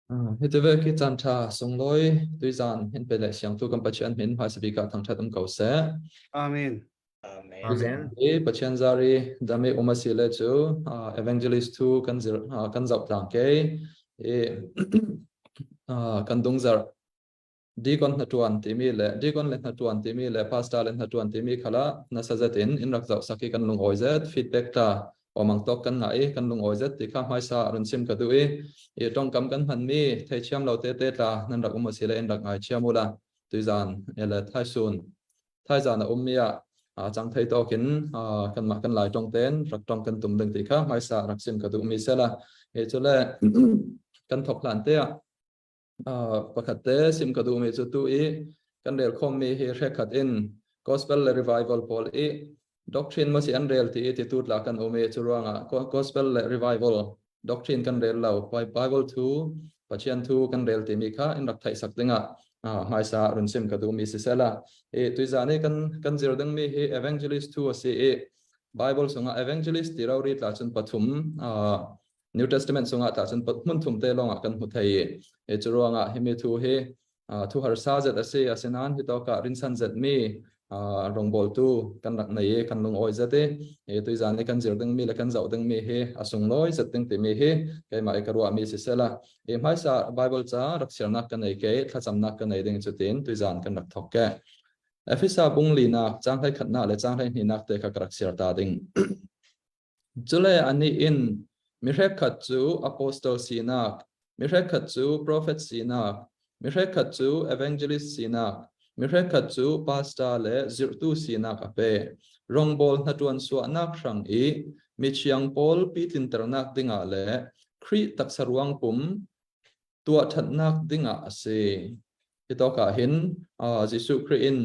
Hi ve khi caan ṭha sunglawi tuizan hin pe le siangtu kan Pathian min hmaisa bik ah thangṭhat um ko seh. Amen. Amen. Amen. Hi Pathian zari dami um a si le cu evangelist thu kan zir kan zoh tlang ke i kan dung zarh Deacon hnaṭuan timi le deacon le hnaṭuan timi le pastor le hnaṭuan timi khala nasa zet in in rak zoh sak i kan lungawi zet feedback ta awmang tok kan ngah i kan lungawi zet ti kha hmaisa run chim ka duh i i tongkam kan hmanmi theithiam lo te te tla nan rak um asile in rak ngai thiam ula tuizan ele thaisun thaizan a ummi ah chang thei tawkin kan mah kan lai tong ten rak tong kan tum ding ti kha hmaisa rak sim ka duh mi sela e chule kan thok hlan te ah Pakhat te sim ka duhmi cu tu i kan rel khawmmi hi hrekhat in gospel le revival pawl i doctrine maw si an rel ti i ti tu tla kan um i cu ruangah gospel le revival doctrine kan rel lo. Bible thu Pathian thu kan rel timi kha in rak theih sak dingah hmaisa run sim ka duhmi si sela. I tuizan i kan kan zir dingmi hi evangelist thu a si i Bible chungah evangelist ti rori tla cun pathum New Testament chungah tah cun hmun thum te lawngah kan hmu thei i cu ruangah himi thu hi thu harsa zet a si. Asinain hi tawkah rinsan zet mi rawngbawltu kan rak nei i kan lungawi zet i tuizan i kan zir dingmi le kan zoh dingmi hi a sunglawi zet ding timi hi keimah i ka ruahmi si sela. I hmaisa Bible ca rak siarnak ka nei ke thlacamnak ka nei ding cutin tuizan kan rak thok ke. Efesa bung linak caang hlei khatnak le caang hlei hnihnak te kha ka rak siar ta ding. Cule anih in mi hrekkhat cu apostle sinak, mi hrekkhat cu profet sinak, mi hrekkhat cu evangelist sinak, mi hrekkhat cu pastor le zirhtu sinak a pe. Rawngbawl hnaṭuan suahnak hrang i mithiang pawl pitlinternak dingah le Khrih taksa ruang pum tuah ṭhatnak dingah a si. Hi tawk ah hin Jesuh Khrih in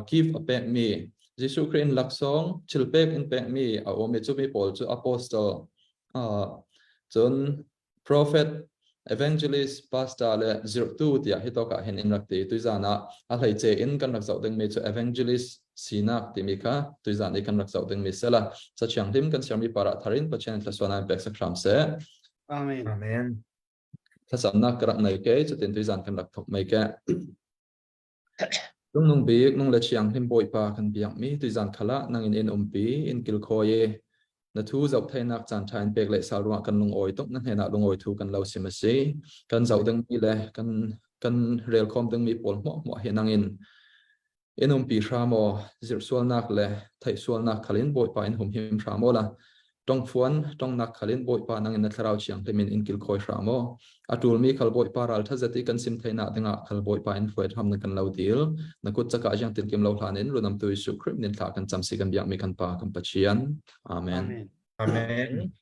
gift a pekmi, Jesuh Khrih in laksawng thil pek in pekmi a um i cumi pawl cu apostle, cun prophet, evangelist, pastor le zirhtu tiah hi tawk ah hin in rak ti. Tuizan ah a hleice in kan rak zoh dingmi cu evangelist sinak timi kha tuizan i kan rak zoh dingmi sela. Cathiang hlim kan siarmi parah thar in Pathian thluachuah in pek sak hram seh. Amen. Amen. Thlacamnak ka rak nei ke cutin tuizan kan rak thok mei ke. Lungnung bik nung le thianghlim Bawipa kan biakmi tuizan khala nangin in umpi in kilkhawi i na thu zoh theinak caan ṭha in pek le sal ruangah kan lungawi tuk na hnenah lungawi thu kan lo sim a si. Kan zoh dingmi le kan kan rel khawm dingmi pawl hmuah hmuah hi nangin In umpi hram aw, zirhsualnak le theihsualnak khal in Bawipa in humhim hram aw la. Tongfuan tongnak khal in Bawipa nang in na thlarau thianghlim in in kilkhawi hram aw. A ṭulmi khal Bawipa ralṭha zet i kan sim theihnak dingah khal Bawipa in hruai hram na kan lo dil. Na kut cakah ziang tinkim lo hlan in runamtu Jesuh Khrih min thla kan cam si kan biakmi kan Pa kan Pathian. Amen. Amen. Amen.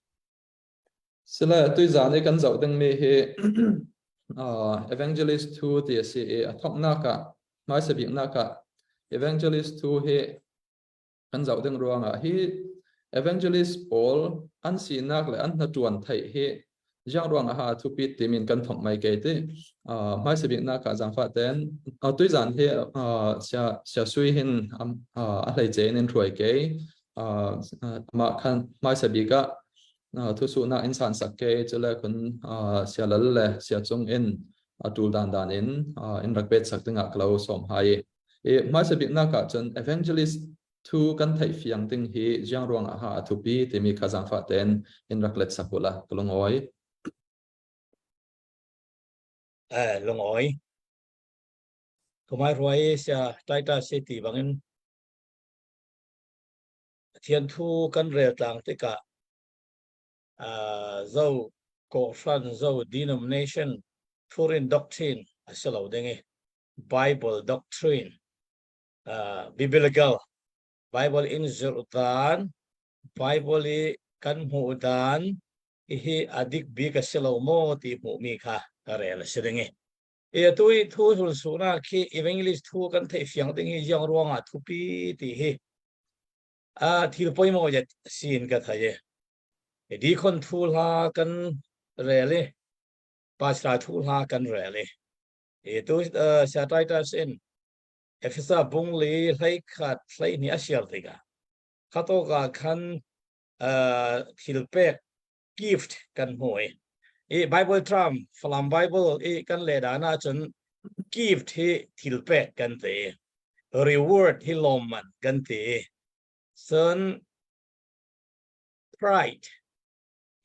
Sile tuizan i kan zoh dingmi hi evangelist thu ti a si i a thawknak ah hmaisa biknak ah evangelist thu hi kan zoh ding ruangah hi evangelist pawl an sinak le an hnaṭuan theih hi ziang ruangah ha thupit timin kan thawk mai ke ti hmaisa biknak ah zaangfah ten tuizan hi sia sia sui hin a hleice in in hruai ke mah khan hmaisa bik ah Thusuhnak in san sak ke cule kun sialal le siacung in atul dan dan in in rak pet sak dingah ka lo som hai. I hmaisa biknak ah cun evangelist thu kan theih fiang ding hi jiang ruang ah ha a thupi timi kha zaangfah ten in rak let sak ula ka lungawi. Eh lungawi. Kumai ruai sia taita se ti bangin Pathian thu kan rel tlang tikah zo kawhhran zo denomination thurin doctrine a si lo ding i Bible doctrine biblical Bible in zirh dan Bible i kan hmuh dan hi a dik bik a si lo maw ti hmuhmi kha ka rel a si ding i i atu i thu sulsunak khi evangelist thu kan theih fiang ding hi ziang ruangah thupi ti hi A thil poimawh zet sin ka thei i dikhon thu hla kan rel i pastor thu hla kan rel i i tu sia Titus in Efesa bung li hlei khat hlei hnih a siar tikah khato ka khan thil pek gift kan hmu i. I Bible term Falam Bible i kan le dan ahcun gift hi thil pek kan ti. Reward hi lawmman kan ti. Cun pride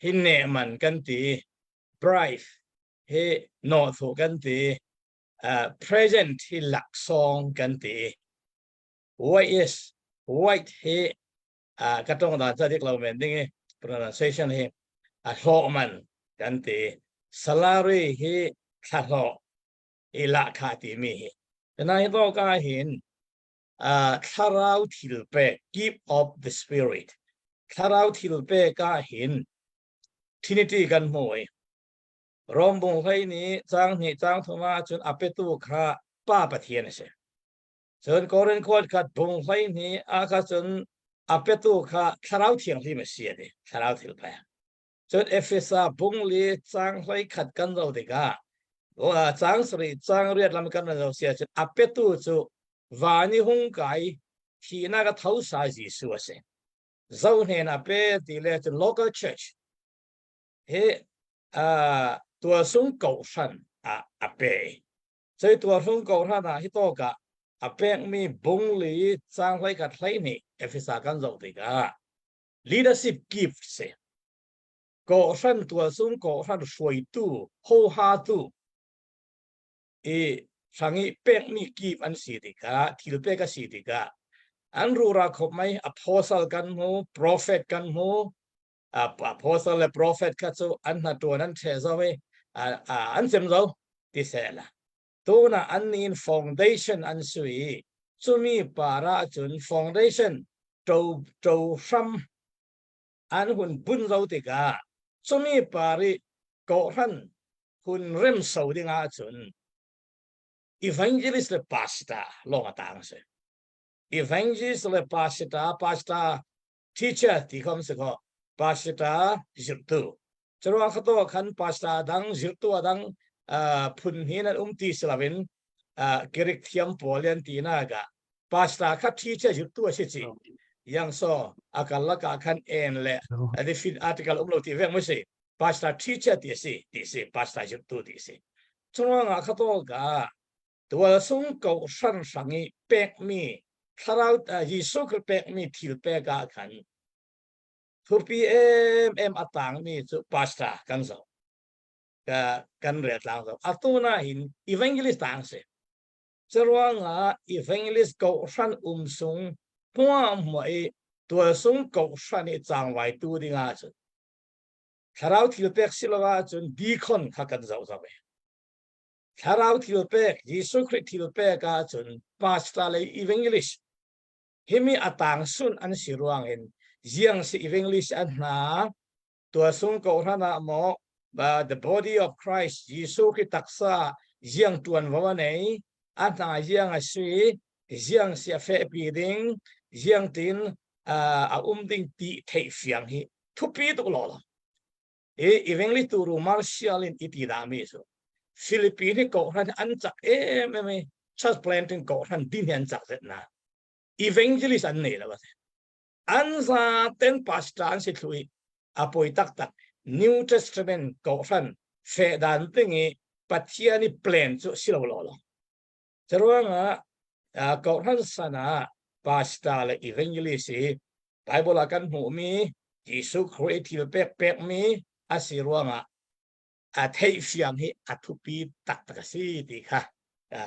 hi nehman kan ti. Bribe hi nawhthu kan ti. Present hi laksawng kan ti. White is white hi ka tong dan ca dik lo men ding i pronunciation hi a hlawh man kan ti. Salary hi thla hlawh i lahkhah timi hi. Nai to ka hin thlarau thil pek gift of the spirit thlarau thil pek ah hin Trinity kan hmu i Rom bung hlei nih cang hnih cang thum ah cun a petu kha Pa Pathian a si. Cun Korin khuat khat bung hlei hnih ah kha cun a petu kha Thlarau Thianghlim a si a ti. Thlarau thil pek. Cun Efesa bung li cang hlei khat kan zoh tikah cang sarih cang riat lam kan zoh si ahcun a petu cu van i hung kai thihnak a tho sa Jesuh a si. Zo hnen a pe ti le cun local church hi tuasung kohhran ah a pe. Cei tuasung kohhran ah hi tawk ah a pekmi bung li cang hlei khat hlei nih Efesa kan zoh tikah leadership gift si. Kohhran tuasung kohhran hruaitu hohatu i hrangi pekmi gift an si tikah thil pek a si tikah an rura khop mai apostle kan hmu prophet kan hmu apostle le prophet kha cu an hna tuan an the zo i an cem zo ti se la tuna an nin foundation an sui chumi para cun foundation to to hram an hun bun zo tikah chumi pari kohhran hun rem so ding ahcun evangelist le pastor lawng a tang si evangelist le pastor pastor teacher ti khom si ko pastor zirtu curuang khato khan pastor dang zirtu dang phun hi nan um ti silovin Greek thiam pawl an ti na ga pastor kha teacher zirtu a si chi yang so akal laka khan en le adifin article um lo ti vek mo si pastor teacher ti si ti si pastor zirtu ti si curuang khato ga tual sung ko hran hrangi pek mi thlarau Jesuh Khrih pek mi thil pek ah khan thupi em em a tang mi cu pastor kan zo ka kan rel tlang zo atu na hin evangelist tang si curuangah evangelist ko hran um sung hmuam hmuah i tual sung ko hran i changwai tu ding ah cun thlarau thil pek si lo ah cun deacon kha kan zoh zo e Thlarau thil pek, Jesuh Khrih thil pek ahcun pastor le evangelist himi a tang sun an si ruang in ziang si evangelist an hna tuasung ko hran ah maw the body of Christ Jesuh Khrih taksa ziang tuan vo a nei a hna ziang a si ziang si a fehpi ding ziang tin a um ding ti theih fiang hi thupi tuk lo lo I evangelist turu martial in i ti dami cu Philippine hi kohhran an cak em em i church planting kohhran din hi an cak zet na evangelist an nei lo ase an za ten pastor an si thlui a poi tak tak New Testament kohhran fe dan ting i Pathian i plan cu si lo lo lo Caruangah kohhran sana pastor le evangelist hi Bible ah kan hmuhmi Jesuh Khrih thil pek pekmi a si ruangah a theihfiang hi a thupi taktak a si ti kha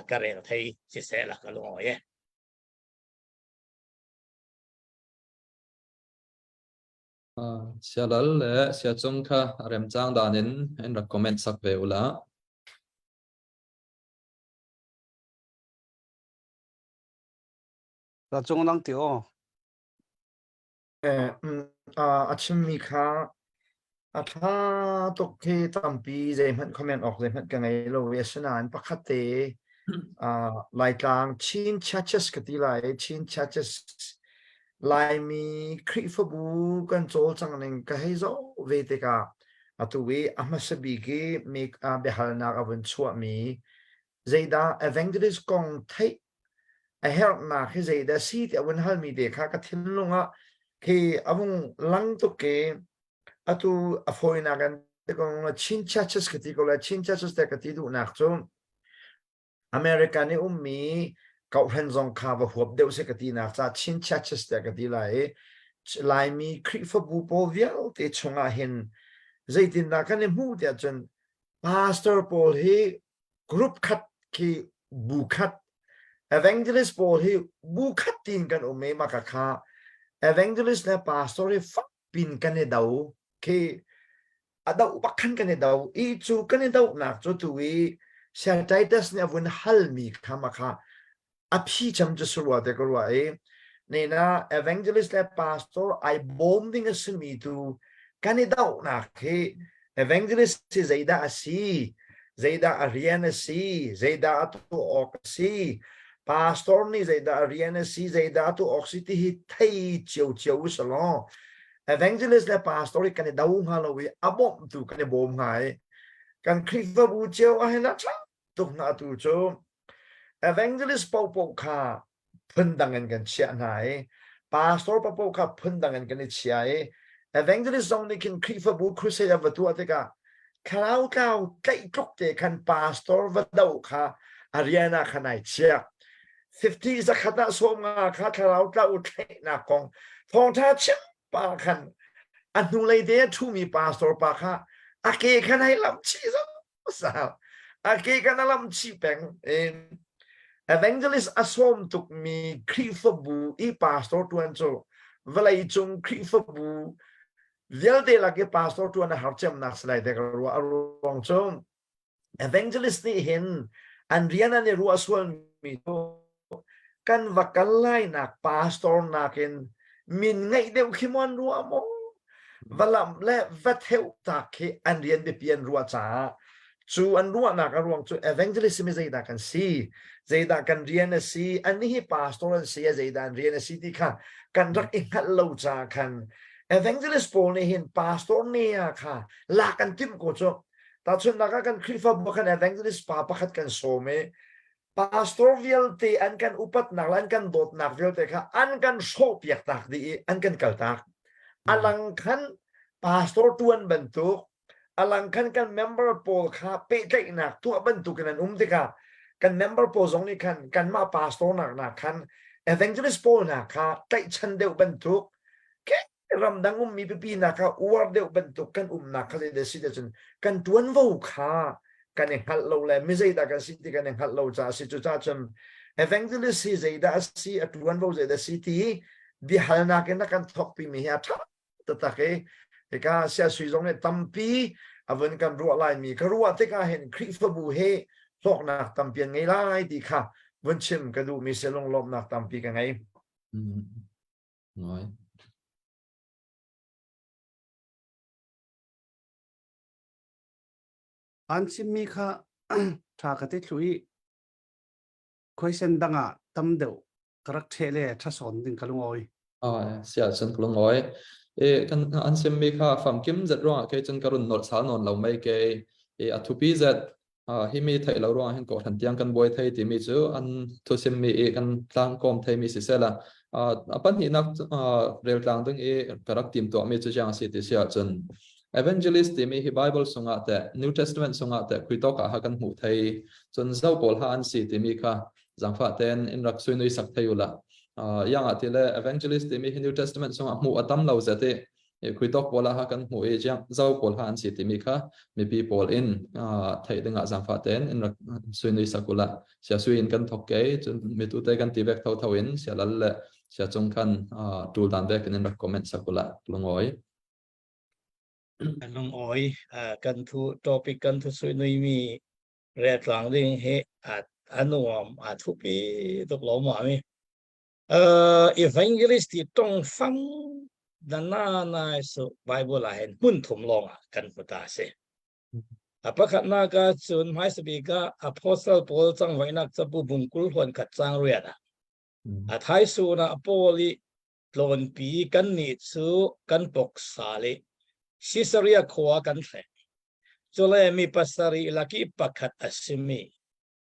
ka rel thei siseh la ka lungawi e. Sialal le siacung kha remcang dan in in rak comment sak ve ula. La cung nang ti aw. A chimmi kha a ṭha tuk khi tampi zeihmanh comment awk zeihmanh ka ngei lo i asinain pakhat te Laitlang Chin Churches ka ti lai i Chin Churches Laimi Khrihfabu kan cawlcang ning ka hei zoh ve tikah atu i a hmasa bik i mi biahalnak a vun chuahmi zeidah evangelist kong theih a herhnak hi zeidah a si ti a vun halmi te kha ka thinlung ah khi a vung lang tuk i atu a fawinak in. Chin churches ka ti ko lai. Chin churches te ka ti duhnak cu American i ummi kohhran zong kha va huap deuh seh ka tinak ca Chin churches tiah ka ti lai i Laimi Khrihfabu pawl vialte chungah hin zeitindah kan i hmuh tiah cun pastor pawl hi group khat khi bu khat evangelist pawl hi bu khat tiin kan um i maka kha evangelist le pastor hi fak pin kan i do khi a doh bak khan kan i do i cu kan i dohnak cu tu i Saya Titus nih a vun halmi kha ma kha a phi cham cu surua te ka ruah i nena evangelist le pastor ai bawm ding a simi tu kan i dohnak hi evangelist hi zeidah a si zeidah a rian a si zeidah a tuah awk a si pastor nih zeidah a rian a si zeidah a tuah awk si ti hi thei cio cio usalaw evangelist le pastor hi kan i do hnga lo i a bawmhtu kan i bawm hnga i kan Khrihfabu cio ah hin a ṭha tuk hna tu cu evangelist paohpaoh kha phundang in kan chiah hna i pastor paohpaoh kha phundang in kan i chia i evangelist zong nih khin Khrihfabu crusade a va tuah tikah thlarau tlau tlaih tluk te khan pastor va do kha a rian ah khan ai chiah 50 zakhat ah 50 kha thlarau tlau thlaihnak kong thawngtha chim pa khan a hnulei te a ṭhumi pastor pa kha a ke khan hei lam chih zau a ke khan a lam chih peng evangelist a sawm tukmi Khrihfabu i pastor ṭuan cu vawlei cung Khrihfabu vialte lak i pastor ṭuan a har cemnak si lai te ka ruah a ruang cu Evangelist nih hin an rian an i ruah sualmi cu kan va kal lainak pastor nakin min ngeih deuh khi maw an ruah maw? Va lamh le va theuh tak khi an rian biapi an ruah caah cu an ruahnak a ruang cu evangelism hi zeidah kan si zeidah kan rian a si annih hi pastor an si a zeidah an rian a si ti kha kan rak i hngalh lo caah khan evangelist pawl nih hin pastor ne ah kha lak an timh ko cu Tahchunhnak ah kan Khrihfabu khan evangelist pa pakhat kan sawm i pastor vialte an kan upatnak le an kan dawtnak vialte kha an kan hrawhpiak tak dih i an kan kaltak. Alang khan pastor tuan bantuk, alang khan kan member pawl kha pehtlaihnak tuah bantuk in an um tikah kan member pawl zong nih khan kanmah pastor nak nak khan evangelist pawl hna kha tlaihchan deuh bantuk ramdang ummi pipi nak ah uar deuh bantuk kan umnak kha zeidah si cun kan tuanvo kha kan i hngalh lo le mi zeidah kan si ti kan i hngalh lo caah si cucaah cun evangelist hi zeidah a si a tuanvo zeidah si ti biahalnak in a kan thawkpi mi hi a ṭha taktak i hika sia sui zong nih tampi a vun kan ruah lai mi ka ruah tikah hin Khrihfabu he hlawknak tampi an ngei lai ti kha vun chim ka duh mi si lunglawmhnak tampi ka ngei. Ngai. An chimmi kha ṭha ka ti thlu i khuaisen dang ah tam deuh ka rak ṭheh le ṭha sawn ding ka lungawi. Ah, sia cun ka lungawi. E kan an simmi kha famkim zet ruangah kei cun ka run nolh sal nawn lo mei kei. E a thupi zet Hi mi theih lo ruangah hin kawhhran tiang kan buai thei timi cu an thusimmi i kan tlangkawm theimi siseh la a pahnihnak reltlang ding i ka rak timtuahmi cu ziang a si ti si ahcun evangelist timi hi Bible sungah teh New Testament sungah teh khuitawk ah ha kan hmuh thei cun zo pawl ha an si timi kha zangfah ten in rak suinui sak thei ula yang ah ti le evangelist timi hi New Testament sungah hmuh a tam lo zet i Khuitok pawl ah kan hmuh i zo pawl ha an si timi kha mipi pawl in theih dingah zaangfah tein in rak suinui sakula sia sui in kan thok ke cun mitu te kan ti vek tho tho in sia lal le sia cung khan tul dan vek in rak comment sakula lungoi lungoi kan thu topic kan thu suinui mi re tlang ding hi anuam a thupi tuk lo ma mi Evangelist ti tongfang na su Bible ah hin hmun thum lawng ah kan hmu ta si. A pakhatnak ah cun hmaisa bik ah Apostle Paul cangvaihnak cabu bungkul huan khat cang riat ah a thaisun ah Paul i tlawnpi kan nih cu kan poksa le Caesarea khua kan thlek. Cule mi pasarih laki pakhat a simi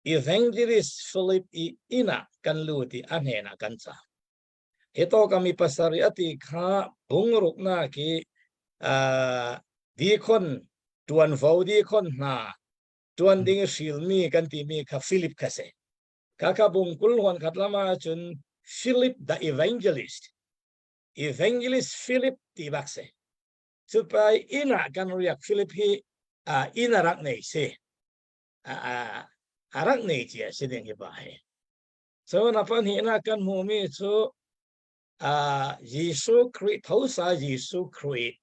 Evangelist Philip i inn ah kan lut i a hnenah kan cam. Hi tawka mi pasarih a ti kha bungruknak i uh, deacon. Tuanvo di khon hna tuan ding hrilmi kan timi kha Philip kha si. Kha kha bungkul huan khat lama cun Philip the Evangelist Evangelist Philip ti bak si. Cupai inn ah kan riak Philip hi inn a rak nei si. A rak nei cia si ding hi pa hi. Cun a pahnihnak kan hmuhmi cu Jesuh Khrih thosa Jesuh Khrih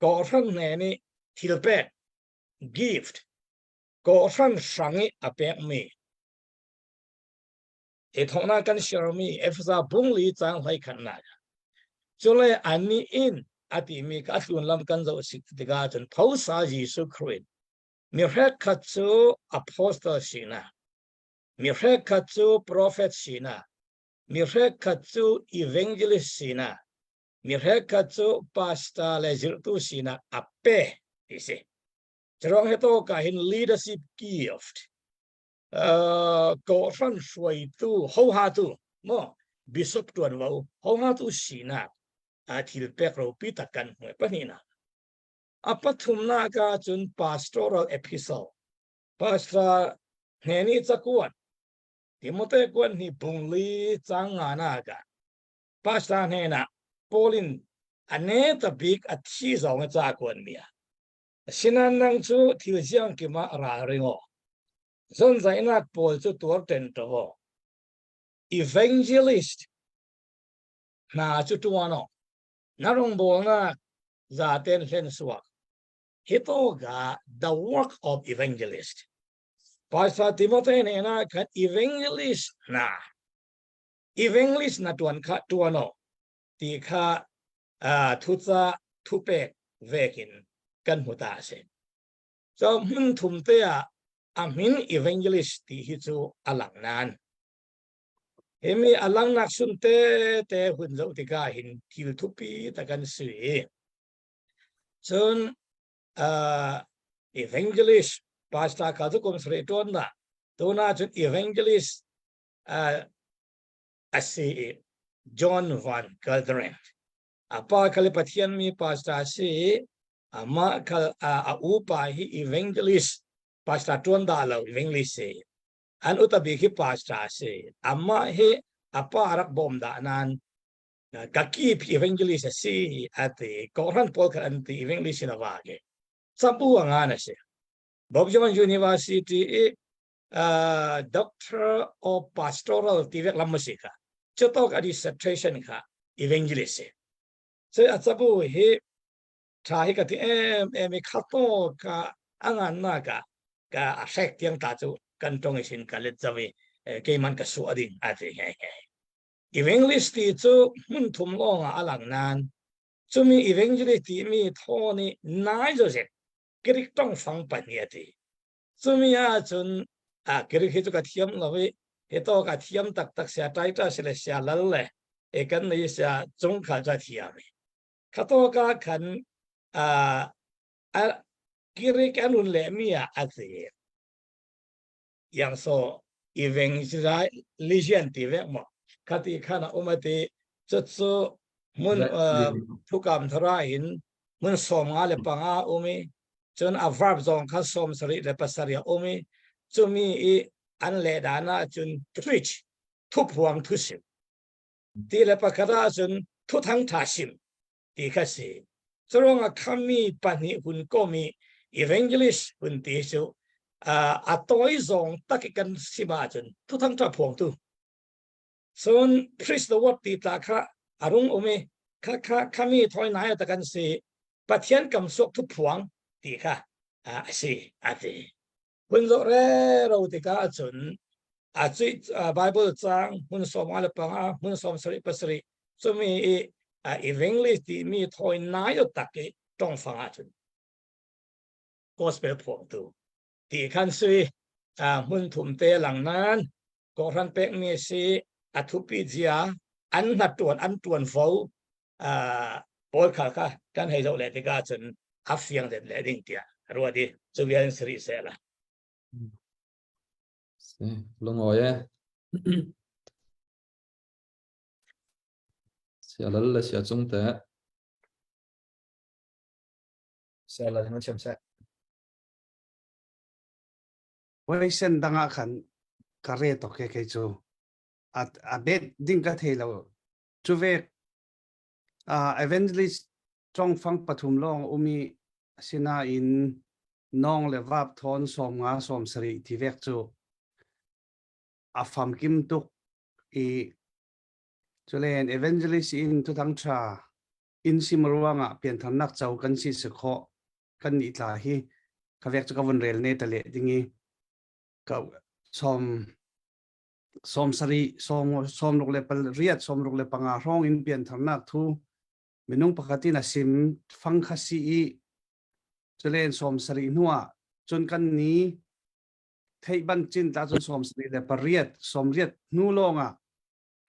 kawhhran hne nih thil pek gift kawhhran hrang i a pekmi hi thawngnak kan share-mi Efesa bungli cang hlei khatnak cule annih in a timi ka tlun lam kan zoh sik tikah cun thosa Jesuh Khrih mi hrek khat cu apostle sinak mi hrek khat cu prophet sinak mi hrek khat cu evangelist sinak mi hrek khat cu pastor le zirhtu sinak a pe ti si Curuang he to ka hin leadership gift kawhhran hruaitu hohatu mo bishop tuanvo hohatu sinak a thil pek ropi tak kan hmu pahnihnak a pathumnak ah cun pastoral epistle pastor hneni cakuat Timote kuan hi bungli chang nga na ka pastor hnena Paulin ane ta bik a thi zong a ca kuan mi a Asinain nang cu thil ziangkim ah ralring aw. Zonzaihnak pawl cu tuar ṭen ṭo. Evangelist hna cu ṭuan aw. Na rawngbawlnak zaten hlen suak. Hi tawka the work of evangelist. Pastor Timote hnenah khan evangelist hna evangelist na ṭuan kha ṭuan aw ti kha thuca thupek vekin kan hmu ta a si. So hmun thum te ah a min evangelist ti hi cu a lang nan. Himi a langnak sun te te hun zoh tikah hin thil thupi ta kan si. Cun uh, evangelist pastor ka cu kum sare tuan na tuna cun evangelist uh, a si i John Van Gelderen a pa khal Pathian mi pastor a si i amah khal a upa hi evangelist pastor tuan da lo evangelist si an utabi khi pastor a si amah hi a pa rak bawm dah nan ka kip evangelist a si a ti kohran pawl kha an ti evangelist in a va ke sabu anga na si Bob Jones University i uh, Doctor of Pastoral ti vek lam si kha chutok a dissertation kha evangelist si so a chabu hi tha hi ka ti em em i khato ka angan na ka ka a hrek tiang ta chu kan tong isin ka let zawi keiman ka su ading a ti he he evangelist ti chu hmun thum long a alang nan chumi evangelist ti mi thoni nai zo zet Greek tong fang pan hi ati Cumi ahcun a Greek hi cu ka thiam lo i hi to ka thiam taktak sia Titus le sia Lal le e kan nei sia cung kha cu a thiam i kha to ka khan a a Greek an un le mi ah a ti yang so evangelization ti vek mo khati khan a um ati cu cu mun thukam thara in mun som nga le panga umi cun a verb zong kha som sarih le pasarih a um i cumi i an leh dan ah cun preach thuphuang thusim ti le pakhat ah cun thuthang tha sim ti kha si curuang ah khami pahnih hun kom i evangelist hun ti cu a tawi zong tak i kan sim ahcun thuthang tha phuangtu cun preach the word ti tla kha a rung um i kha kha khami thoi nai ta kan si Pathian kam suak thu phuang ti kha a si a ti. Hun zoh re ro tikah ahcun a cui Bible cang hmun som nga le panga hmun som sarih pasarih cumi i evangelist timi thawi nai tak i tongfang ahcun gospel phuangtu ti khan sui hmun thum te lang nan kawhran pekmi si a thupi zia an hna tuan an tuan fo pawl kha kha kan hei zoh le tikah cun a fiang det le ding tiah ruat i cu vial in sari se la. Lungawi e. Sia lal le sia cung te. Sia lal na chim seh. Huaisen dang ah khan ka re tok ke kei cu. A a bet ding ka thei lo. Cu ve evangelist congfang pathum lawng umi sinain nong le vap thawn 50 70 ti vek cu a famkim tuk i culen evangelist in thuthang tha in sim ruangah piantharnak co kan si si khawh kan nih tla hi ka vek cu ka vun rel ne ta le dingi ka som 70 68 65 hrawng in piantharnak thu minung pakhat in a sim fang kha si i culen 70 hnuah cun kan ni theih ban cin ta cun 78 80 hnu lawngah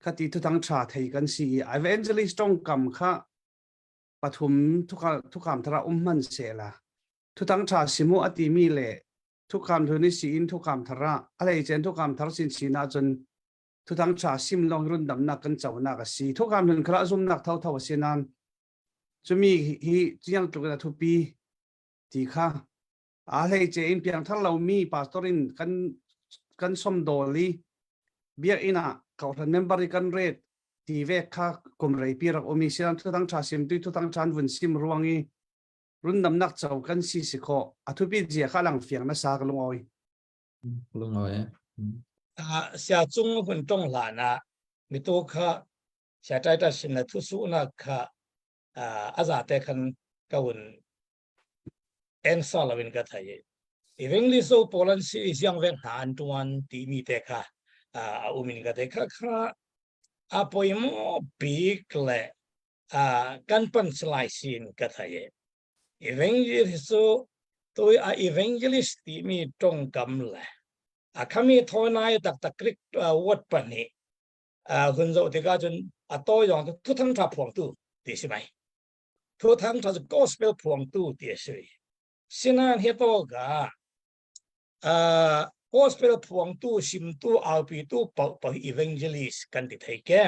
khati thuthang tha thei kan si i evangelist tongkam kha pathum thukam thara um hman se la thuthang tha simu ati mi le thukam thuni si in thukam thara alei chen thukam thar sin sina cun thuthang tha sim long run dam nak kan chau nak asi thukam thun khra zum nak thau thau asinan chumi hi chiang tluk na thupi ti kha a hlei che in piang thar lo mi pastor in kan kan som dol i biak ina kohhran member i kan ret ti ve kha kum rei pi rak umi sian thu dang tha sim tui thu dang chan vun sim ruang i run nam nak chau kan si si kho a thu pi zia kha lang fiang na sa ka lung oi lung oi sia chung hun tong la na mi to kha sia tai ta sin na thu su na kha aza te khan ka un en sa loin ka thei. Evangelist pawl an si siang vek hna an tuan timi te kha a um in ka thei. Kha kha a poimo bik le kan pan salai sin ka thei. Evangelist cu tui a evangelist timi tongkam le a khami thonai taktak Greek word pahnih hun zoh tikah cun a tawi zong cu thuthang tha phuangtu ti si mai. Thuthang ṭha cu gospel phuangtu ti a si. Sinain hi to ka gospel phuangtu simtu aupitu paoh paoh evangelist kan ti thei ke.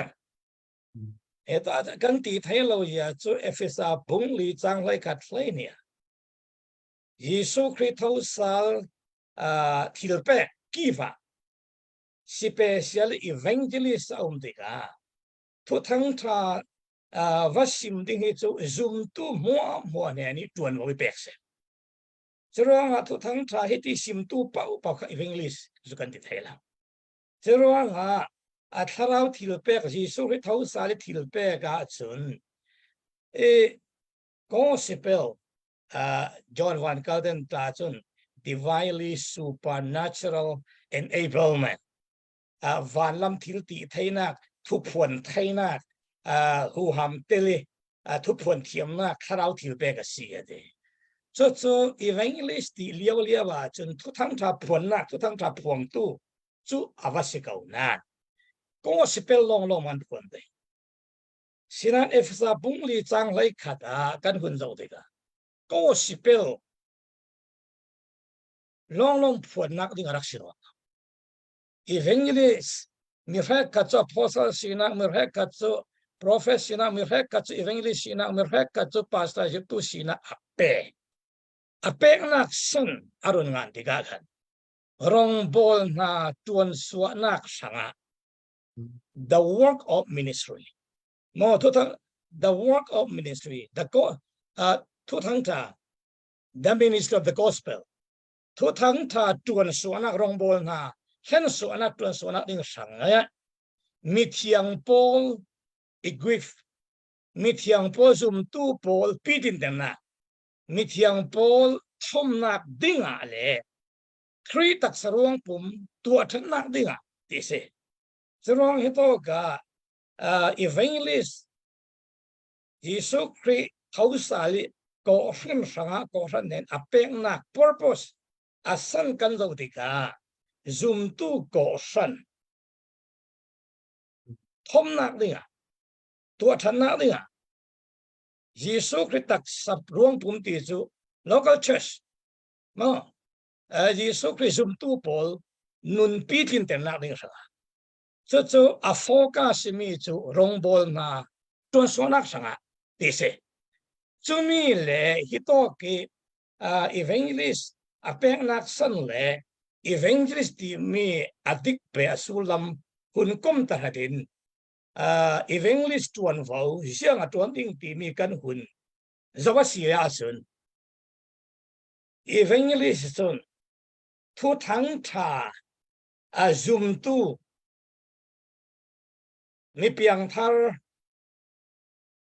Heta kan ti thei lo ya cu Efesa bung li chang hlei khat hlei nia. Jesuh Khrih tho sal thil pek kiva special evangelist a um tikah thuthang ṭha va sim ding hi cu zumtu hmuahhmuah hne nih ṭuanvo i pek si. Curuangah thuthang ṭha hi ti simtu paoh paoh kha evangelist cu kan ti thei lo. Curuangah a thlarau thil pek Jesuh Khrih tho sal i thil pek ahcun i gospel John Van Calden ta cun divinely supernatural enablement vanlam thil ti theinak thuphuan theinak huham teli thuphuan thiamnak thlarau thil pek a si a ti cucu evangelist ti lio lio ah cun thuthang tha phuannak thuthang tha phuangtu cu a va si ko na gospel long long an phuan ding sinan Efesa bungli chang hlei khat ah kan hun zoh tikah gospel long long phuannak ding a rak si ro Evangelist mi hrek khat cu apostle sinak mi hrek khat cu prophet sinak mi hrek khat cu evangelist sinak mi hrek khat cu pastor zirtu sinak a pe a peknak sin a run ngan tikah khan rongbawl hna tuan suahnak hrangah the work of ministry mo thu the work of ministry the go thu thang tha the ministry of the gospel Thuthang ṭha ṭuan suahnak rawngbawl hna hlen suahnak ṭuan suahnak ding hrang eh mithiang pawl equip mithiang pawl zumtu pawl pitinternak mithiang pawl thomnak ding ah le Khrih taksa ruang pum tuah ṭhatnak ding ah ti si. Curuang hi to ka evangelist Jesuh Khrih thosal i kawhhran hrangah kawhhran nen a peknak purpose a san kan zoh tikah zumtu kawhhran thomnak dingah tuah ṭhannak dingah Jesuh Khrih taksa ruangpum ti cu local church mo Jesuh Khrih zumtu pawl nunpi tlinternak ding hrangah Cucu a focus mi cu rawngbawl hna ṭuansuahnak hrangah ti si. Cumi le hi tawk i evangelist a peknak san le. Evangelist timi a dik pe a sullam hun kom ta hatin evangelist tuanvo siang a tuan ding timi kan hun zawa si ahcun evangelist cun thu thang tha a zumtu mi piangthar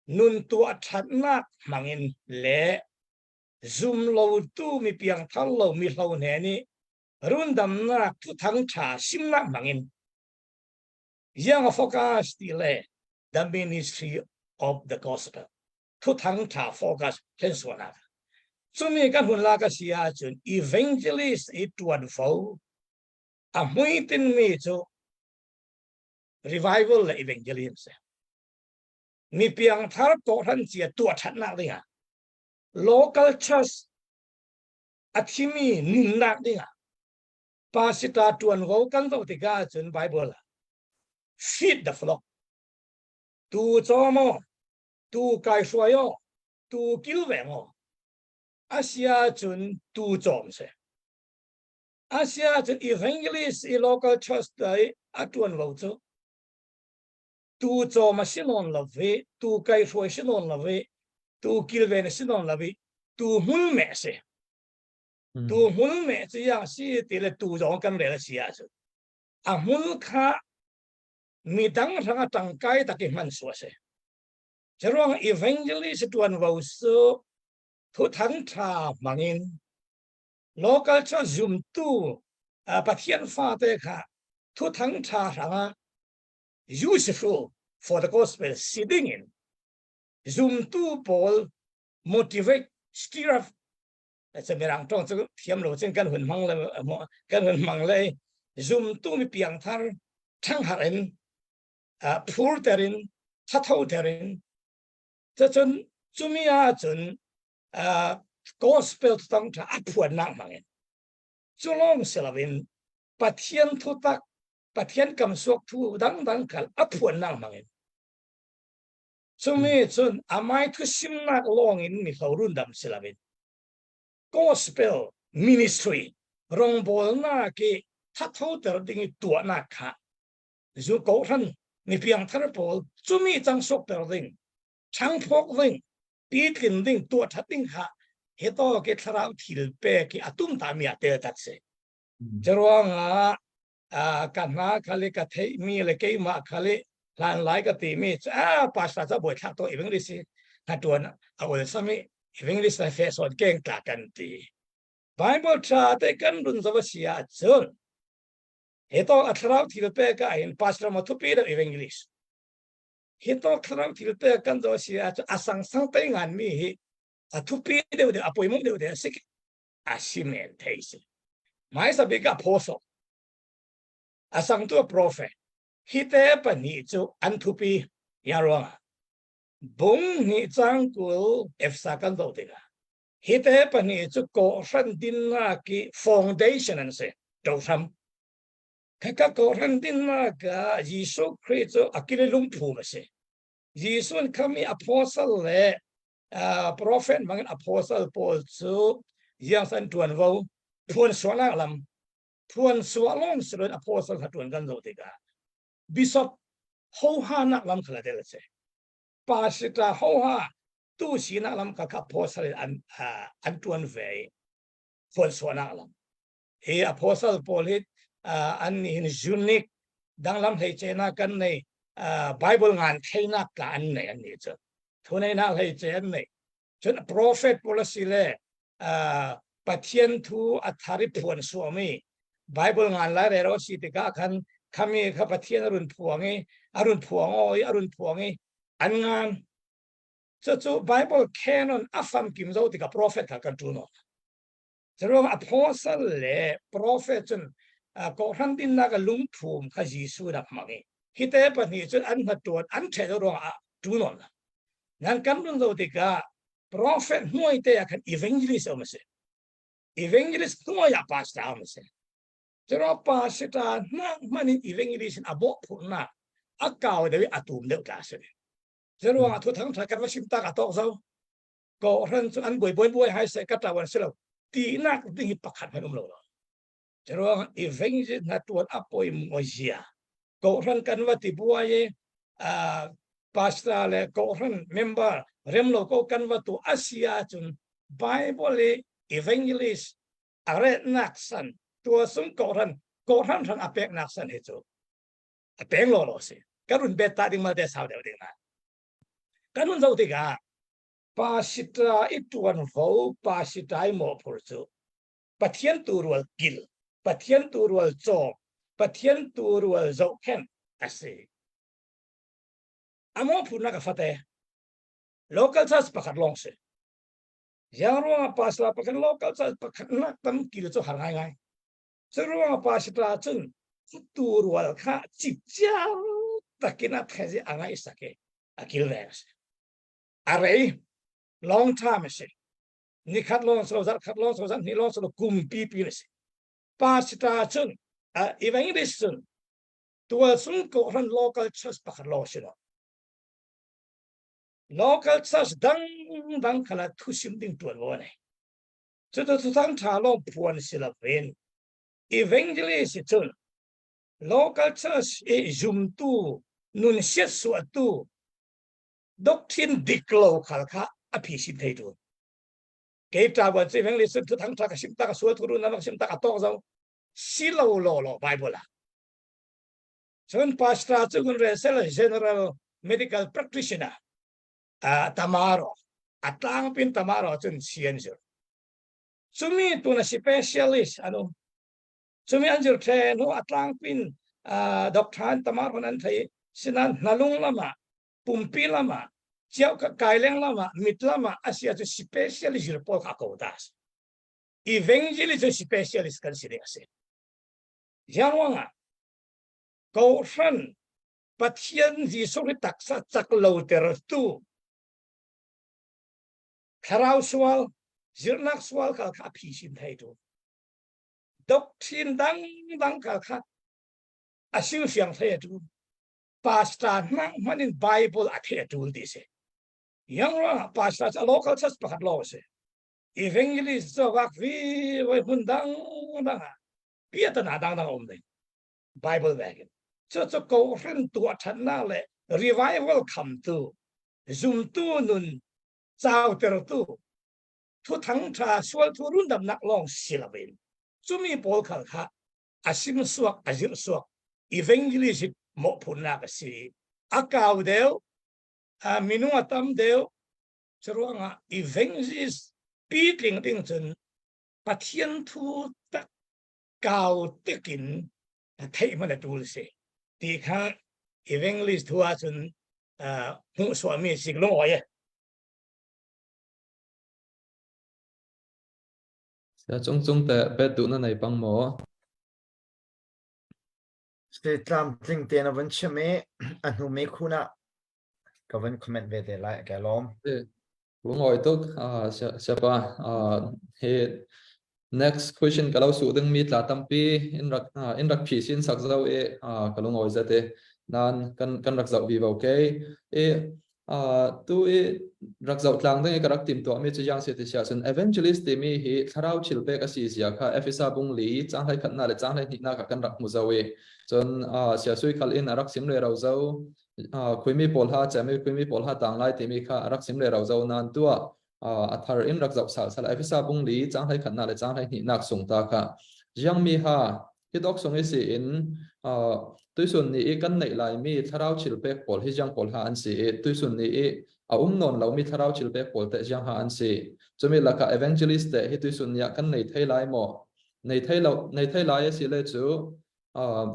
nun tuah thatnak hmangin le zum lotu mi piangthar lo mi hlo hne nih rundamnak thuthang ṭha simnak hmangin yang a focus ti le the ministry of the gospel thuthang ṭha focus hlen suanak cumi kan hun la ka si ahcun evangelist i ṭuanvo a hmuitin mi cu revival le evangelism si mi piangthar kawhhran cia tuah ṭhatnak dingah local church a thimi nunnak dingah pastor ṭuanvo kan zoh tikah ahcun Bible ah feed the flock tu caw maw tu kai hruai aw tu kilveng aw asia cun tu cawm se asia cun evangelist i local church dai a ṭuanvo cu tu cawm a si nawn lo i tu kai hruai si nawn lo i tu kilven a si nawn lo i tu hmul meh a si. Tu hmul meh cu yang si ti le tu zong kan rel a si ahcun a hmul kha midang hrang a tangkai tak i hman su a si. Curuang evangelist tuanvo su thuthang tha hmangin local church zumtu Pathian fate kha thuthang tha hrangah useful for the gospel si ding in zumtu pawl motivate stir up cha mirang tong chu thiam lo chen kan hun mang le kan hun mang le zumtu mi piang thar thang har in phur terin thatho terin cha chun chumi a chun gospel tang tha a phuan nak mang in chulong selawin pathian thu tak Pathian kam suak thu dangdang khal a phuannak hmangin cumi cun amai thu simnak lawng in mi hlorun dam siloin gospel ministry rongbawlnak i thathoter ding i tuahnak kha zu ko hran mi piangthar pawl cumi cang sokter ding changphok ding pitlin ding tuah that ding kha heto ke thlarau thil pe ki atum ta mi a tel tat se Curuangah ka hna kha le ka theihmi le keimah kha le hlan lai ka timi cu a pastor ca bawi thlak to evangelist hi na tuan a ol sami evangelist na fe sawn keng tla kan ti Bible tha te kan run zo si ah cun he to a thlarau thil pe ka in pastor ma thupi da evangelist hi to thlarau thil pe kan zo si ah cun a sang sang te ngan mi hi a thupi deuh deuh a poimung deuh deuh sik a si men thei si hmaisa bik apostle a sangtu prophet hi te pahnih cu an thupi ya ruangah bung hnih cang kul efsa kan zoh tikah hi te pahnih cu kawhhran dinnak i foundation an si tohram khaka kawhhran dinnak ah Jesuh Khrih cu a kili lungphum a si Jesuh khami apostle le prophet mangin apostle pawl cu yangsan tuanvo phuan suahnak lam phuan suah lawng siloin apostle kha tuan kan zo tikah bishop hoha nak lam khala tel se pastor hoha tu sinak lam kha kha apostle an an tuan ve phuan suahnak lam hi apostle pawl hi an ni hin unique danglam hlei che na kan nei bible ngan theinak ka an nei an ni chu thuneinak hlei ce an nei cun prophet pawl a si le pathian thu a thar i phuan suami bible ngan lai rero si tikah khan khami kha pathian a run phuang i a run phuang o i a run phuang i an ngan cucu bible canon a famkim zo tikah prophet kha kan ṭun awk Curuang apostle le prophet cun kawhhran dinnak a lungphum kha Jesuh rak hmang i hi te pahnih cun an hnatuan an ṭhen ruangah ṭunawn nan kan run zo tikah prophet hnuai te ah khan evangelist um a si evangelist hnuai ah pastor um a si curuang pastor hnak hman in evangelist in a bawh phurhnak a kau deuh i a tum deuh tla a si curuang ah thuthang ṭha kan va sim tak a tawk zo kawhhran cu an buai buai buai hai se ka ṭawan si lo tinak ding hi pakhat hmanh um lo lo. Ruang evangelist na tuan a poi mo zia. Kohhran kan va ti buai i pastor le kohhran member remlo ko kan va tu asia cun Bible i evangelist a retnak san tua sung kohhran kohhran hrang a peknak san hi cu a peng lo lo si. Kan run bet ta ding mal te sau deuh ding na. Kan hun zo tikah pasita i tuanvo pasita i mawhphur cu Pathian turual kil, Pathian turual cawk, Pathian turual zohkhenh a si. A mawhphurnak a fate. Local church pakhat lawng si. Yang ruangah pastor pakhat local church pakhat nak tam kil cu har ngai ngai. Cu ruangah pastor cun turual kha cipciar takin a thezi a ngai sake a kil ve a si. A rei long time a si. Nikhat lawng so zarh khat lawng so zarh hnih lawng so kum pi pi a si. Pastor cun evangelist cun tual sung kohhran local church pakhat lawng si lo. Local church dang dang khala thusim ding tuan wo nei. Cutu thuthang tha lawng phuan si lo in evangelist cun local church i zumtu nun siat suatu doctrine dik lo khal kha a phi sim thei tu ke ta wa chi veng li sun thu thang tha ka sim ta ka sual thu ru na mak sim ta ka tok zo si lo lo lo bible a chun pastor chu kun re sel general medical practitioner a tamaro atlang pin tamaro chun sian zir chumi tuna specialist anu chumi an zir the no atlang pin doctor an tamaro nan thei sinan hnalung lama pumpi lama chiao ka kaileng lama mit lama asia cu specialist zir pawl kha ko ta evangelist cu specialist kan si ding a si yangwanga ko hran pathian Jesuh hi taksa chak lo ter tu thlarau sual zirnak sual kha kha phi sin thei tu doctrine dang dang kha kha asil siang thei tu pastor hmang hman in Bible a the tul ti si. Yang ruangah pastor cu local church pakhat lawng si. Evangelist cu vak vi voi hmun dang dang ah piatana dang dang um ding. Bible bag in. Cu cu kohhran tuah ṭhatnak le revival khamtu, zumtu nun cautertu, thuthang ṭha sual thu rundamnak lawng si loin cumi pawl khal kha a sim suak a zirh suak evangelism mawhphurhnak a si a kau deuh a minung a tam deuh curuangah evangelist pitling ding cun Pathian thu tak kau tikin theih hman a tul si ti kha evangelist thu ahcun hmuh suahmi si lung oi Saya cungcung teh bet duh na nei pang maw? Si tlamtling te na van chim i a hnu me khun ah ka van comment ve te lai ka lawm. Lungoi tuk siapa he next question ka lo su ding mi tla tampi in rak in rak phi sin sak zau e ka lungoi zate nan kan kan rak zau vi vo ke e Tu i rak zoh tlang ding i ka rak timhtuahmi cu yang si ti siah cun evangelist timi hi thlarau thil pek a si zia kha Efesa bung li caang hlei khatnak le caang hlei hnihnak ah kan rak hmu zau i cun siasui khal in a rak sim le ro zo khuimi pawl ha cemi khuimi pawl ha tang lai timi kha a rak sim le ro zo nan tuah a thar in rak zoh sal sal Efesa bung li caang hlei khatnak le caang hlei hnihnak sung ta kha jiang mi ha Hi dok sung i si in tuisun ni i kan neih laimi thlarau thil pek pawl hi ziang pawl ha an si i tuisun ni i a um nawn lomi thlarau thil pek pawl teh ziang ha an si. Cumi lakah evangelist te hi tuisun ni ah kan nei thei lai maw? Nei thei lo nei thei lai a si le cu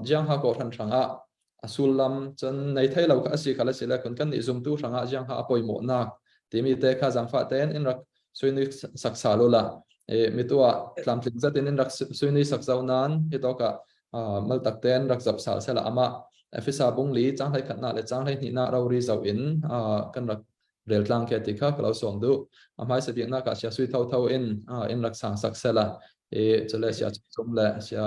jiang ha kawhhran hrangah a sullam cun nei thei lo kha a si khal a si le kun kan nih zumtu hrangah jiang ha a poimawhnak timi te kha zangfah tein in rak suini sak sa lo la e mitu ah tlamtling zat in rak suini sak zau nan hi to ka mal tak ten rak zap sal sela ama Efesa bung li chang hlei khat na le chang hlei hnih na ro ri zau in kan rak rel tlang ke ti kha ka lo som du a hmai se biak na ka sia sui tho tho in in rak sang sak sela e chule sia chum le sia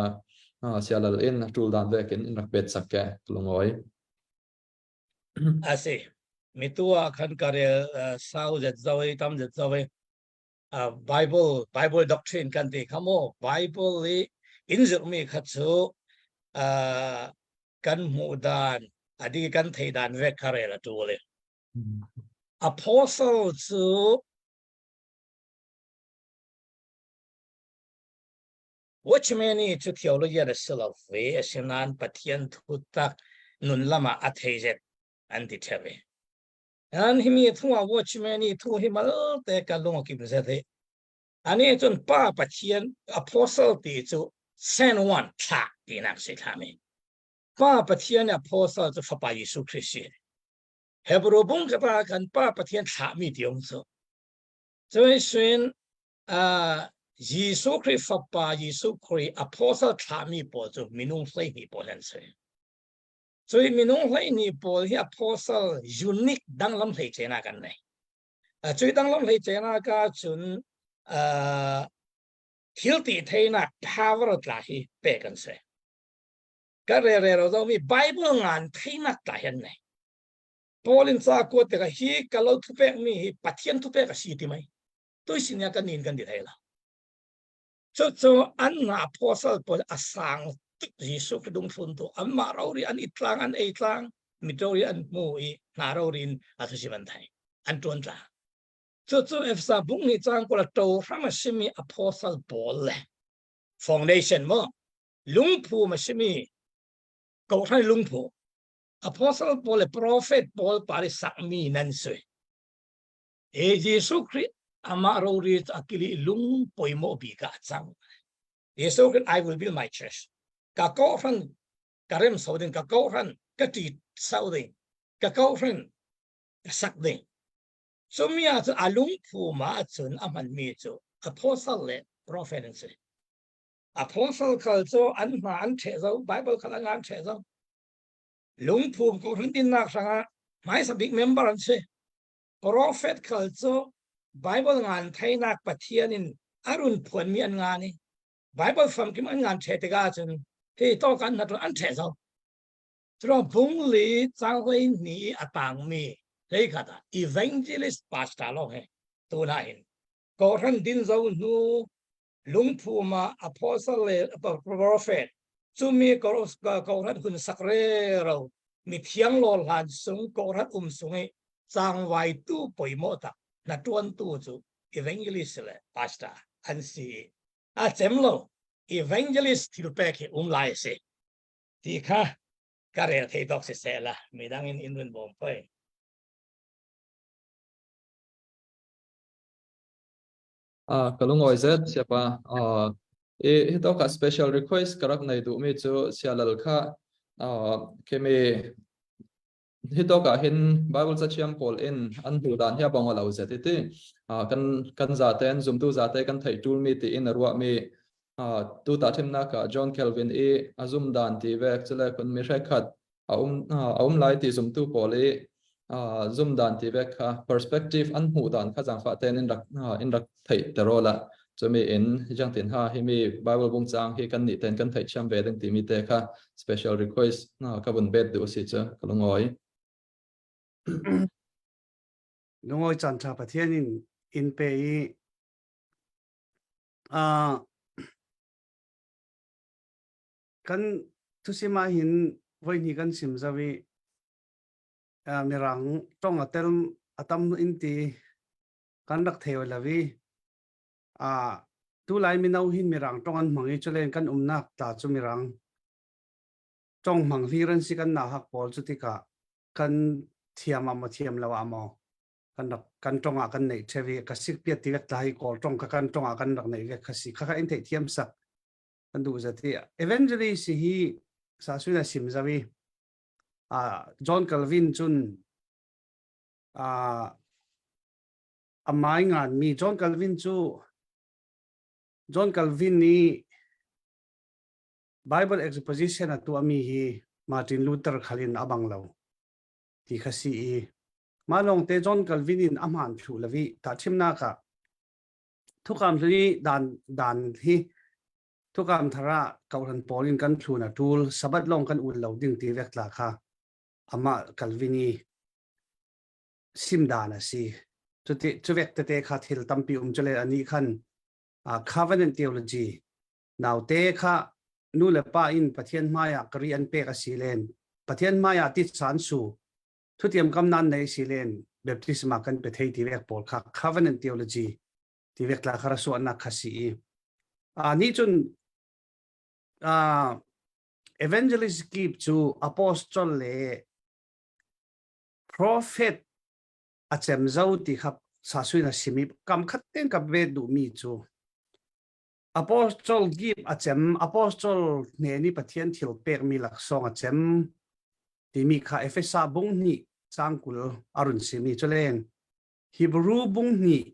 sia lal in tul dan vekin in rak pet sak ke lungoi A si. Mitu ah khan ka rel sau zet zo i tam zet zo i Bible Bible doctrine kan ti kha mu. Bible i In zirhmi kha cu uh, kan hmuh dan adi kan thei dan vek kha rel a tul i. Apostle cu Watchman i cu theologian a si lo ve asinain Pathian thutak nun lam ah a thei zet an ti ṭheo i. An himi thu ah Watchman i thu hi malte ka lung a kim zet hi. Ani cun Pa Pathian apostle ti cu send one thlah tinak si thlami. Pa Pathian apostle cu Fapa Jesuh Christ si. Hebrew bung ka pa kan Pa Pathian thlahmi ti um cu. Cun sin uh, Jesuh Khrih Fapa Jesuh Khrih apostle thlahmi pawl cu minung 12 pawl an si. Cui minung 12 pawl hi apostle unique danglam hlei chena kan nei. Cui danglam hlei chena ka cun uh, thil ti theinak power tla hi pe kan si. Ka re re ro mi Bible ngan theinak tla hian nei. Paul in ca kuat tikah hi ka lo thupek mi hi Pathian thupek a si ti mai. Tui sin ya kan nin kan di thei la. Cu cu an nga apostle pawl a sang tuk Jesuh Khrih dungthlun tu anmah rori an itlang an ei tlang mi rori an hmu i hna rori in a thusim an thei an tuan tla. Cu cu Efesa bung ni cang kula to hram a simi apostle pawl le foundation mo lungphu ma simi ko hran lungphu apostle pawl le prophet pawl pari sakmi nan si. E Jesuh Khrih amah rori a kili lung poimo bi ka cang. Jesuh Khrih I will build my church. Ka ko hran ka rem so ding ka ko hran ka ti sau ding ka ko hran ka sak ding. Cumi ah cun a lungphu ma cun a hman mi cu apostle le prophet an si. Apostle khal cu an hma an ṭheh zo Bible khal an an ṭheh zo. Lungphum ko hran dinnak hrangah hmaisa bik member an si. Prophet khal cu Bible ngan theinak Pathian in a run phuanmi an ngan i Bible famkim an ngan ṭhe tikah cun hi to kan na an ṭhe zo. Curuang phung li cang hlei ni a tangmi hlei khat ah evangelist pastor lawng he tu na hin kawhran din zo hnu lungphum ah apostle le prophet cumi kawhran hun sak rero mithiang law hlan sung kawhran um sung i cangvai tu poimawh tak na tuan tu cu evangelist le pastor an si a cem lo evangelist thil pek hi um lai si ti kha ka rel thei dok si se la midang in in run bawm poi. Ka lungawi zet siapa. I hi tawk ah special request ka rak nei duhmi cu sialal kha khimi hi tawk ah hin Bible cathiang pawl in an hmuh dan hi a bong lo zet iti kan kan zaten zumtu zate kan theih ṭulmi tiin a ruahmi tu ta thimnak ah John Calvin i a zum dan ti vek cule kun mi hrekhat a um a um lai ti zumtu pawl i zum dan ti vek kha perspective an hmuh dan kha zangfah ten in rak in rak theih tero la chumi in jang tin ha hi mi bible bung chang hi kan ni ten kan theih thiam ve ding ti mi te kha special request ka bun bet du si chu ka lungoi. Lungoi chan tha Pathian in in pe i Kan thusim ahhin voihnih kan sim zau i Mirang ṭong a tel a tam in ti kan rak thei lo i tu lai mino hin Mirang ṭong an hmang i culen kan umnak tla cu Mirang ṭong hmang hlir an si kan nahak pawl cu tikah kan thiam ah maw thiam lo ah maw kan rak kan ṭong ah kan neih ṭheu i ka sik piat ti vek tla hi Kawl ṭong kha kan ṭong ah kan rak neih vek kha si kha kha in theih thiam sak kan duh zat hi evangelist hi sa suin a sim zawi John Calvin cun a mai ngan mi John Calvin cu John Calvin nih Bible exposition a tuahmi hi Martin Luther khalin a bang lo ti kha si i mah lawng te John Calvin in a hmaan thlu lavi ta chimnak ah Thukam hi dan dan hi thukam thar ah kohhran pawl in kan thlun a ṭul Sabbath lawng kan ul lo ding ti vek tla kha amah Calvin i sim dan a si. Cuti cu vek tete kha thil tampi um cule anih khan covenant theology. Naute kha nu le pa in Pathian hmaiah kari an pek a si len. Pathian hmaiah titsa an su. Thutiam kam nan nei si len baptisma kan pe thei ti vek pawl kha covenant theology ti vek tla khara suahnak kha si i. A ni cun evangelist kip cu apostle le prophet a cem zo ti kha sasuin a simi kam khat ten ka ve duhmi cu Apostle gip a cem apostle hne ni Pathian thil pekmi laksawng a cem timi kha Efesa bung hnih cangkul arun simi culeng Hebrew bung hnih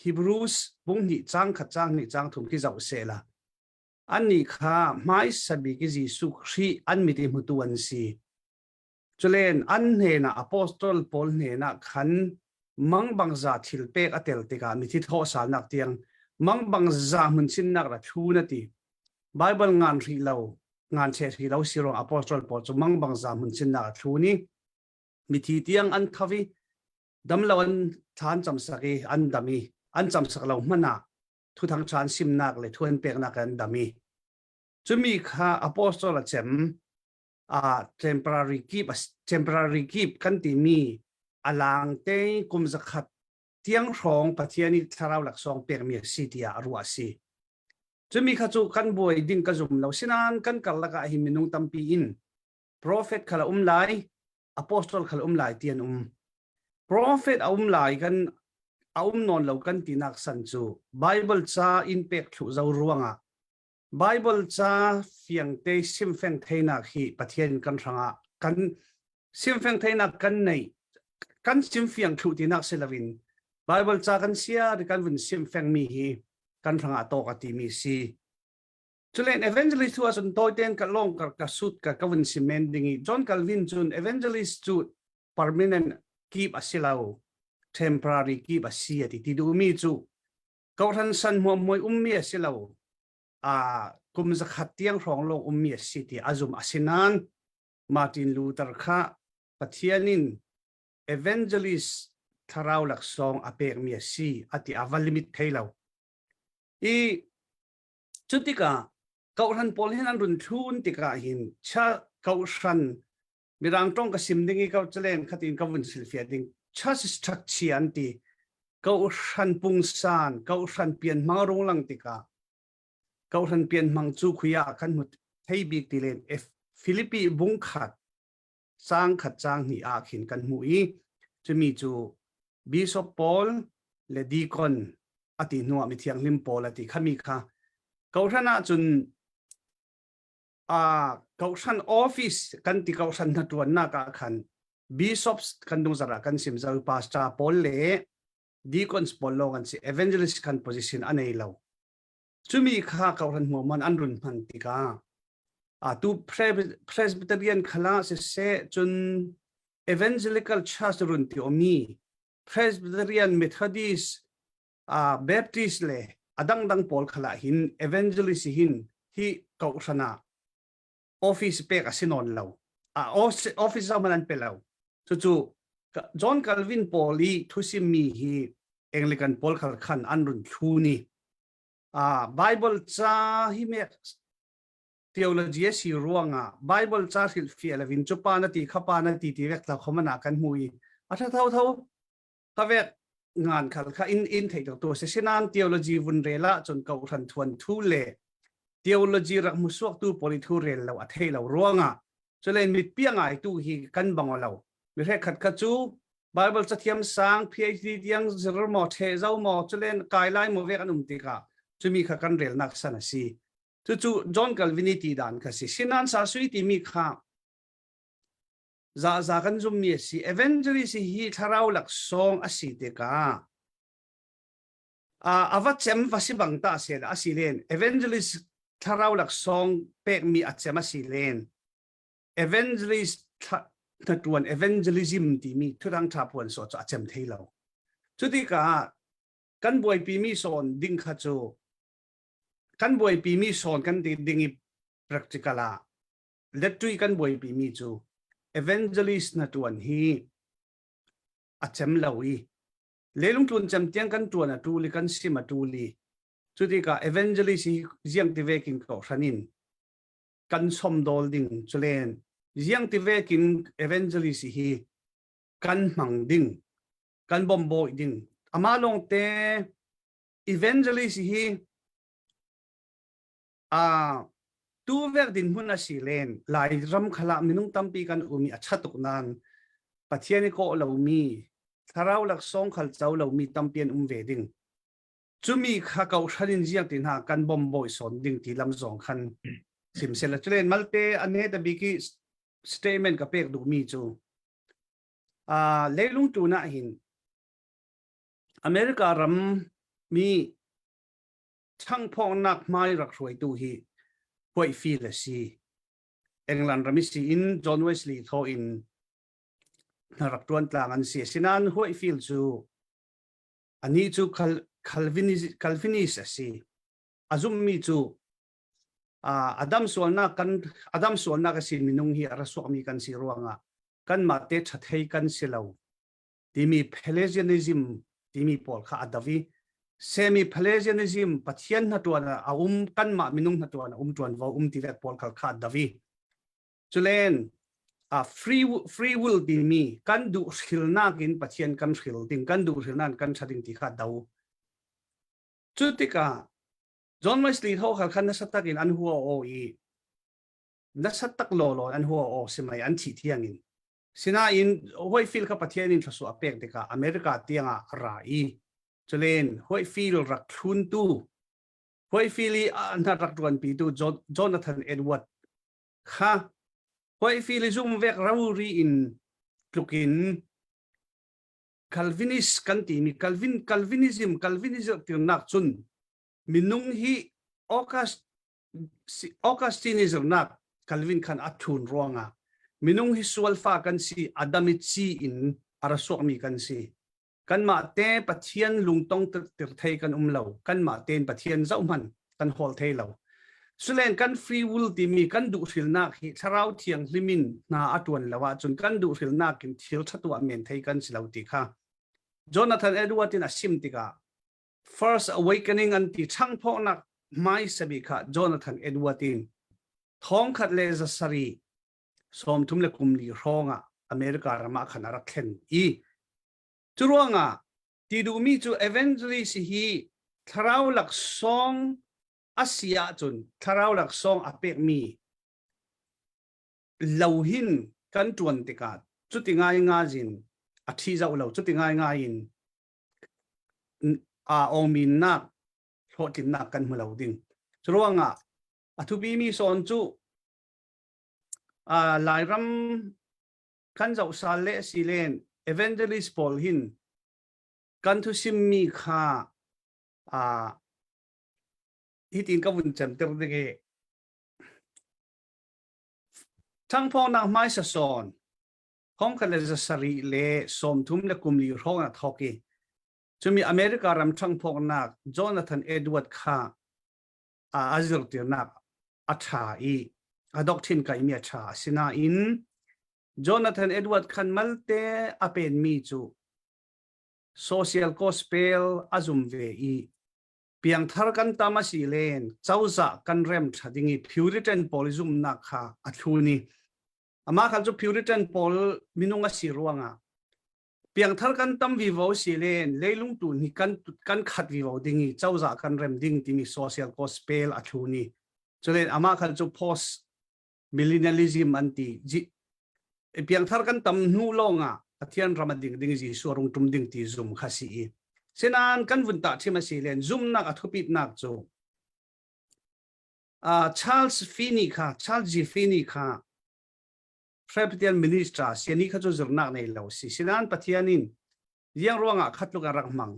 Hebrews bung hnih cang khat cang hnih cang thum khi zoh se la annih kha hmaisa bik i Jesuh Khrih an mit i hmutu an si Culen an hnenah apostol pawl hnenah khan mangbangza thil pek a tel tikah mithi thawhsalnak tiang mangbangza hmun chinnak ra thu na ti. Bible ngan hrih lo, ngan che hrih lo si ruang apostol pawl cu mangbangza hmun chinnak a thu ni. Mithi tiang an thavi, damlo an thlan camsak i an dam i an camsak lo hmanh ah thuthang chan simnak le thuan peknak an dam i cumi kha apostol a cem temporary keep temporary keep kan timi alang te kum zakhat tiang hrawng Pathian i thlarau laksawng pekmi a si tiah ruah a si. Cumi kha cu kan buai ding ka zum lo sinan kan karlak ah hin minung tampi in prophet khal a um lai apostle khal um lai ti an um. Prophet a um lai kan a um nawn lo kan tinak san cu Bible ca in pek thlu zo ruangah Bible ca fiangte simfeng theinak hi Pathian kan hrangah kan simfeng theinak kan nei kan simfiang thlu tinak si loin Bible ca kan sia kan vun simfeng mi hi kan hrangah tawk a timi si. Culen evangelist tu ahcun tawiten ka long ka ka sut ka ka vun simen ding i John Calvin cun evangelist cu permanent keep a si lo temporary keep a si a ti ti duhmi cu Kohhran san hmuamhmuai ummi a si lo. Kum zakhat tiang hrawng lawng ummi a si ti a zum. Asinain Martin Luther kha Pathian in evangelist thlarau laksawng a pekmi a si a ti a va limit thei lo. I cu tikah kohhran pawl hin an run thlun tikah hin cha kohhran Mirang tong ka sim ding i ka chalen khatin ka vun silfia ding church structure an ti kohhran pungsan kohhran pian hmang rung lang tikah kohhran pian hmang cu khuya kan hmu thei bik ti len Philippi bung khat sang khat chang ni ah khin kan hmu i chumi cu Bishop Paul le deacon ati hnuah mi thianghlim Paul ati khami kha kohhran ah cun kohhran office kan ti kohhran hna ṭuannak ah khan bishops kan dungzar ah kan sim zo pastor pawl le deacons pawl lawng an si evangelist kan position a nei lo cumi kha kohhran hmuaman an run hman tikah tu Presbyterian khala siseh cun evangelical church run ti omi Presbyterian Methodist Baptist le a dangdang pawl khala hin evangelist hin hi kohhran ah office pek a si nawn lo office zong an pe lo cucu John Calvin pawl i thusimmi hi Anglican pawl khal khan an run thlu ni Bible ca hi mek theology a si ruangah Bible ca hrilh fiah lovin cu pa na ti kha pa na ti ti vek tla khoman ah kan hmu i a tha tho tho ka vek ngan khal kha in in thei tu se sinan theology vun rel ah cun ko hran thuan thu le theology rak mu suak tu poli thu rel lo a thei lo ruanga chulen mit piang ai tu hi kan bang lo mi hre khat kha chu bible cathiam sang phd tiang zir mo the zo mo chulen kai lai mo vek an um tika chumi kha kan rel nak san a si chu chu John Calvin ti dan kha si sinan sa sui ti mi kha Za za kan zummi a si. Evangelist hi thlarau laksawng a si tikah a va cem va si bang ta se a si len. Evangelist thlarau laksawng pekmi a cem a si len. Evangelist hnatuan evangelism timi thurang tha puan so cu a cem thei lo. Cutikah kan buaipi mi sawn ding kha cu kan buaipi mi sawn kan ti ding i practical ah Lettui kan buaipi mi cu evangelist na tuan hi a cem lo i lelung tlun cem tiang kan tuan a tul i kan sim a tul i. Cu tikah evangelist hi ziang ti vekin ko hranin kan somdawl ding culen ziang ti vekin evangelist hi kan hmang ding kan bombawi ding ama lawng te evangelist hi a tu vek din hmun a si len lai ram khala minung tampi kan umi a chatuk nan pathian i ko lomi thlarau laksawng khal co lomi tampi an um ve ding cumi kha ko hran in ziang ti hna kan bom bawi son ding ti lam zong khan sim sela chulen malte ane ta biki statement ka pek duh mi chu a leilung tu na hin America ram mi changphawngnak hmai rak hruaitu hi Whitefield a si. England ram si in John Wesley thaw in hna rak tuan tlang an si. Sinain Whitefield cu anih cu Calvinist a si. A zummi cu Adam sualnak kan Adam sualnak a si minung hi a ra suakmi kan si ruangah kanmah te ṭhathei kan si lo timi Pelagianism timi pawl kha a do i semi-Pelagianism Pathian hna ṭuan a um kanmah minung hna ṭuan a um ṭuanvo um ti vek pawl khal kha a do i culen a free free will timi kan duh hrilnak in Pathian kan hril ding kan duh hrilnak kan ṭha ding ti kha do cu tikah John Wesley tho khal khan nasa tak in an hua o i nasa tak law law an hua o si mai an thi thiang in Sinain Whitefield kha Pathian in thluachuah a pek tikah America tiangah a ra i culen Whitefield rak thluntu Whitefield i hna rak ṭuanpitu Jonathan Edward kha Whitefield i zum vek rori in tlukin Calvinist kan timi Calvin Calvinism Calvinism tirnak cun minung hi August Augustinism nak Calvin khan a thun ruangah minung hi sualfa kan si Adam i ci in a ra suakmi kan si kanmah te Pathian lungtong tir thei kan um lo kanmah tein Pathian zohman kan hawl thei lo sulen kan free will timi kan duh hrilnak hi thlarau thianghlim in hna a tuan lo ahcun kan duh hrilnak in thil ṭha tuah men thei kan si lo ti kha Jonathan Edward in a sim tikah First Awakening an ti ṭhangphawhnak hmaisa bik kha Jonathan Edward in thongkhat le zasarih 34 hrawng ah America ram ah khan a rak thlen i cu ruangah ti duhmi cu evangelist hi thlarau laksawng a si ahcun thlarau laksawng a pekmi lo hin kan ṭuan tikah cuti ngai ngazin a ṭhi zoh lo cuti ngai ngai in aa awminnak hlawhtlinnak kan hmu lo ding. Curuangah a thupimi sawn cu Lairam kan zoh sal le si len evangelist pawl hin kan thusimmi kha hitin ka vun cemter ding i ṭhangphawngnak hmaisa sawn thongkhat le 734 hrawng ah thawk i cumi America ram ṭhangphawknak Jonathan Edward kha a zirtirnak a ṭha i a doctrine kaimi a ṭha. Asinain Jonathan Edward khan malte a penmi cu social gospel a zum ve i piangthar kan tam a si len cozah kan rem ṭha ding i Puritan pawl zumnak kha a thlun i Amah kha cu Puritan pawl minung a si ruangah piangthar kan tam vivo si len leilung tu ni kan kan khat vivo ding i cozah kan rem ding timi social gospel a thlu ni culen amah khal cu post millennialism an ti piangthar kan tam hnu lawngah Pathian ram a ding ding Jesuh rung tum ding ti zum kha si i sinan kan vun ta thim a si len zumnak a thupitnak cu Charles Finney kha Charles G. Finney kha Presbyterian minister siani kha cu zirnak nei lo si sinan Pathian in liang ruangah khatluk a rak hmang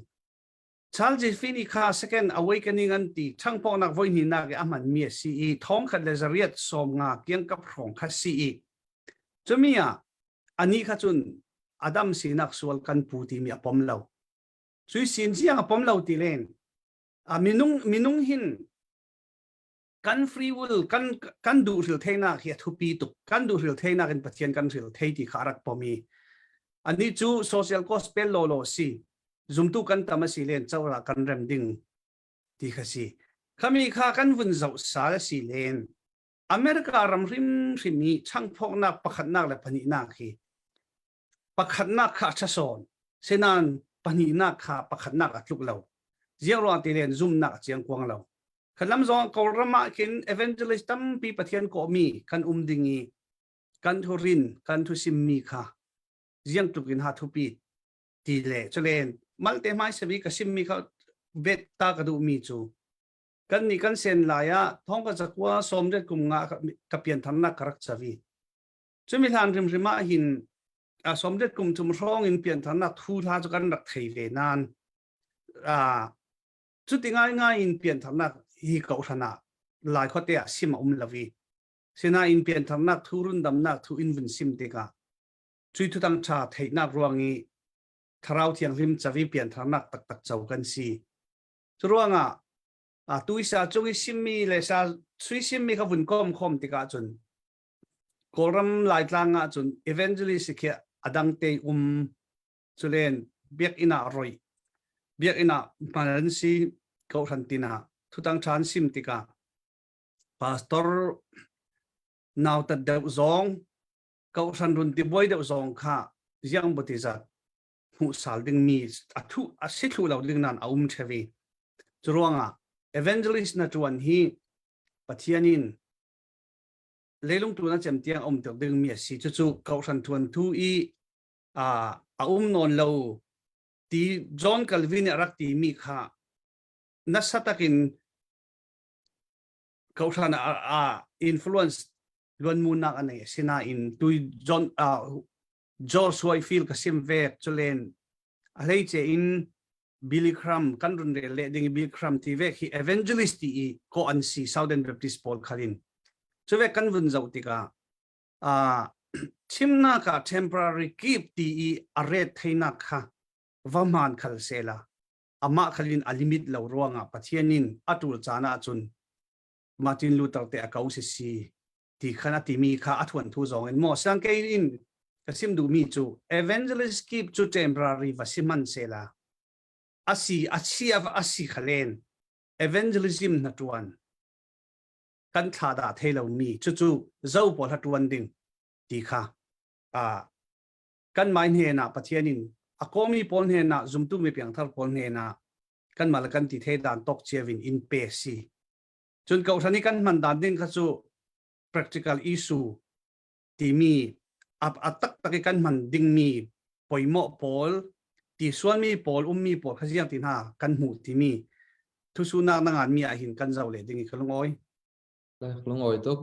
Charles G. Finney kha second awakening an ti ṭhangpawknak voi hnihnak i a hmanmi a si i thong khat le zariat sawm nga kiangkap hrawng kha si i cumi ah anih kha cun Adam sinak sual kan pu timi a pom lo cui sin ziang a pom lo ti len a minung minung hin kan free will kan kan duh hril theinak hi a thupi tuk kan duh hril theinak in Pathian kan hril thei ti kha rak pom i ani cu social gospel law law si zumtu kan tam a si len chora kan rem ding. ti kha si. Khami kha kan vun zoh sal a si len. America ram hrimhrim i changphawknak pakhatnak le pahnihnak hi pakhatnak kha a ṭhasawn senain pahnihnak kha pakhatnak a tluk lo. Ziang ruang ti len zumnak a chiang kuang lo. Khalam zong Kawlram ah khin evangelist tampi Pathian kawhmi kan um ding i kan thurin kan thusimmi kha ziang tluk in ha thupi ti le culen malte hmai sabi ka simmi kha vet ta ka duhmi cu kan nih kan sen lai ah thong ka zakua sawmriat kum nga ka piantharnak ka rak chavi cumi hlan hrimhrim ah hin a sawmriat kum thum hrawng in piantharnak thu hla cu kan rak thei ve nan a cuti ngai ngai in piantharnak hi ko hran ah lai khuate ah sim a um lovi sinain piantharnak thu rundamnak thu in vun sim tikah cui thutang ṭha theihnak ruang i thlarau thianghlim cavi piantharnak taktak co kan si. Cu ruangah a tuisa cung i simmi le sa sui simmi kha vun kom khom tikah cun Kawlram Laitlang ah cun evangelist khi adang te um culen biakinn ah roi biakinn ah hman an si kohhran tin ah thutang ṭha an sim tikah pastor nautat deuh zong kohhran run tibuai deuh zong kha ziang buti zat hmuh sal dingmi a thu a si thlu lo ding nan a um thevi cu ruangah evangelist na tuan hi Pathian in leilung tu na cem tiang um tuk ding mi a si cucu kohhran tuan thu i a a um nawn lo ti John Calvin nih a rak ti mi kha nasa takin kohhran a, a influence luanmunak a nei asinain tu John George Whitefield ka sim vek chulen a hleice in Billy Graham kan run rel le ding Billy Graham ti vek hi evangelist ti i ko an si Southern Baptist pawl khalin chu vek kan vun zoh tikah chimnak ah temporary keep ti i a ret theinak kha va man khal sela amah khalin a limit lo ruangah Pathian in a tul caan ahcun Martin Luther te a ko si si ti khan a timi kha a thuan thu zong in maw siang kei in ka sim duhmi cu evangelist keep cu temporary va si man sela asi a chi a si khalen evangelism na tuan kan thla dah thei lo mi cu cu zo pawl ha tuan ding ti kha a kan mai hne na pathian in a komi pawl hne na zumtu mi piangthar pawl hne na kan mal kan ti thei dan tok chiavin in pe si Cun kohhran i kan hman dan ding kha cu practical issue timi a, a taktak i kan hman dingmi poimawh pawl ti sualmi pawl ummi pawl kha ziang ti hna kan hmuh timi thusunak na ngan mi ah hin kan zoh le ding i ka lungawi. Lungawi tuk.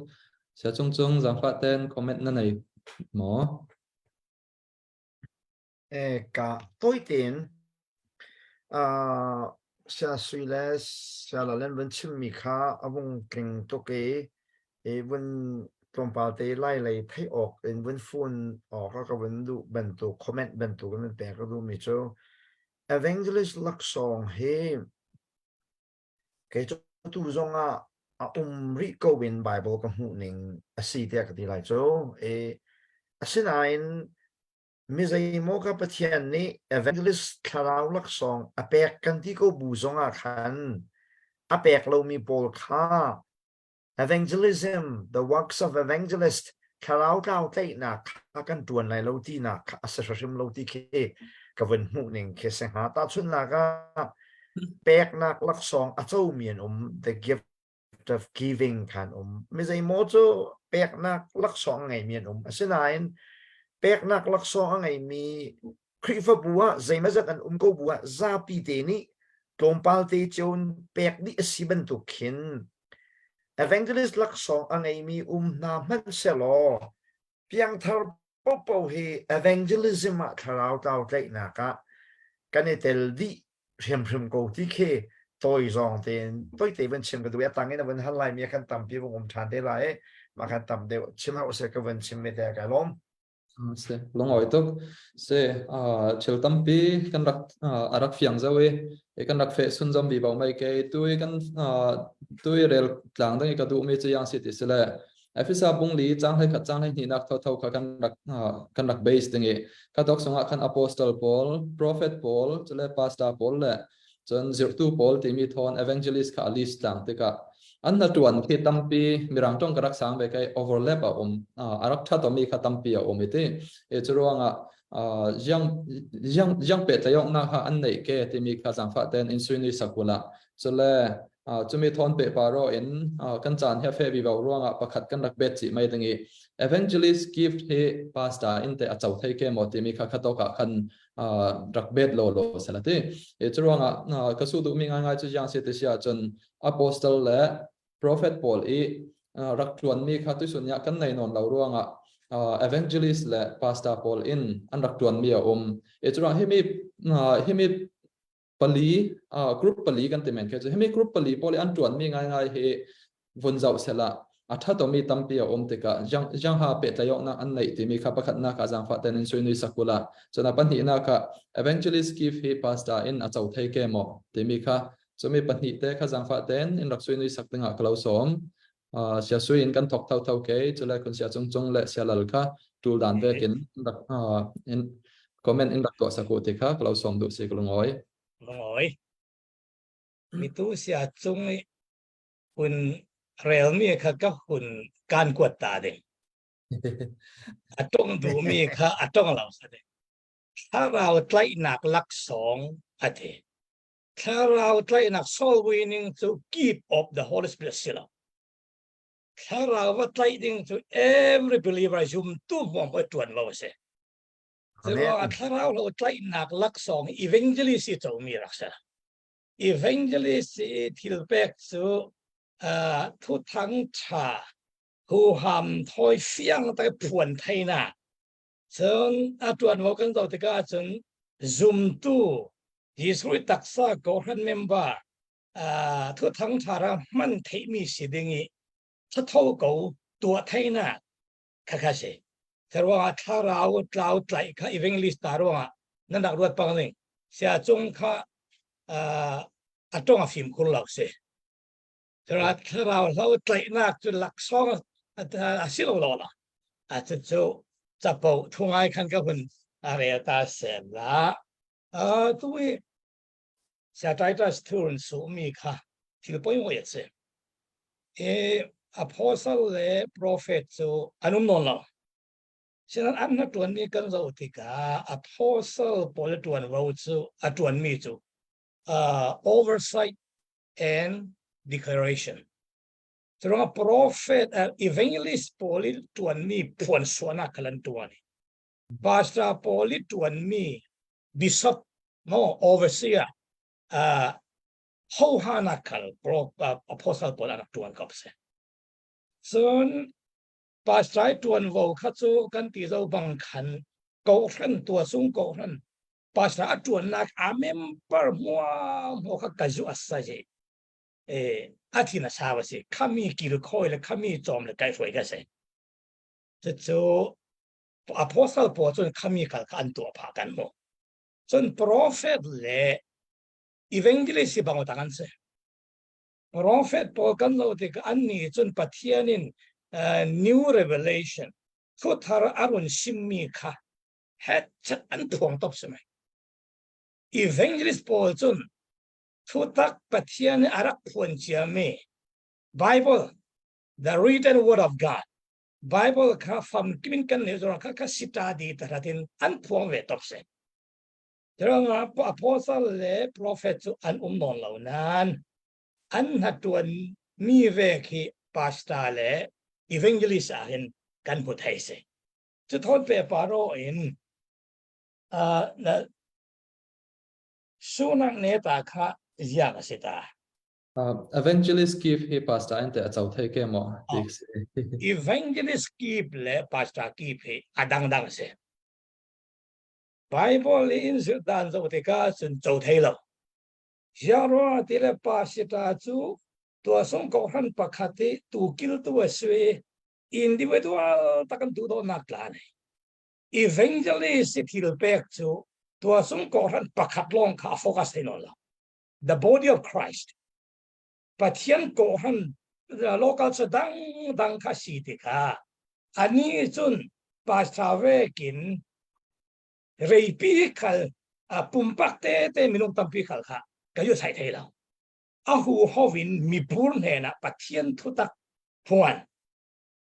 Sia cung cung zangfah ten comment na nei maw? Ka tawi tein Saya Sui le Saya Lalen vun chimmi kha a vung tling tuk i i vun tlawmpal te lai lei theih awk in vun fun awk a ka vun duh bantuk comment bantuk in vun pek ka duhmi cu evangelist laksawng hi kei cu tu zong ah a um rih ko in Bible ka hmuh ning a si tiah ka ti lai cu. I asinain Mi zeimaw kha Pathian nih evangelist thlarau laksawng a pek kan ti ko bu zongah khan a pek lomi pawl kha evangelism, the works of evangelist, thlarau tlau tlaihnak kha kan ṭuan lai lo tinak kha a si hrim lo ti khi ka vun hmuh ning khi si hnga. Tahchunhnak ah peknak laksawng a comi an um, the gift of giving khan um. Mi zeimaw cu peknak laksawng a ngeimi an um. Asinain peknak laksawng a ngeimi Khrihfabu ah zeimazat an um ko bu ah zapi te nih tlawmpal te cio in pek dih a si bantuk khin evangelist laksawng a ngeimi um hna hmanh selaw piangthar popo hi evangelism ah thlarau tlau tlaihnak ah kan i tel dih hrimhrim ko ti khi tawi zawng tein toite van chim ka duh i a tang in a van hal lai mi khan tampi vung um ṭhan te lai i mah khan tam deuh chim hau se ka van chim me te ka lawm. Se lungawi tuk se thil tampi kan rak a rak fiang zau i kan rak fe sun zom bi bo mai ke tui kan tui rel tlang dang i ka duh mi chu yang si ti sile Efesa bung li chang hlei khat chang hlei hnihnak thotho kha kan rak kan rak base ding i kha dok sungah khan apostle pawl prophet pawl chule pastor pawl le. Cun zirhtu pawl timi thawn evangelist kha a list tlang tikah an hna-ṭuan khi tampi Mirang ṭong ka rak sang ve kai overlap a um. A rak ṭha tomi kha tampi a um i ti. E cu ruangah ziang ziang ziang pehtlaihawknak kha an neih ke timi kha zaangfah tein in suinui sakula. Cule cumi thawn pe paro in kan caan hi a fe vivo ruangah pakhat kan rak bet chih mai ding i evangelist gift hi pastor in te a co thei ke maw timi kha khatok ah khan rak bet lo lo selati e cu ruangah ka su duhmi ngaingai cu jiang si ti si ahcun apostle le prophet pawl i rak ṭuanmi kha tuisun ya kan nei nawn lo ruangah evangelist le pastor pawl in an rak ṭuanmi a um e cu ruang himi himi pali group pali kan ti men khe cu himi group pali pawl i an ṭuanmi ngaingai hi vun zoh sela a ṭhatomi tampi a um tikah jiangha pehtlaihawknak an neih timi kha pakhatnak ah zaangfah ten in suinui sakula cun a pahnihnak ah evangelist gift hi pastor in a co thei ke maw timi kha cumi pahnih te kha zaangfah ten in rak suinui sak dingah ka lo sawm sia sui in kan thok tho tho ke cule kun sia cung cung le sia lal kha tul dan vekin rak in comment in rak tuah saku ti kha ka lo sawm duh si ka lungoi lungoi mitu sia cung i hun relmi kha ka hun kan kuat ta ding. A tong duhmi kha a tong lo sa ding. Thlarau tlaihnak laksawng a ti. Thlarau tlaihnak soul winning cu gift of the Holy Spirit si lo. Thlarau va tlaih ding cu every believer zumtu hmuam hoi tuan lo a si. Curuangah thlarau lo tlaihnak laksawng evangelist i comi rak si. Evangelist i thilpek cu thuthang ṭha huham thawi fiang tak phuan theinak cun a ṭuanvo kan zoh tikah cun zumtu Jesuh taksa kawhhran member thuthang ṭha ra hman theihmi si ding i thatho ko tuah theinak khakha si. Ruangah thlarau tlau tlaih kha evangelist ta ruangah nan rak ruat pang ning sia cung kha a tong a fim khur lo si. Thlarau hlo tlaihnak cu laksawng a si lo lo la. A cu cu capo thu ngai khan ka hun a rel ta sem la. Tu i sia Titus thurun su mi kha thil poi ngoi a si. E apostle le prophet cu an um nawn lo. Sinan an na tuan mi kan zoh tikah apostle pawl tuan vo cu a tuan mi cu oversight and declaration. Curuangah prophet evangelist pawl i tuan mi phuan suanak kha lan tuan. Pastor pawl i tuan mi bishop no overseer hohana khal pro apostle pawl an rak tuan ko si. Cun pastor tuanvo kha cu kan ti zo bang khan kohhran tua sung kohhran pastor a tuannak a member hmua hmua kha kazu asa je e a thin a sawa si khami kil khoi le khami chom le kai hruai ka se cu apostle pawl cun khami kal kha an tuah phah kan hmuh cun prophet le evangelist hi bang tang an si prophet pawl kan lo tik an nih cun Pathian in new revelation thuthar a run simmi kha het chat an thuang top si mai evangelist pawl cun thutak Pathian a rak phuan ciami Bible the written word of God Bible kha famkim kan ne zong kha kha sita di taratin an phuang ve top se. Teranga apostle le prophet cu an um nawn lo nan an hnatuan mi ve khi pastor le evangelist ah hin kan hmu thei se. Cu thon pe paro in na sunak ne ta kha ziak a si ta. Evangelist gift hi pastor in te a co thei ke maw ti si. Evangelist gift le pastor gift hi a dangdang si. Bible in zirh dan zoh tikah cun co thei lo. Ziangruangah ti le pastor cu tuasung kohhran pakhat i tu kiltu a si individual tak an duh dawhnak tla nei. Evangelist i thil pek cu tuasung kohhran pakhat lawng kha a focus thei nawn lo. The body of Christ. Pathian kawhhran local cu dangdang kha si tikah ani cun pastor vekin reipi khal pumpak te te minung tampi khal kha. Ka yu sai thei lo. A hu hovin mibur hnenah Pathian thutak phuan.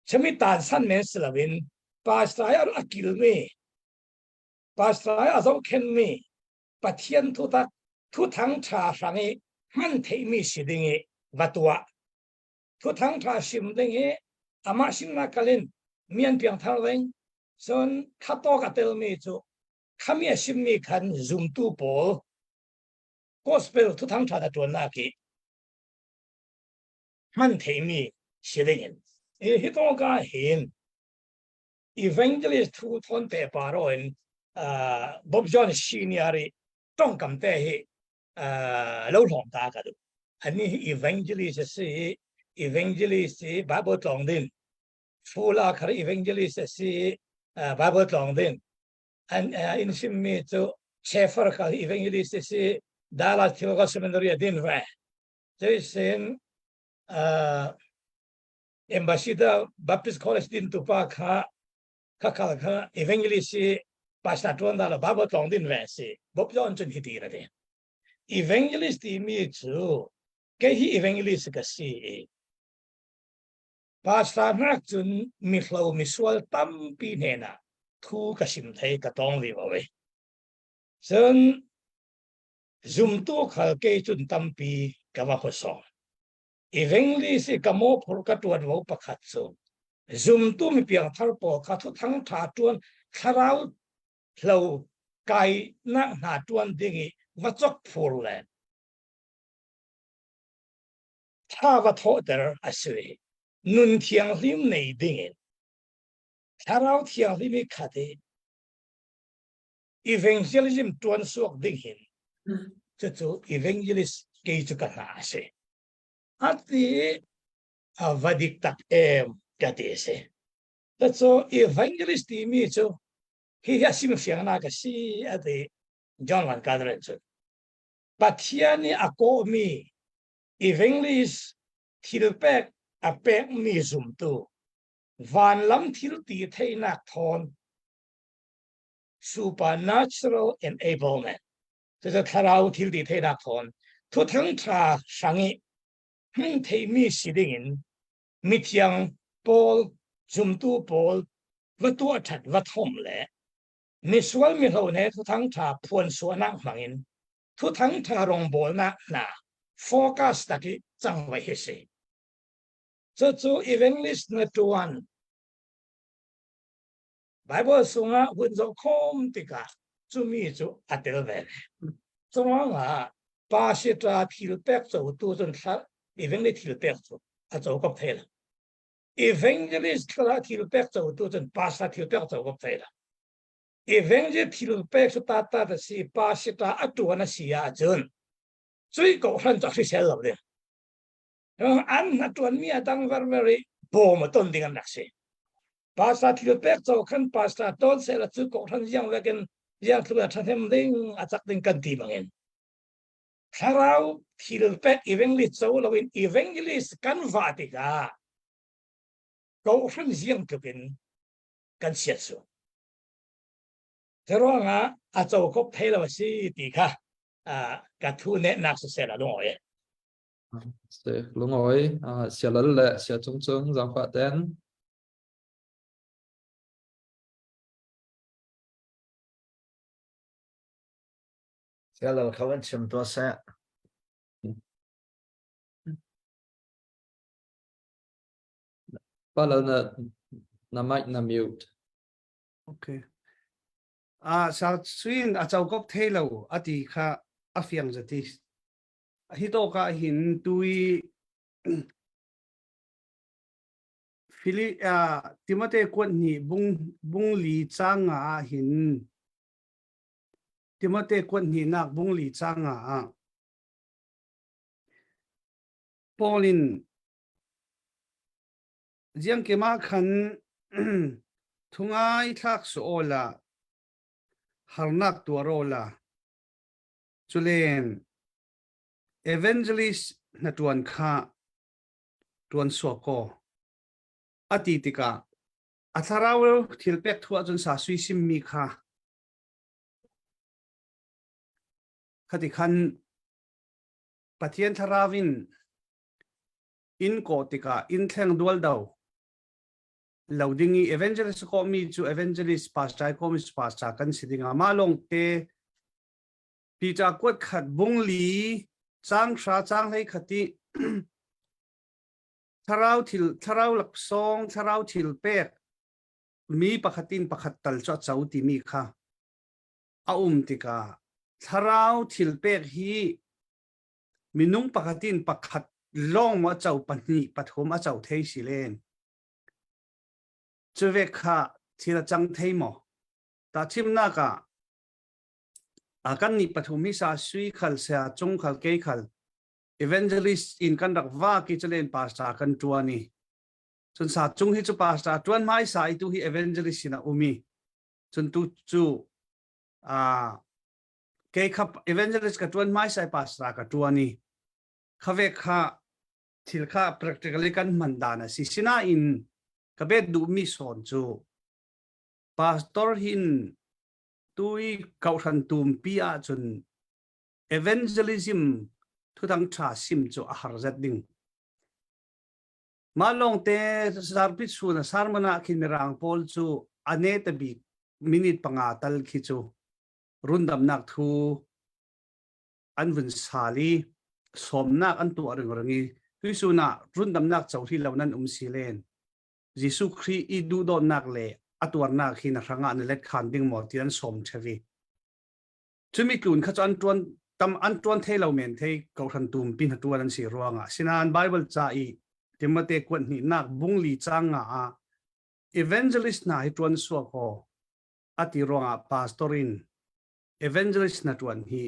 Chami tan san men siloin pastor a kilmi pastor a zohkhenmi Pathian thutak thuthang ṭha hrang i hman theihmi si ding i va tuah. Thuthang ṭha sim ding i amah sinnak kalin mian piangthar ding cun khatawk a telmi cu khami a simmi khan zumtu pawl gospel thuthang ṭha na ṭuannak i hman theihmi si ding in hi tawka hin evangelist thu thon te paro in Bob John senior i tongkam te hi lo hlawm ta ka du ani hi evangelist si evangelist si Bible tlong din fula khar evangelist si Bible tlong din an in sim mi chu Schaeffer ka evangelist si Dallas Theological Seminary din ve sin Ambassador Baptist College din tu pa kha kha kal kha evangelist si pastor tuan da la Bible tlong din ve si Bob John chun hi ti ra de evangelist ti mi chu ke hi evangelist ka si pastor nak chun mi hlo mi sual tampi hne na thu ka sim thei ka tong vi wa we cun zumtu khal ke chun tampi ka va ho so Evangelist i ka mawhphurh ka ṭuanvo pakhat cu zumtu mi piangthar pawl kha thuthang ṭha ṭuan thlarau hlo kainak hna ṭuan ding i va chok phur le tha va thawhter a si. Nun thianghlim nei ding in thlarau thianghlim i khat i evangelism ṭuan suak ding hin cucu evangelist kei cu ka hna a si. A ti a va dik tak em ka ti a si. Cu evangelist timi cu hi hi a sim fiangnak a si a ti John Van Garderen cu. Pathian nih a kawhmi evangelist thil pek a pekmi zumtu vanlam thil ti theihnak thawn supernatural enablement cucu thlarau thil ti theihnak thawn thuthang ṭha hrang i hmang theimi si dingin mithiang pawl zumtu pawl va tuah ṭhat va thom le misual mihlo ne thuthang ṭha phuan suahnak hmangin thuthang ṭha rawngbawlnak hna focus tak i cang vai hi si cucu evangelist na ṭuan Bible sungah hun zoh khom tikah cumi cu a tel ve. Curuangah pa sitra thil pek cotu cun thla evangelist thil pek cu a co kop thei lo. Evangelist thla thil pek cotu cun pastor thil pek co kop thei lo. Evangelist thil pek cu ta ta ta si pa sitra a tuan a si ahcun cui ko hran cu a hrisel lo ding. An na tuan mi a dang ver i bawm a ton ding an rak si. Pastor thil pek co khan pastor ton seh la cu kawhhran ziang vekin ziang thlu a ṭhahnem ding a cak ding kan ti bangin thlarau thil pek evangelist co loin evangelist kan va tikah kawhhran ziang tlukin kan siat su Zeruangah a co kop thei lo a si ti kha ka thu ne nak siseh la lungawi. Se lungawi sialal le sia cung cung zangfah ten Sialal kho an chim tuah seh. Palal na na mic na mute. Okay. Ah sa suin a chau kop thei lo ati kha a fiang zati. Hi to ka hin tui Fili Timote kuat hnih bung li caang nga ah hin Timote kuat hnihnak bung li caang nga ah Paul in ziangkim ah khan thungai thlak su aw la harnak tuar aw la culen evangelist na ṭuan kha ṭuan suak kaw a ti tikah a thlarau thil pek thu ahcun sa sui simmi kha khati khan. Pathian thlarau in in kawh tikah in thleng dual do lo ding i evangelist kawh mi cu evangelist pastor kawh mi pastor kan si ding ah mah lawng te Peter kuat khat bung li cang hra cang hlei khat i thlarau thil thlarau laksawng thlarau thil pek mi pakhat in pakhat tal cu a co timi kha a um tikah thlarau thil pek hi minung pakhat in pakhat lawng maw a co pahnih pathum a co thei si len cuve kha thil a cang thei maw ta chimnak ah a kan nih pathum hi sa sui khal sia cung khal kei khal evangelist in kan rak va ki chalen pastor kan tuan i cun sa cung hi cu pastor tuan hmai sa i tu hi evangelist in a umi cun tu cu a kei kha evangelist ka tuan hmai sai pastor ka tuan i khave kha thil kha practically kan hman dan a si sinain ka bet duh mi sawn cu pastor hin tui kohhran tumpi ahcun evangelism thudang tha sim cu a har zet ding Mah lawngte zarpi chun a sermon ah khin mirang pawl cu a ne te bik minute panga tal khi cu rundamnak thu an vun sal i sawmnak an tuah ringring i tuisun ah rundamnak cohli lo nan um si len. Jesuh Khrih i duhdawtnak le a tuarnak hi na hrangah na let khan ding maw ti an sawm ṭhevi. Cumi tlun kha cu an ṭuan tam an ṭuan thei lo men thei kohhran tumpi hna ṭuan an si ruangah sinain Bible ca i Timote kuat hnihnak bungli caang nga ah evangelist hna hi ṭuan suak aw a ti ruangah pastor in evangelist na ṭuan hi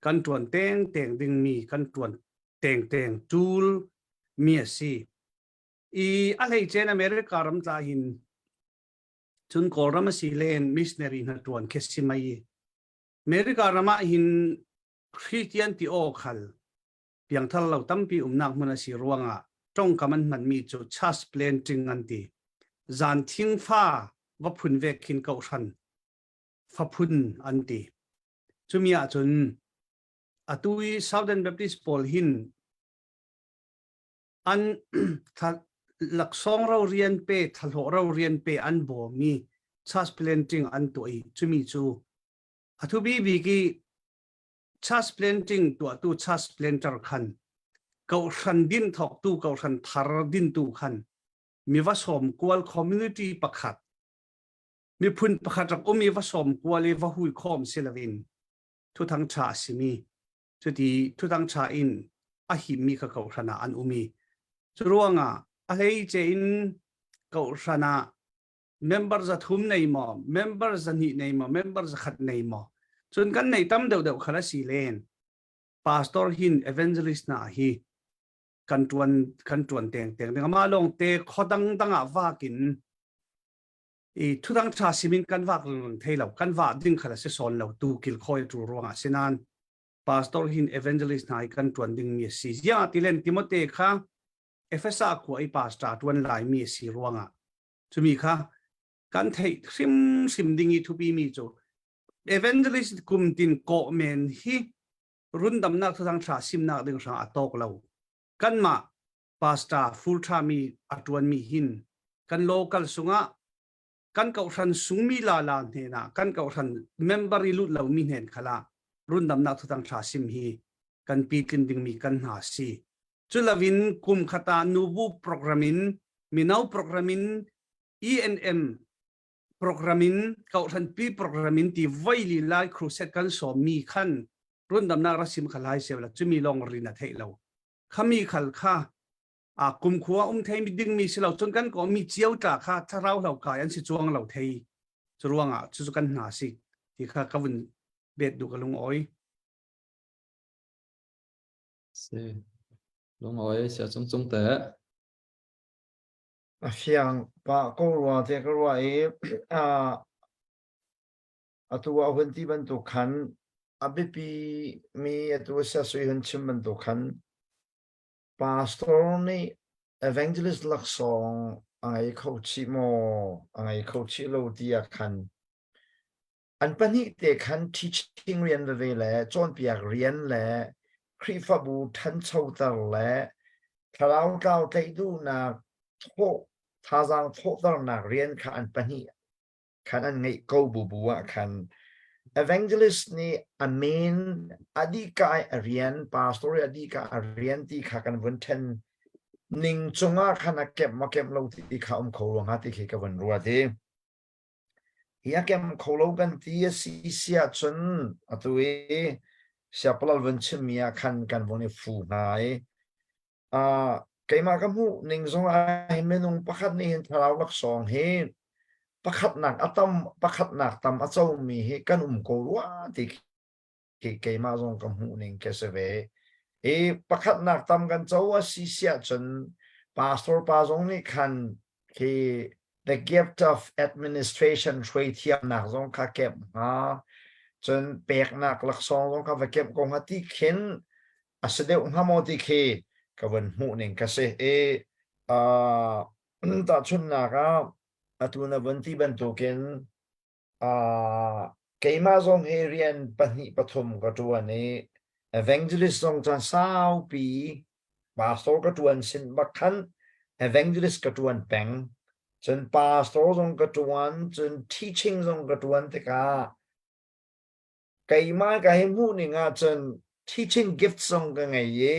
kan ṭuan teng teng dingmi kan ṭuan teng teng ṭul mi a si. I a hleicen America ram tla hin Cun Kawlram a si len missionary hna ṭuan khi si mei. America ram ah hin Christian ti aw khal piangthar lo tampi umnak hmun a si ruangah ṭongkam an hmanmi cu church planting an ti. Zan thingfa va phun ve khin kohhran faphun an ti. Cumi ahcun atu i Southern Baptist pawl hin an laksawng ro rian pe thlahlawh ro rian pe an bawm i church planting an tuah i cumi cu a thu bik i church planting tuahtu church planter khan kohhran din thawktu kohhran thar dintu khan mi va sawm kual community pakhat miphun pakhat rak um i va sawm kual i va hui khawm si loin thuthang ṭha a simi cuti thudang ṭha in a himmi kha kohhran ah an um i cu ruangah a hleice in kohhran ah member za thum nei maw member za hnih nei maw member za khat nei maw cun kan nei tam deuhdeuh khal a si len pastor hin evangelist na hi kan tuan kan tuan teng teng ding ama lawng te khodang dang ah vakin i thudang tha simin kan vak ring thei lo kan va ding khal a si sawn lo tu kil khoi tu ruangah sinan pastor hin evangelist hna hi kan tuan ding mi a si ziang ti len Timote kha Efesa khua i pastor tuan lai mi a si ruangah chumi kha kan theih hrim hrim ding i thupi mi cu evangelist kum tin kawh men hi rundamnak thazang tha simnak ding hrang a tawk lo kanmah pastor full tha mi a tuan mi hin kan local sungah kan kohhran sungmi lala hnenah kan kohhran member i lut lomi hnen khala rundamnak thutang tha sim hi kan pi tlin dingmi kan hna si culovin kum khata nubu program in mino program in ENM program in kohhran pi program in ti voi li lai crusade kan sawm mi khan rundamnak rasim khalai sewla chumi long rin a theih lo khami khal kha a kumkhua um thei mi ding mi si lo cun kan ko mi cio tla kha thlarau hlo kai an si chuang lo thei cu ruangah cu cu kan hna si ti kha ka vun bet du ka lung oi si lung oi sia cung cung te a fiang pa ko rua te ka rua i a atu a hun ti bantuk khan a biapi mi atu sia sui hun chim bantuk khan Pastor nih evangelist laksawng a ngei kho chih maw, a ngei kho chih lo ti ah khan an pahnih te khan teaching rian veve le cawnpiak rian le Khrihfabu ṭhanchoter le thlarau tlau tlaih duhnak thawh thazaang thawhternak rian kha an pahnih khan an ngeih ko bu bu ah khan evangelist nih a main a dihka a rian pastor a dihka a rian ti kha kan vun ṭhen ning cungah khan a kemh ma kemh lo ti kha um kho ruangah ti khi ka vun ruat i Hi a kem kho lo kan ti a si si ahcun atu i siapalal vun chimmi ah khan kan vun i fu hna i uh, keimah ka hmuh ning zong ah hin minung pakhat nih hin thlarau laksawng hi pakhatnak a tam pakhatnak tam a comi hi kan um ko rua ti khi keimah zong ka hmuh ning ka si ve. I pakhatnak tam kan co a si si ahcun pastor pa zong nih khan khi the gift of administration hruai thiamnak zong kha kemh hnga cun peknak laksawng zong kha va kemh ko hnga ti khin a si deuh hnga maw ti khi ka vun hmuh ning ka si i uh, tahchunhnak ah atu na vun ti bantukin Uh, keimah zong hi rian pahnih pathum ka ṭuan i evangelist zong caan saupi pastor ka ṭuan sin bak khan evangelist ka ṭuan peng. Cun pastor zong ka ṭuan, cun teaching zong ka ṭuan tikah keimah ka hi hmuh ning ahcun teaching gift zong ka ngei i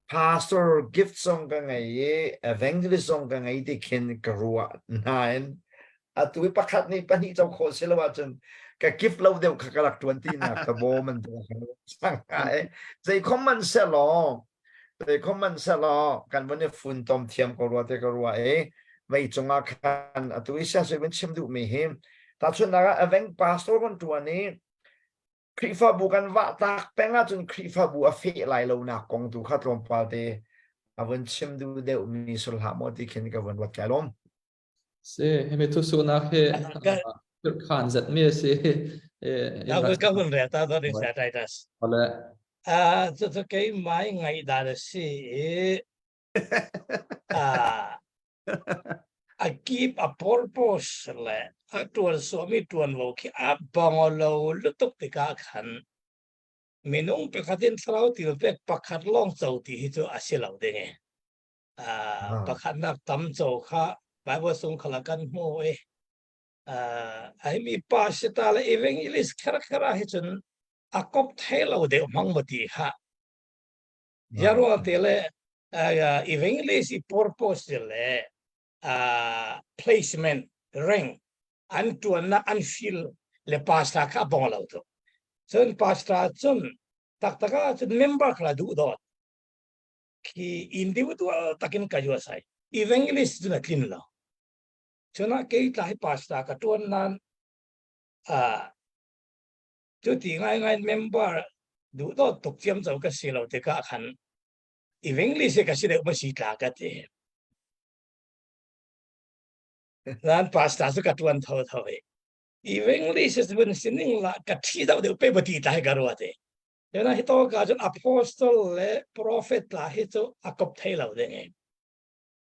pastor gift zong ka ngei i evangelist zong ka ngei ti khin ka ruah nain atu i pakhat nih pahnih co khawh si lo ahcun ka gift lo deuh kha ka rak tuan ti nak ka bawm an sang ai zei khom man se law zei khom man se law kan von i fun tom thiam ko rua te ka rua i vei cungah khan atu i sia sui van chim duh mi hi tahchunhnak ah evang pastor kan tuan i Khrihfabu kan vah tak peng ahcun Khrihfabu a feh lai lonak kong tu kha tlawmpal te a vun chim duh deuh mi sul hlah maw ti khin ka vun ruat kai lawm. Si, himi thusunak hi khan zat mi a si. Ka hun re ta do ding sa Titus. Ole. Ah, cu cu kei mai ngai dan a si i ah A keep a purpose le a ṭuan suahmi ṭuanvo khi a bong lo lutuk tikah khan minung pakhat in thlarau tilpek pakhat lawng co ti hi cu a si lo ding i uh, pakhatnak tam co kha Bible sung khala kan hmu i uh, ai mi pa sita le evangelist kher kher ah hi cun a kop thei lo deuh hmang ma ti kha Ziaruang te le evangelist i purpose le placement rank an tuannak an feel le pastor kha bong lo tu. Cun pastor cun taktak ah cun member kha duh dawt. Khi individual takin ka yu sai. Evangelist cun a tlin lo. Cun ah kei tlai pastor ka tuan nan Cuti ngaingai member duhdawt tuk ciamco ka si lo tikah khan evangelist ka si deuh ma si tla ka ti. Nan pastor cu ka tuan tho tho i evangelist vun sining la ka thi deuh deuh pe bati ta ka ruat i. Yana hi to ka cun apostle le prophet tla hi cu a kop thei lo ding i.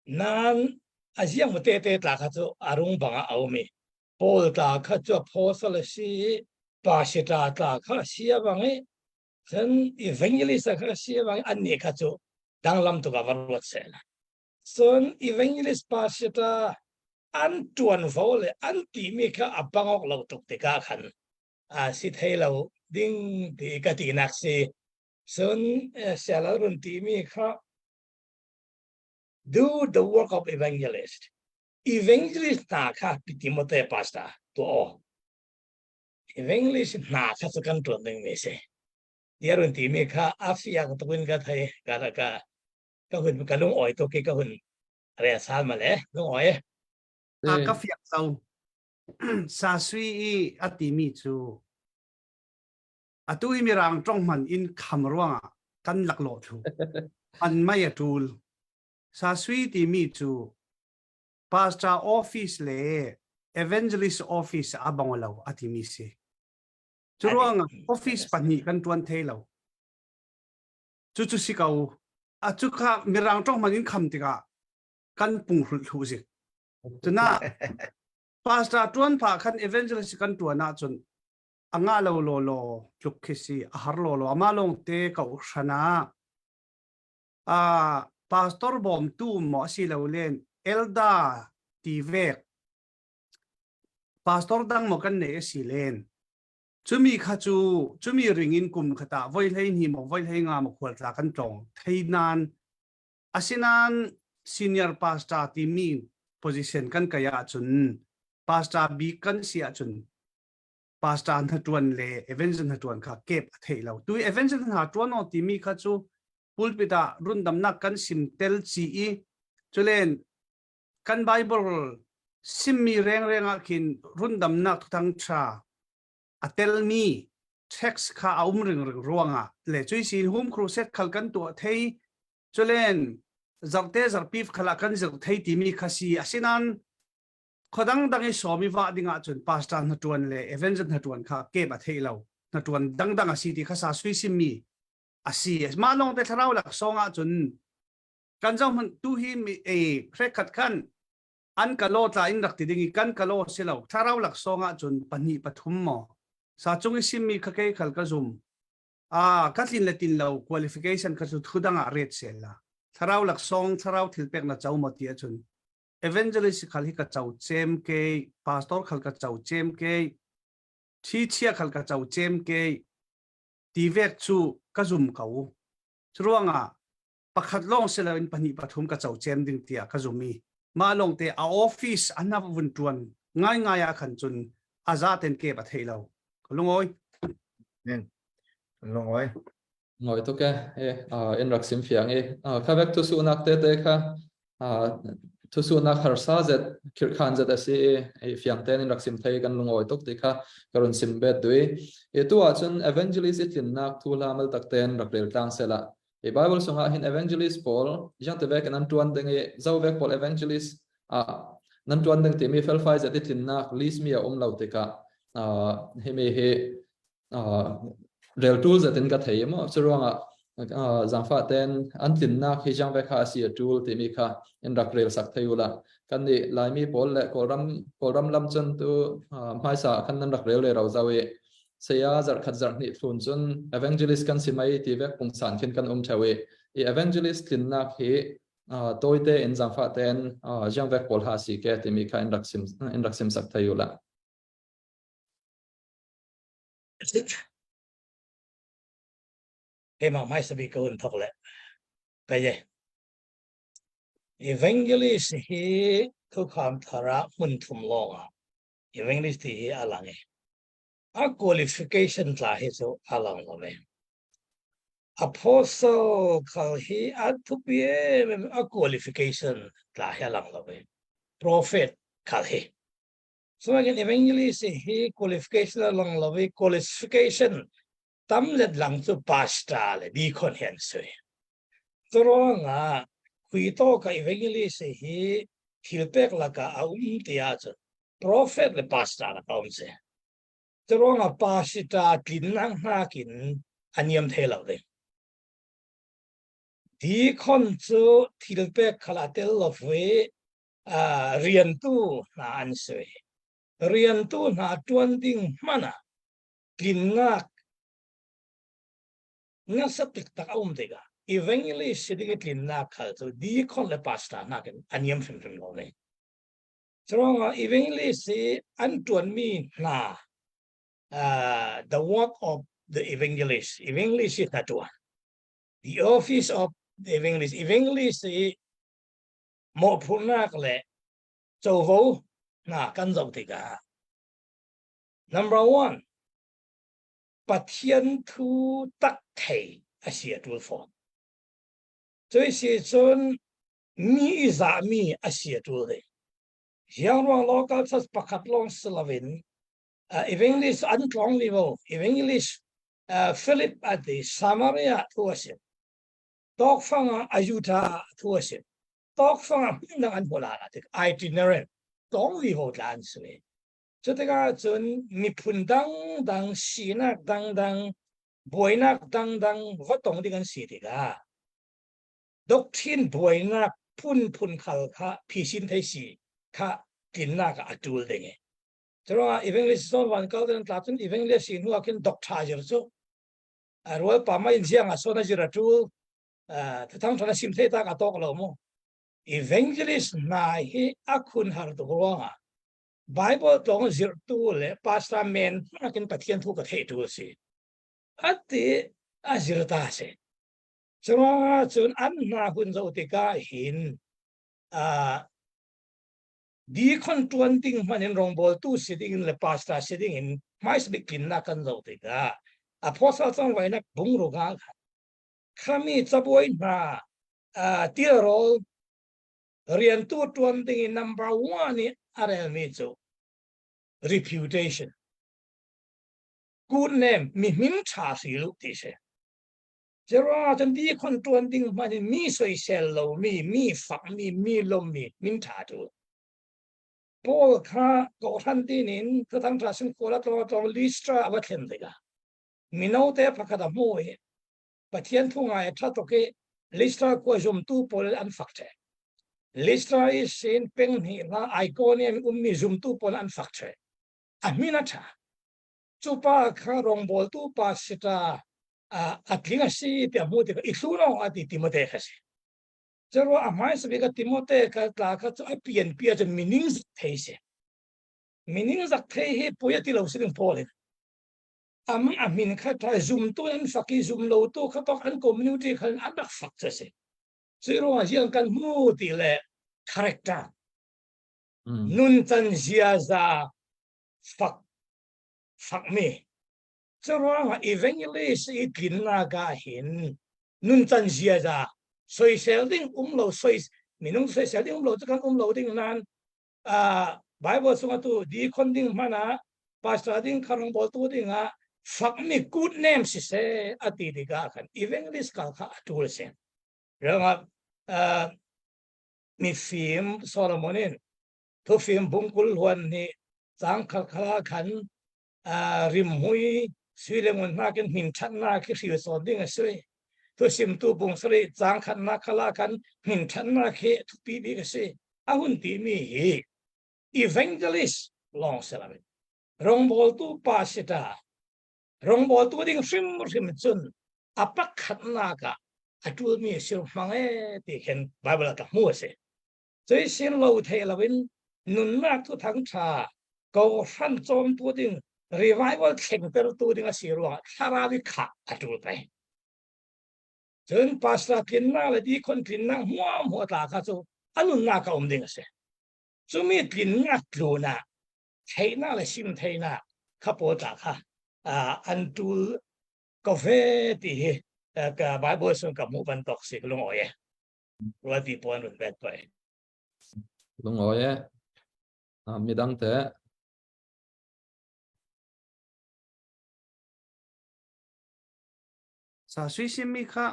Nan a ziang te te tla kha cu a rung bang a aumi. Paul tla kha cu apostle a si i pasita tla kha a si bang i cun evangelist kha a si bang i annih kha cu danglam tuk ah va ruat seh la. Cun evangelist pasita an ṭuanvo le an timi kha a bang awk lo tuk tikah khan a si thei lo ding ti ka tinak si. Cun sialal run timi kha do the work of evangelist. Evangelist hna kha pi Timote pastor tuah aw. Evangelist hna kha cu kan ṭuan dingmi si. Ti a run timi kha a fiang tuk in ka thei ka ka ka hun ka lung awi tuk i ka hun rel sal ma le lung awi. A ka fiang lo. Sasui i a timi cu atu hi mirang ṭong hman in kham ruangah kan laklawh thlu. An mei a ṭul. Sasui timi cu pastor office le evangelist office a bong lo a timi si. Cu ruangah office pahnih kan tuan thei lo. Cu cu si ko. A cu kha mirang tong man in kham tikah kan punghrulh thlu zik. Cuna pastor tuan pah khan evangelist kan tuan ahcun. A ngah lo law law tluk khi si a har law law amah lawng te ko hran ah ah pastor bawmtu maw asi lo len elda ti vek pastor dang maw kan nei asi len chumi kha cu chumi ring in kum khata voi hlei hni maw voi hlei nga maw khual tla kan tlong thei nan asinan senior pastor timi position kan kai ahcun pastor bik kan si ahcun pastor hna tuan le evangelist hna tuan kha kep a thei lo tu evangelist hna tuan o timi kha cu pulpit ah rundamnak kan sim tel chi i chulen kan bible simmi reng reng ah khin rundamnak thuthang tha a telmi text kha a um ring ring ruangah le cui sin home crusade khal kan tuah thei chulen zarte zarpi khala kan zir thei timi kha si asinan khodang dang i sawm i vah ding ahcun pastor hna tuan le evangelist hna tuan kha kep a thei lo hna tuan dangdang a si ti kha sa sui simmi a si mah lawng te thlarau lak song ahcun kan zo hman tu hi mi e hrekhat khan an kalo tla in rak ti ding i kan kalo si lo thlarau lak song ahcun pahnih pathum maw sa cung i simmi kha kei khal ka zum a ka tlin le tin lo qualification kha cu thu dang ah ret sel la thlarau lak song thlarau thil pek na cho maw ti ahcun evangelist khal hi ka cho cem ke pastor khal ka cho cem ke thi chia khal ka cho cem ke ti vek chu ka zum ko ruangah pakhat long se lo in pahnih pathum ka cho cem ding tia ka zum i ma long te a office an vun tuan ngai ngai a khan chun aza ten ke pa thei lo lungoi lungoi Ngoi tuk e. E in rak sim fiang i kha vek thu sunak te te kha thu sunak harsa zet khirkhan zet a si i fiang ten in rak sim thei kan lungawi tuk ti kha ka run sim bet dui. I tu ahcun evangelist i tlinnak thu hla mal tak ten rak rel tlang sela. I Bible sungah hin evangelist pawl jang te vek nan tuan ding i zo vek pawl evangelist a nan tuan ding timi felfai zet i tlinnak list mi a um lo tikah himi hi reltul zetin ka thei maw curuangah zaangfah ten an tlinnak hi jang ve kha a si a tul timi kha in rak rel sak thei ula kan nih laimi pawl le kawlram kawlram lam cun tu hmaisa khan nan rak rel le ro zau i saya zarh khat zarh hnih thlun cun evangelist kan si mai ti vek pungsan khin kan um theo i i evangelist tlinnak hi tawite in zaangfah ten jiang vek pawl ha si ke timi kha in rak sim in rak sim sak thei ula Keimah hmaisa bik ka hun thawk le kai e. Evangelist hi thukham thar ah hmun thum lawng ah evangelist ti hi a lang i a qualification tla hi cu a lang lo ve. Apostle khal hi a thupi em a qualification tla hi a lang lo ve. Prophet khal hi Sinain evangelist hi qualification a lang lo i qualification tam let lang cu pastor le deacon hi an si. Curuangah Khuito ka evangelist hi thilpek lakah a um ti ahcun prophet le pastor lak a um si. Curuangah pastor tlinnak hnakin a niam thei lo ding. Deacon cu thilpek khal a tel lo i riantu hna an si. Riantu hna ṭuan ding hmanh ah tlinnak nasa taktak a um tikah evangelist si ding i tlinnak khal cu deacon le pastor nakin a niam hrimhrim lo ne. Curuangah evangelist hi an ṭuanmi hna the work of the evangelist, evangelist hi hna ṭuan. The office of the evangelist, evangelist hi mawhphurhnak le covo hna kan zoh tikah number one Pathian thu tak thei a si a ṭul fawn. Cui si cun mi i zahmi a si a ṭul ding. Ziangruang local church pakhat lawng si loin uh, evangelist an tlawng vivo evangelist uh, Philip ati Samaria thu a si. Tawkfang ah Ayutthaya thu a si. Tawkfang ah hmun dang an hmu la tik itinerant tawng vi ho tla an si. Cu tikah cun miphun dangdang sinak dangdang buainak dangdang va tong ding an si tikah doctrine buainak phunphun khal kha phisin thei si kha tlinnak ah a tul ding i. Curuangah evangelist zawn van kal den tla cun evangelist si hnu ah khin doctor zir cu rual pa ma in ziang ah sawn a zir a tul thuthang thana sim thei tak a tok lo mu. Evangelist hna hi a khun har tuk ruangah Bible tlong zirtu le pastor men nakin Pathian thu ka theih tu si. Ati a zir ta si. Curuangah cun an hna hun zo tikah hin deacon tuan ding hmanh in rawngbawltu si ding in le pastor si ding in hmaisabik tlinnak kan zoh tikah apostle cangvainak bungruk ah khan khami cabuai hna tilrawl riantu tuan ding in number one i a relmi cu reputation good name mi hmin tha si lu ti si Jeruang cun deacon ṭuan ding hmanh in mi soisel lomi, mi fakmi, mi lommi min ṭha cu. Paul kha kawhhran tin in Thuthang ṭha sin khual a tlawng a tlawng Lystra a va thlen tikah mino te pakhat a hmu i Pathian thu ngai a ṭha tuk i Lystra khua zumtu pawl an fak ṭhe. Lystra i sin peng hnih hla Iconium ummi zumtu pawl an fak ṭhe. A min a ṭha. Cu pa kha rawngbawltu pa sita a tling a si tiah hmuh tikah i thlun awk a ti Timote kha si. Curuah a hmaisa bik ah Timote kha tla kha cu a pianpi ahcun mining zak thei si. Mining zak thei hi pui a ti lo si ding Paul in. Amah a min kha tha zumtu an fak i zum lotu kha bak an community khan an rak fak cu si. Cuih ruangah hian kan hmu ti le character nuncan ziaza fak fakmi Curuangah evangelist i tlinnak ah hin nuncan ziaza soisel ding um lo soi minung soisel ding um lo cu kan um lo ding nan uh, Bible chungah tu deacon ding hmanh ah pastor ding kharong bawltu ding ah fakmi good name siseh a ti tikah khan evangelist kal kha a tul si. Rangah uh, mifim Solomon in thufim bungkul huan nih cang khal khala khan rimhmui sui le ngun nakin hmin ṭhatnak hi hril sawn ding a si. Thusimtu bung sarih caang khatnak khala kan hmin ṭhatnak hi thupi bik a si. A hun timi hi evangelist lawng si lo rawngbawltu pa si ta rawngbawltu ding hrimhrim cun a pakhatnak ah a ṭulmi sir hmang e ti khin Bible ah ka hmu a si. Cui sin lo thei loin nunnak thu thang ṭha kohhran cawmtu ding revival thlengtertu ding a si ruangah thlarau i khah a ṭul peng. Cun pastor tlinnak le deacon tlinnak hmuahhmuah tla kha cu a nunnak a um ding a si. Cumi tlinnak tlun ah theihnak le sim theihnak kha pawl tla kha an ṭul ko ve ti hi ka Bible sung ka hmuh bantuk si ka lungawi e. Rualpi pawl an run vet poi. Lungawi e. Midang teh? Sa sui simi kha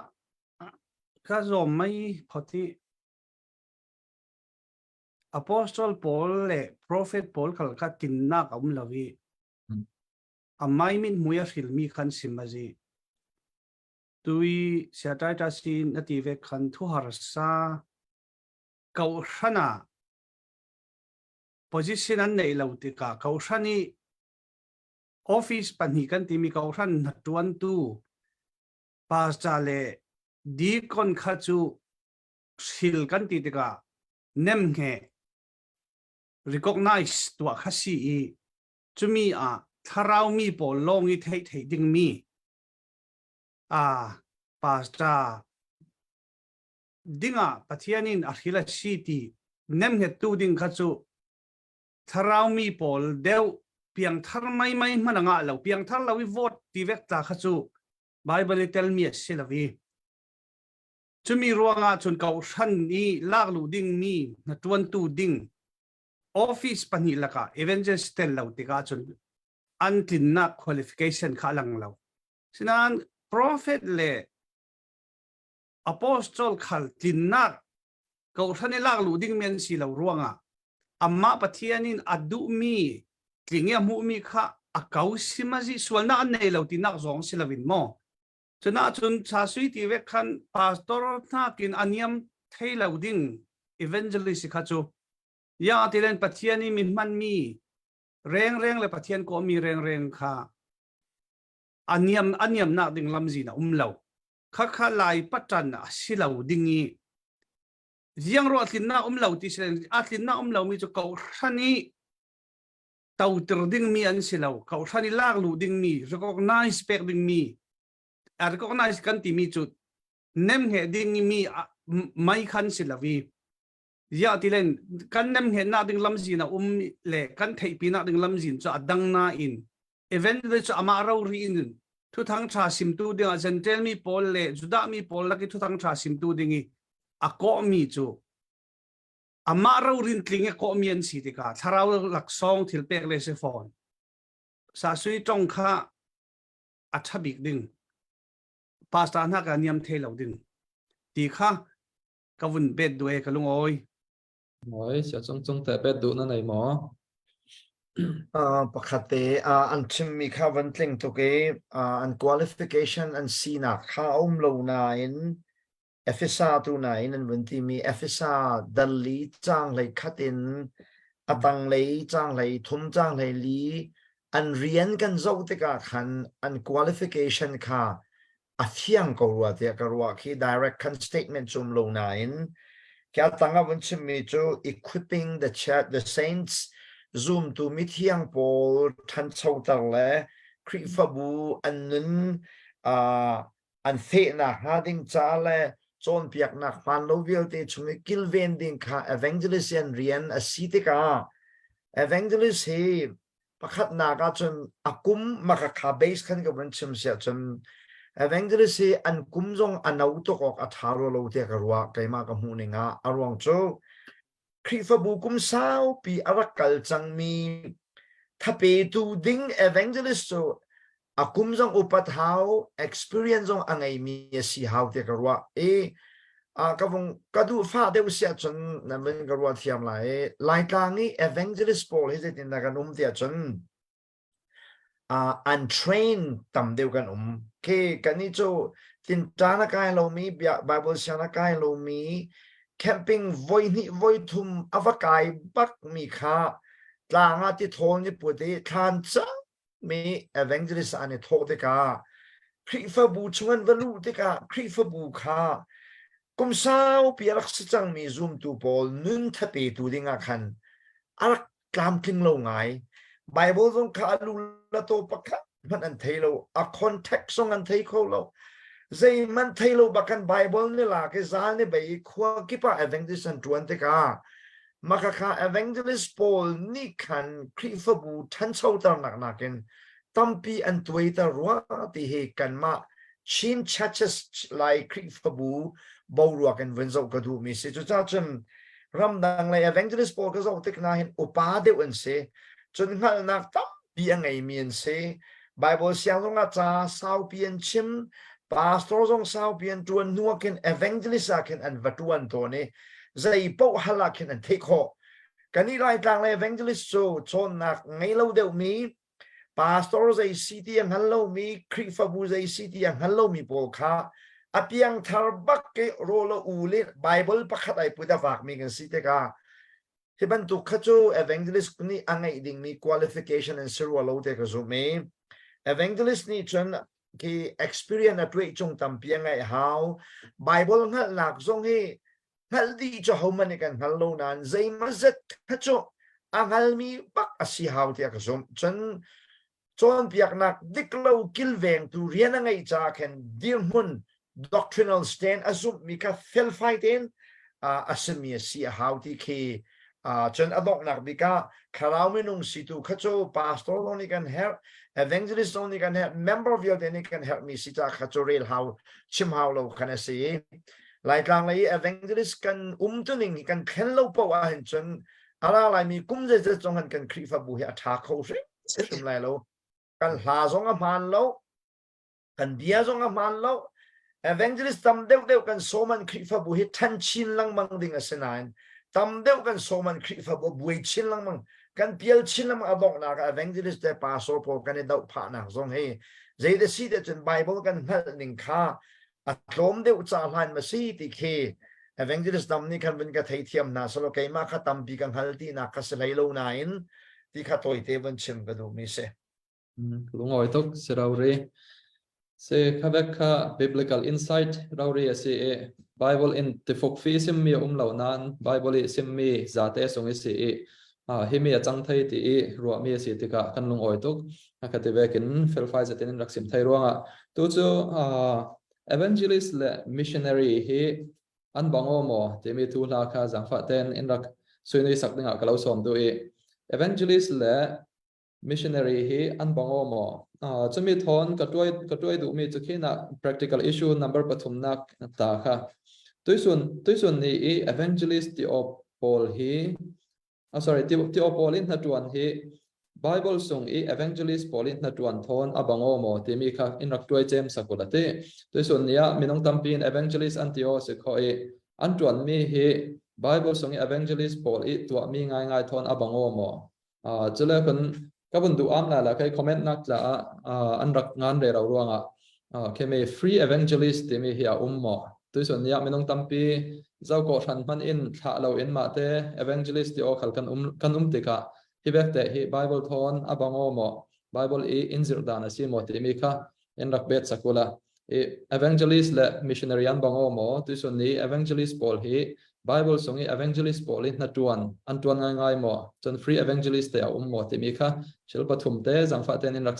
ka zawm mai photi Apostle pawl le prophet pawl khal kha tinnak a um lo i amai min mui a hrilmi khan sim a zi. Tui siataita sin na ti ve khan thu harsa kohhran ah position an neih lo tikah kohhran i office pahnih kan timi kohhran hnaṭuantu pastor le deacon kha cu hril kan ti tikah nemhnge recognize tuah kha si i cumi ah thlarau mi pawl lawng i theih theih dingmi a pastor dingah Pathian in a hril a si ti nemhngettu ding kha cu thlarau mi pawl deuh piangthar mai mai hmanh a ngah lo piangthar lo i vote ti vek tla kha cu Bible i telmi a si lo i cumi ruangah cun kohhran i lak lu ding mi hnaṭuantu ding office pahnih lakah evangelist tel lo tikah cun an tlinnak qualification kha a lang lo sinain prophet le apostol khal tlinnak kohhran i lak luh ding men si lo ruangah amah Pathian in a duhmi tling i a hmuhmi kha a ko simazi sualnak an nei lo tinak zong si loin maw cuna cun cha sui ti vek khan pastor hnakin aniam thei lo ding evangelist kha cu ya tilen Pathian i mi hmanmi. Rengreng le Pathian kawhmi rengreng kha a niam a niamnak ding lamzin a um lo. Khakha Lai patan a si lo ding i ziang ruah tlinnak um lo ti si a tlinnak um lomi cu kohhran i toter dingmi an si lo. Kohhran i lak luh dingmi, recognize pek dingmi, recognize kan timi cu nemhngeh dingmi mei khan si lo i ziah ti len kan nemhnghehnak ding lamzin a um le kan theihpinak ding lamzin cu a dang nain evangelist cu amah rori in thuthang ṭha simtu dingah Gentile mi pawl le Judah mi pawl lak i thuthang ṭha simtu ding i a kawhmi cu amah rorin tling i kawhmi an si tikah thlarau laksawng thil pek le si fawn sasui tong kha a ṭha bik ding pastor hna ka niam thei lo ding ti kha ka vun bet duh e ka lungawi. Oi, sia cung cung te bet duh na nei maw? Pakhat te an chimmi kha van tling tuk i an qualification an sinak kha a um lo nain Efesa tu nain an vun timi Efesa dal li caang hlei khat in a tanglei caang hlei thum caang hlei li an rian kan zoh tikah khan an qualification kha a fiang ko rua tiah ka ruah khi direct khan statement cu um lo nain khi a tang ah vun chimmi cu equipping the church the saints zumtu mithiang pawl ṭhanchoter le Khrihfabu an nun uh, an fehnak hnga ding ca le cawnpiaknak hmaan lo vialte chung i kilven ding kha evangelist an rian a si tikah evangelist hi pakhatnak ahcun a kum makakha base khan ka vun chim siah cun evangelist hi an kum zong a no tuk awk a ṭha rua lo tiah ka ruah keimah ka hmuh ning ah a ruang cu Khrihfabu kum saupi a rak kal cangmi thapetu ding evangelist cu a kum zong upat hau, experience zong a ngeimi a si hau tiah ka ruah. I ka vung ka duh fah deuh siah cun nan vun ka ruah thiam lai. Laitlang i evangelist pawl hi zeitindah kan um tiah cun an train tam deuh kan um. Khi kannih cu tinṭan a kai lomi, Bible siang a kai lomi, camping voi hnih voi thum a va kai bakmi kha tlang ah tithawl ni put i thlan cangmi evangelist an i thawh tikah Khrihfabu chung an va luh tikah Khrihfabu kha kum saupi a rak si cangmi zumtu pawl nun thapetu dingah khan a rak tlamtling lo ngai. Bible zong kha a lu la to pakhat hmanh an thei lo. A context zong an thei kho lo. Zeihmanh thei lo bakan Bible ni lak i zal ni bei i khua kip ah evangelist an ṭuan tikah maka kha evangelist pawl nih khan Khrihfabu ṭhanchoternak nakin tampi an tuaiter rua ti hi kanmah Chin churches Lai Khrihfabu boruak in vun zoh ka duhmi si. Cucaah cun ramdang lei evangelist pawl ka zoh tik hna hin upa deuh an si. Cun hngalhnak tampi a ngeimi an si. Bible siang zong ah ca saupi an chim, pastor zong saupi an ṭuan hnu ah khin evangelist ah khin an va ṭuan tawn i zei paoh hal ah khin an theih khawh. Kannih Laitlang lei evangelist cu cawnnak ngei lo deuhmi Pastor zei si ti a hngal lomi, Khrihfabu zei si ti a hngal lomi pawl kha a piangthar bak i rawl a ul i Bible pakhat ai put a vakmi kan si tikah hi bantuk kha cu evangelist nih a ngeih dingmi qualification an si rua lo te ka zumh i evangelist nih cun khi experience a tuah cung tampi a ngeih hau Bible hngalhnak zong hi hngalh dih cu hohmanh nih kan hngal lo nain zeimazet kha cu a hngalmi bak a si hau tiah ka zumh. Cun cawnpiaknak dik lo kilvengtu rian a ngeih caah khin dirhmun doctrinal stand a zumhmi kha felfai tein a simi a si a hau ti khi cun a donghnak bik ah thlarau minung situ kha cu pastor zong nih kan herh evangelist zong nih kan herh member vialte nih kan herhmi si caah kha cu rel hau chim hau lo khan a si Laitlang lei i evangelist kan umtuning hi kan thlen lo paoh ahhin cun a ra laimi kum zeizat zong han kan Khrihfabu hi a ṭha kho hrimhrim lai lo. Kan hla zong a hmaan lo. Kan bia zong a hmaan lo. Evangelist tam deuhdeuh kan sawm an Khrihfabu hi ṭhan chin lengmang ding a si nain tam deuh kan sawm an Khrihfabu a buai chin lengmang kan pial chin lengmang a donghnak ah evangelist le pastor pawl kan i doh phahnak zong hi zei da si te cun Bible kan hngalh ning kha a tlawm deuh ca hlan ma si ti khi evangelist dam nih khan vun ka theithiam hna selaw keimah kha tampi ka hngal tinak kha si hlei lo nain. Ti kha tawite van chim ka duhmi si. Lungawi tuk si rori. Si khavek kha biblical insight rori a si i Bible in tifuk fi simmi a um lo nain Bible i simmi zate sung i si i himi a cang thei ti i ruahmi a si tikah kan lungawi tuk. Ka ti vekin felfai zetin in rak sim thei ruangah tu cu evangelist le missionary hi an bang aw maw timi thu hla kha zaangfah ten in rak suinui sak dingah ka lo sawm duh i evangelist le missionary hi an bang aw maw? Cumi thawn ka tuai ka tuai duhmi cu khi na practical issue number pathumnak ta kha. Tuisun tuisun ni i evangelist ti aw pawl hi ah sorry ti ti aw pawl in hna tuan hi Bible sung i evangelist pawl in hna tuan thawn a bang aw maw timi kha in rak tuai cem sakul ati. Tuisun ni ah minung tampi in evangelist an ti aw si kho i an tuan mi hi Bible sung i evangelist pawl i tuah mi ngai ngai thawn a bang aw maw? Cule kun ka vun duh am la la kai comment nak tla ah an rak ngan re ro ruangah kheme free evangelist timi hi a um maw? Tuisun ni ah minung tampi zau ko hran hman in thlah lo in ma te evangelist ti o khal kan um kan um tikah hi bek te hi Bible thon a bango maw? Bible i in zir dan a si maw timi kha in rak bet sakula. I evangelist le missionary an bango maw? Tuisun ni evangelist pawl hi Bible sung i evangelist pawl i hna tuan an tuan ngai ngai maw? Cun free evangelist te a um maw timi kha thil pathum te zangfah ten in rak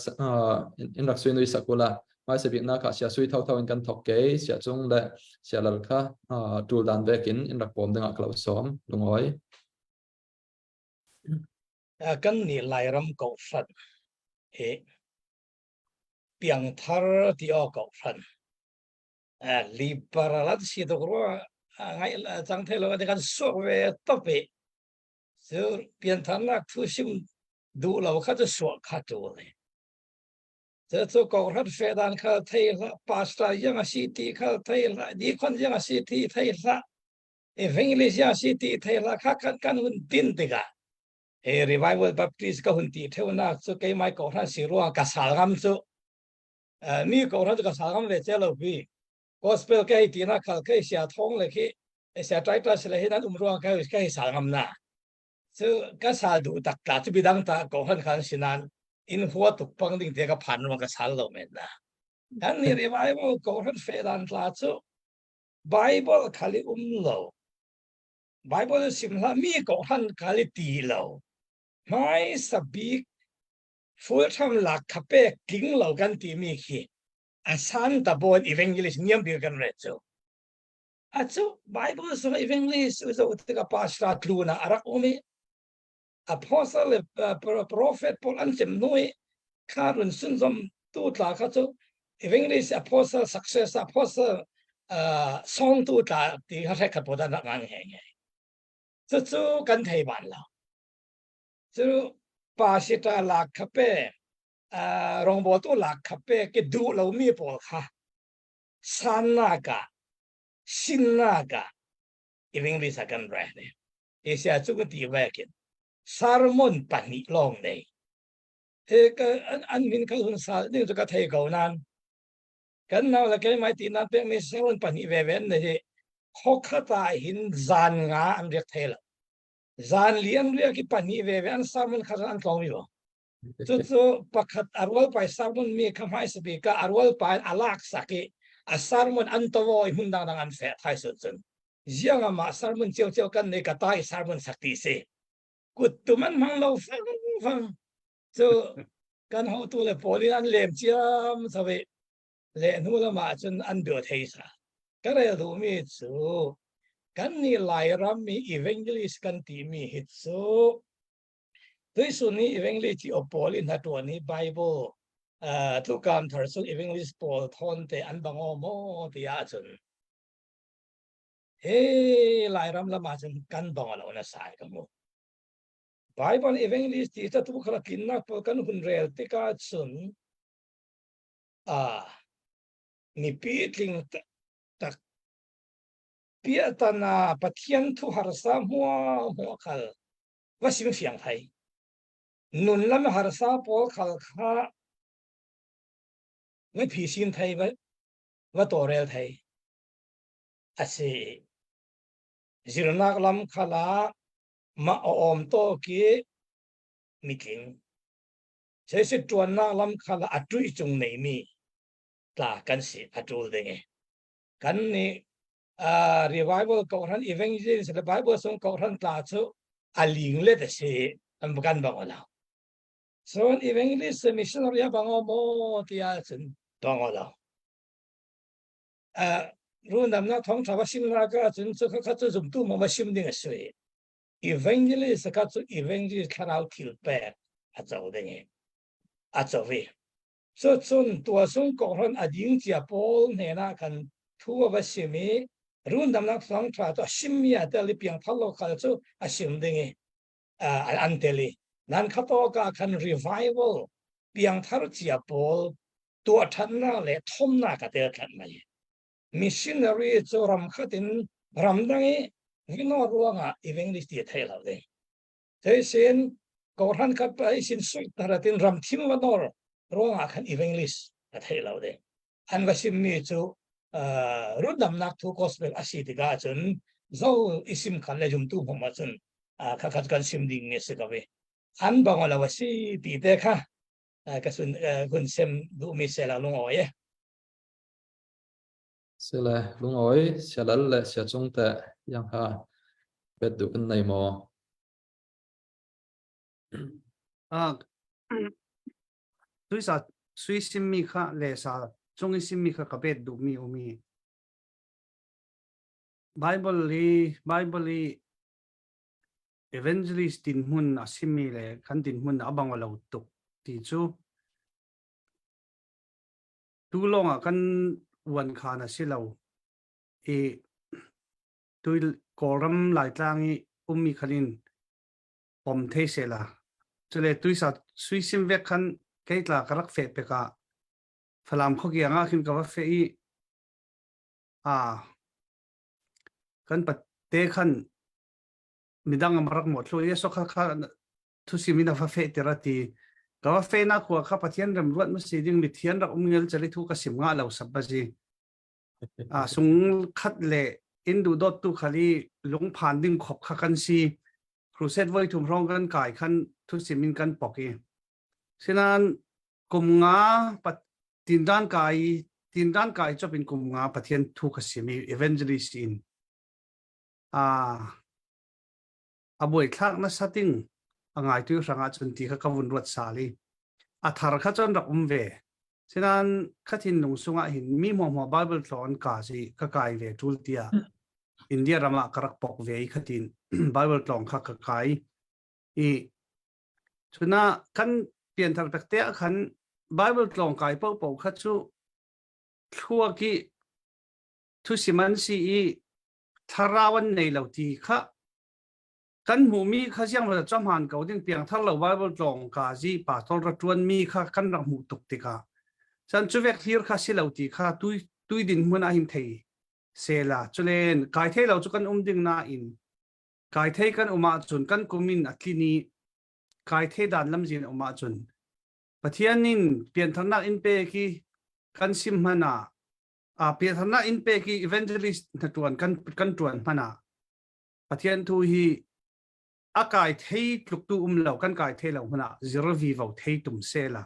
in rak suinui sakula. Mai se bik na kha sia sui tho tho in kan thok ke sia chung le sia lal kha tul dan vekin in rak pom dingah klo som lungoi. Kan ni Lairam ko hran he piangthar ti awk ko hran liberal an si tuk rua ngai cang thei lo kan suak ve top i cu piantharnak thu sim duh lo kha cu suah kha tu ne cu cu kohhran fe dan kha thei hlah pastor yang a si ti kha thei hlah deacon yang a si ti thei hlah evangelist yang a si ti thei hlah kha kan kan hun tin tikah he revival baptist ka hun ti theunak cu keimai kohhran si ruang ka sal ngam cu mi kohhran cu ka sal ngam ve che lo pi gospel ka hei ti na khal kai sia thong le khi sia titus le hi nan um ruang ka ka hei sal ngam na cu ka sal du tak ta cu bidang ta kohhran khan sinan in hua tuk pang ding te ka phan ruang ka sal lo men na kan ni revival kohhran fe dan tla cu bible khali um lo Bible sim hlah mi kohhran khali ti lo. Hmaisa bik fultham lak kha pek tling lo kan ti mi khi a san ta bawn evangelist niam bir kan ret cu. A cu Bible sung evangelist u zo tika pastor tluna arak um i apostle le prophet pawl an cem nu i kha run sun zom tu tla kha cu evangelist apostle success apostle song tu tla ti kha hrek khat pawl dah ngang he nge cu cu kan thei ban lo cu pasita lak kha pe rongbawl tu lak kha pe ke duh lo mi pawl kha sanna ka sinna ka evangelist kan re ne Asia cu ka ti vekin sermon pahnih lawng nei. He ka an, an min ka hun sal ding cu ka thei ko nan. Kan nau le keimai ti nan pek mi sermon pahnih ve ve ne hi khokhat ah hin zan nga an riak thei lo. Zan li an riak i pahnih ve ve an sermon kha an tlong mi lo. Cucu pakhat a rual pai sermon mi kha hmai sabi ka a rual pai a lak sak i a sermon an tawoi hmun dang dang an fe thai sun cun ziang ama sermon cio cio kan nei ka ta i sermon sak ti si kut tum an hmang lo fang fang cu kan hotu le pawl in an lem ciam sawi le hnu lamah cun an bia thei sa ka rel duhmi cu kan nih Lairam mi evangelist kan timi hi cu Tuisun ni evangelist ti pawl in hna hi Bible thukam thar chung evangelist pawl thawn te an bang aw maw ti ahcun he Lairam lam ahcun kan bang lo na sai ka mu. Bible evangelist ti ta tu khala tlinnak pawl kan hun rel tikah cun a mipi tling tak piatana Pathian thu harsa hmua hmua khal va sim fiang thai nun lam harsa pawl khal kha na phi sin thai va va tawrel thai asi zirnak lam khala ma awm to ki. Mitling. Seisi ṭuannak lam kha a ṭuih cung neimi tla kan si a ṭul ding i. Kan nih revival kohhran evangelist le Bible sung kohhran tla cu a ling let a si an kan bang lo. Cun evangelist missionary a bang maw ti ahcun bang lo. Rundamnak thawngṭha va simnak ahcun cu kha cu zumtu ma va sim ding a si. Evangelist kha cu evangelist thlarau thil pek a co ding i a co i. Cucun tuasung kawhhran a ding cia pawl hnenah khan thu a va sim i rundamnak thawngṭha cu a simmi a tel i piangthar lo khal cu a sim ding i an tel i nan kha tawk ah khan revival piangthar cia pawl tuah ṭhannak le thomnak a tel ṭhan mai. Missionary cu ram khat in ramdang i vino ruangah evangelist ti a thei lo ding. Theisin kawhran khat pa sin suit naratin ram thim va nor ruangah khan evangelist a thei lo ding. An va simmi cu rundamnak thu gospel a si tikah cun zo isim khan le zumtu hmum ahcun kha khat kan sim ding mi si ko i an bang lo a si ti te kha ka sun hun sem duhmi sela lungawi e. Sile lungawi sialal le siacung te yang ha bet du kan nei maw? Ah sui sa sui simmi kha le sa cung i simmi kha ka bet duhmi umi. Bible i Bible i evangelist dinhmun a simi le kan dinhmun a bang lo tuk ti cu tu lawng ah kan uan khan a si lo i tu Kawlram Laitlang i ummi khan in pom thei sela cule tuisa suisim vek khan keitla ka rak fe peka Falam khuakiang ah khin ka va fe i a kan pate khan midang am rak mo thlu Jesuh kha kha thusim in a va fe tir ati ka va fe na khua kha Pathian rem ruat ma si ding mi thian rak um ngel chali thu ka sim nga lo sab ba ji a sung khat le in du dot tu khali lungphan ding khop kha kan si crusade voi thum rong kan kai khan thu sim in kan pok i sinan kum nga pat tindan kai tindan kai chopin kum nga Pathian thu ka sim i evangelist in a a buaithlak nasa ting a ngaitu hrangah cun ti kha ka vun ruat sal i a thar kha cun rak um ve sinan kha thinlung sungah hin mi hmuahhmuah Bible tlawn ka si ka kai ve tul tiah India ram ah ka rak pok ve i khatin Bible tlawng kha ka kai i chuna kan pianthar pek te ah khan Bible tlawng kai po po kha chu thluak i thusim an si i thlarau an nei lo ti kha kan hmuhmi kha siang lo chawhman ko ding piangthar lo Bible tlawng ka zi pastor ra tuan mi kha kan rak hmuh tuk tikah chan chu vek thlir kha si lo ti kha tui tui din hmun ah hin thei sela chulen kai thei lo chu kan um ding na in kai thei kan um ahcun kan kum in a tlini kai thei dan lamzin um ahcun Pathian in piantharnak in pe khi kan sim hman ah a piantharnak in pek i evangelist hna tuan kan kan tuan hmana Pathian thu hi a kai thei tluk tu um lo kan kai thei lo hmana zir vi vo thei tum se la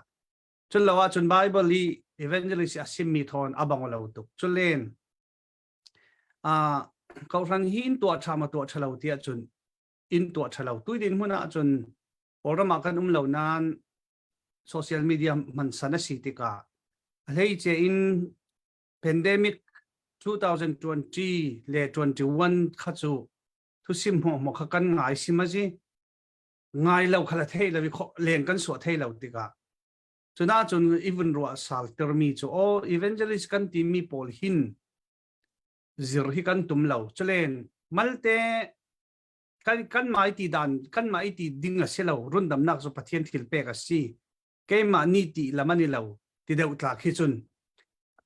chun lo ah chun Bible i evangelist a sim mi thon a bang lo tuk chulen a kohhran hi in tuah tha ma tuah tha lo tia chun in tuah tha lo tuidin hmun ah chun Kawlram ah kan um lo nain social media hman san a si tikah a hleice in pandemic 2020 le 21 kha cu thusim hmuahhmuah kha kan ngai sim a si ngai lo kha la thei lo i leng kan suah thei lo tikah cuna cun even ruah sal termi cu o evangelist kan timi pawl hin zir hi kan tum lo chulen malte kan kan mah i ti dan kan mah i ti ding a si lo rundamnak cu Pathian thil pek a si keimah ni ti lam ani lo ti deuh tla khi cun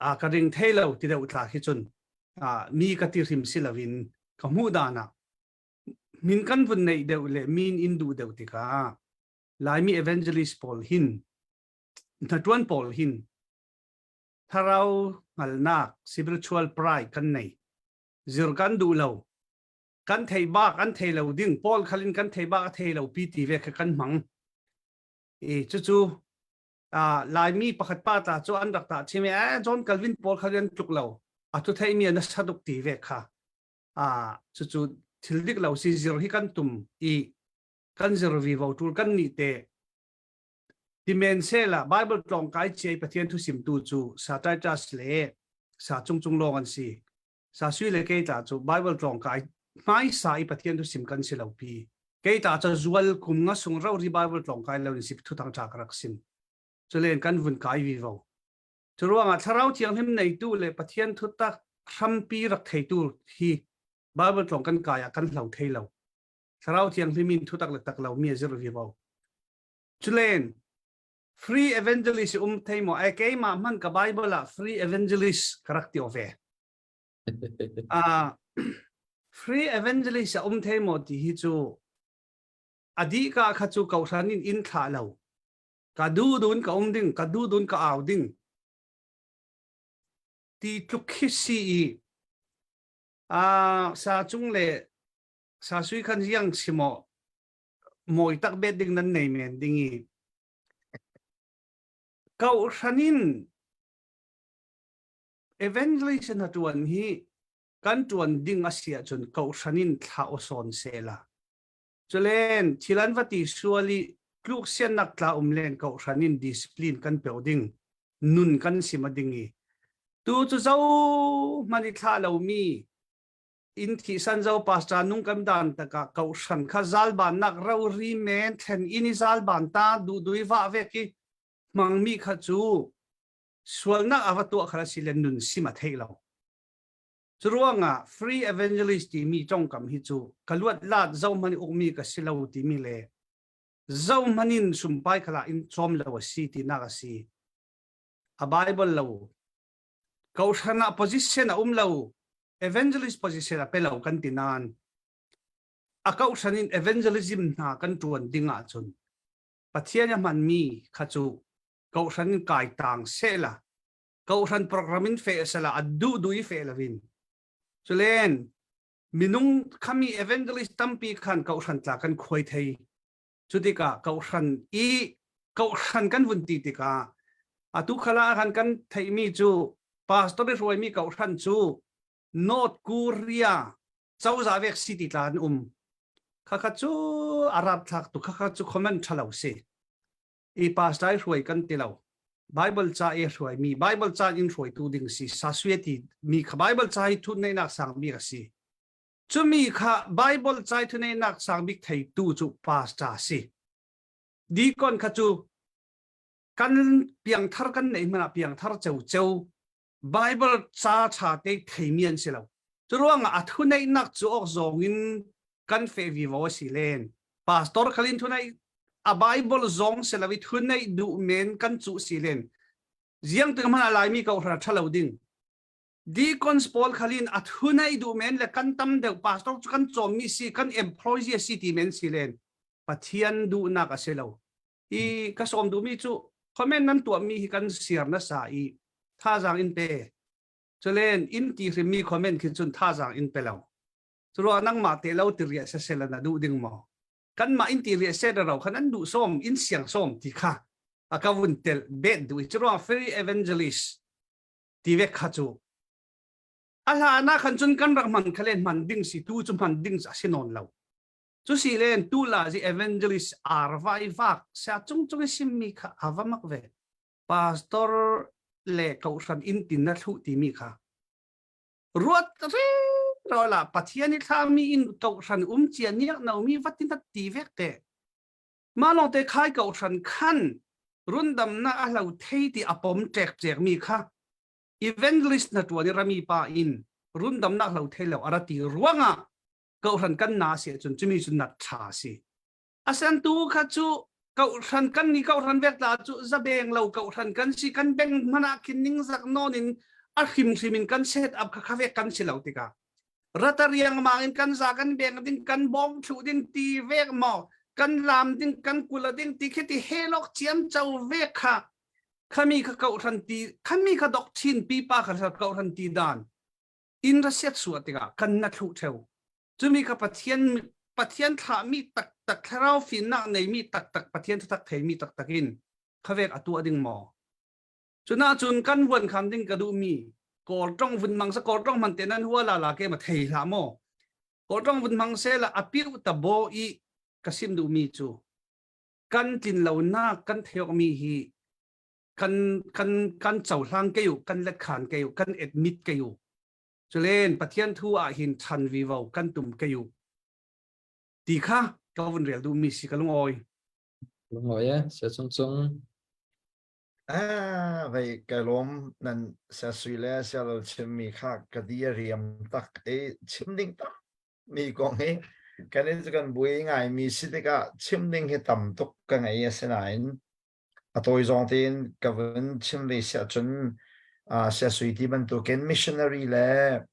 a ka ring thei lo ti deuh tla khi cun a mi ka ti hrim si loin ka hmuh dan ah min kan vun neih deuh le min in duh deuh tikah Laimi evangelist pawl hin hna pawl hin thlarau hngalnak spiritual pride kan nei zir kan duh lo kan thei bak an thei lo ding Paul khalin kan thei bak a thei lo pi ti ve kha kan hmang. I cucu Laimi pakhat pa ta cu an rak tah chim i eh John Calvin pawl kha an tluk lo a thu theimi an saduk ti ve kha cucu thil dik lo si zir hi kan tum i kan zir vi vo tul kan nih te timen se la Bible tlong kai chiai Pathian thu sim tu cu sa Titus le sa cung cung lawng an si sa sui le kei tla cu Bible tlong kai hmai sa i Pathian thu sim kan si lo pi kei ta ca zual kum nga sung ro ri Bible tlong kai lo in si thu thang tha ka rak sim chulen kan vun kai vi vo cu ruangah thlarau thianghlim neitu le Pathian thu tak hrampi rak theitu hi Bible tlong kan kai ah kan hlo thei lo thlarau thianghlim in thu tak le tak lo mi zir vi vo chulen free evangelist um thei mo ai keimah hman ka Bible ah free evangelist ka rak ti ve Free evangelist a um thei maw ti hi cu a dih ka kha cu kohhran in in thlah lo. Ka du dun ka um ding, ka du dun ka au ding. Ti tluk khi si i sa cung le sa sui khan riang simo moi tak bet ding nan nei men ding i kohhran in Evangelist na ṭuan hi kan ṭuan ding a si ahcun kohhran in thla aw sawn sehla. Culen thil an va ti sual i tluk siannak tla um len kohhran in discipline kan peo ding nun kan sim a ding i tu cu zo hmanh i thlah lomi in thihsan zo pastor nung kan dan taka kohhran kha zalban nak ro ri men thlen in i zalban ta du dui va vek i hmangmi kha cu sualnak a va tuah kha si le nun sim a theih lo. Cu ruangah free evangelist timi tongkam hi cu ka luat lat zohman i ukmi ka si lo timi le zohman in sumpai khala in cawm lo a si tinak a si. A Bible lo. Kohhran ah position a um lo. Evangelist position a pe lo kan ti nain a kohhran in evangelism hna kan tuan ding ahcun Pathian a hmanmi kha cu kohhran in kai tang sehla kohhran program in fe sela a duh duh i fe lovin chulen minung khami evangelist tampi khan kohhran tla kan khuai thei cutikah kohhran i kohhran kan vun ti tikah atu khala khan kan theimi cu pastor i hruaimi kohhran cu North Korea cozah vek si ti tla an um khakha cu arab thlak tu khakha cu comment thalo si i pastor i hruai kan ti lo Bible ca i hruai mi Bible ca in hruaitu ding si sasue ti mi kha Bible ca hi thut neihnak sang bik a si cumi kha Bible ca i thuneihnak sang bik theitu cu pastor si deacon kha cu kan piangthar kan neih hmanh ah piangthar ceu ceu Bible ca ṭha te theimi an si lo cu ruangah a thuneihnak cu awk zawng in kan fe vivo a si len pastor khalin thuneih a Bible zong si lo i thuneih duh men kan cuh si len ziang tik hmanh a laimi ko hra ṭhalo ding deacons pawl khalin a thuneih duh men le kan tam deuh pastor cu kan cawmmi si kan employee si ti men si len Pathian duhnak a si lo i ka sawm duhmi cu comment nan tuahmi hi kan siar na sa i thazaang in pe culen in ti hrimmi comment khi cun thazaang in pe lo Curuah nangmah te lo ti riah sesel na duh ding maw? Kanmah in ti riah se ro khan an duh sawm in siang sawm ti kha a ka vun tel bet duh i curuah free evangelist ti ve kha cu a hla na khan cun kan rak hman khalen hman ding si tu cu hman ding a si nawn lo cu si len tu la zi evangelist ar vai vak sia cung cung i simmi kha ava mak ve pastor le kohhran in tin na thlu timi kha Ruat rero la Pathian i thlami in kohhran um cia niak nomi vatin a ti vek te. Mah lawng te khai kohhran khan rundamnak a hlo thei ti a pom ṭek ṭek mi kha evangelist na ṭuan i rami pa in rundamnak hlo thei lo a ra ti ruangah kohhran kan na si ahcun cumi cu nat ṭha si. Asan tu kha cu kohhran kan ni kohhran vek tla cu zabeng lo kohhran kan si kan beng hmana khin ning zak non in a hrim hrim in kan set up kha kha vek kan si lo tikah rata riang mang in kan za kan beng ding kan bong thlu ding ti vek maw kan lam ding kan kula ding ti khi ti helok chiam cho vek kha khami kha kohhran ti khami kha dok chin pi pa kha kohhran ti dan in ra set suah tikah kan na thlu theu cumi kha Pathian Pathian thlahmi tak. tak thlarau fimnak neimi taktak Pathian thutak theimi taktak in khavek a tuah ding maw? Cuna cun kan vuan kham ding ka duhmi Kawl tong vun mang sa Kawl tong man te nan hua la la ke ma thei hlah maw? Kawl tong vun mang se la apiu ta bo i ka sim duhmi cu kan tlin lonak kan theok mi hi kan kan kan cohlang ke u kan let khan ke u kan admit ke u culen Pathian thu ah hin than vivo kan tum ke u ti kha ka vun rel duh mi si ka lungawi Lungawi e sia chung chung Ah, vei ka lawm nan sia sui le sia lal chim mi kha ka di a riam tak e chim ding tak mi kong hi kan in kan buai ngai mi si tikah chim ding hi tam tuk ka ngei asinain a tawi zawng tein ka vun chim ve siah cun sia sui ti bantukin missionary le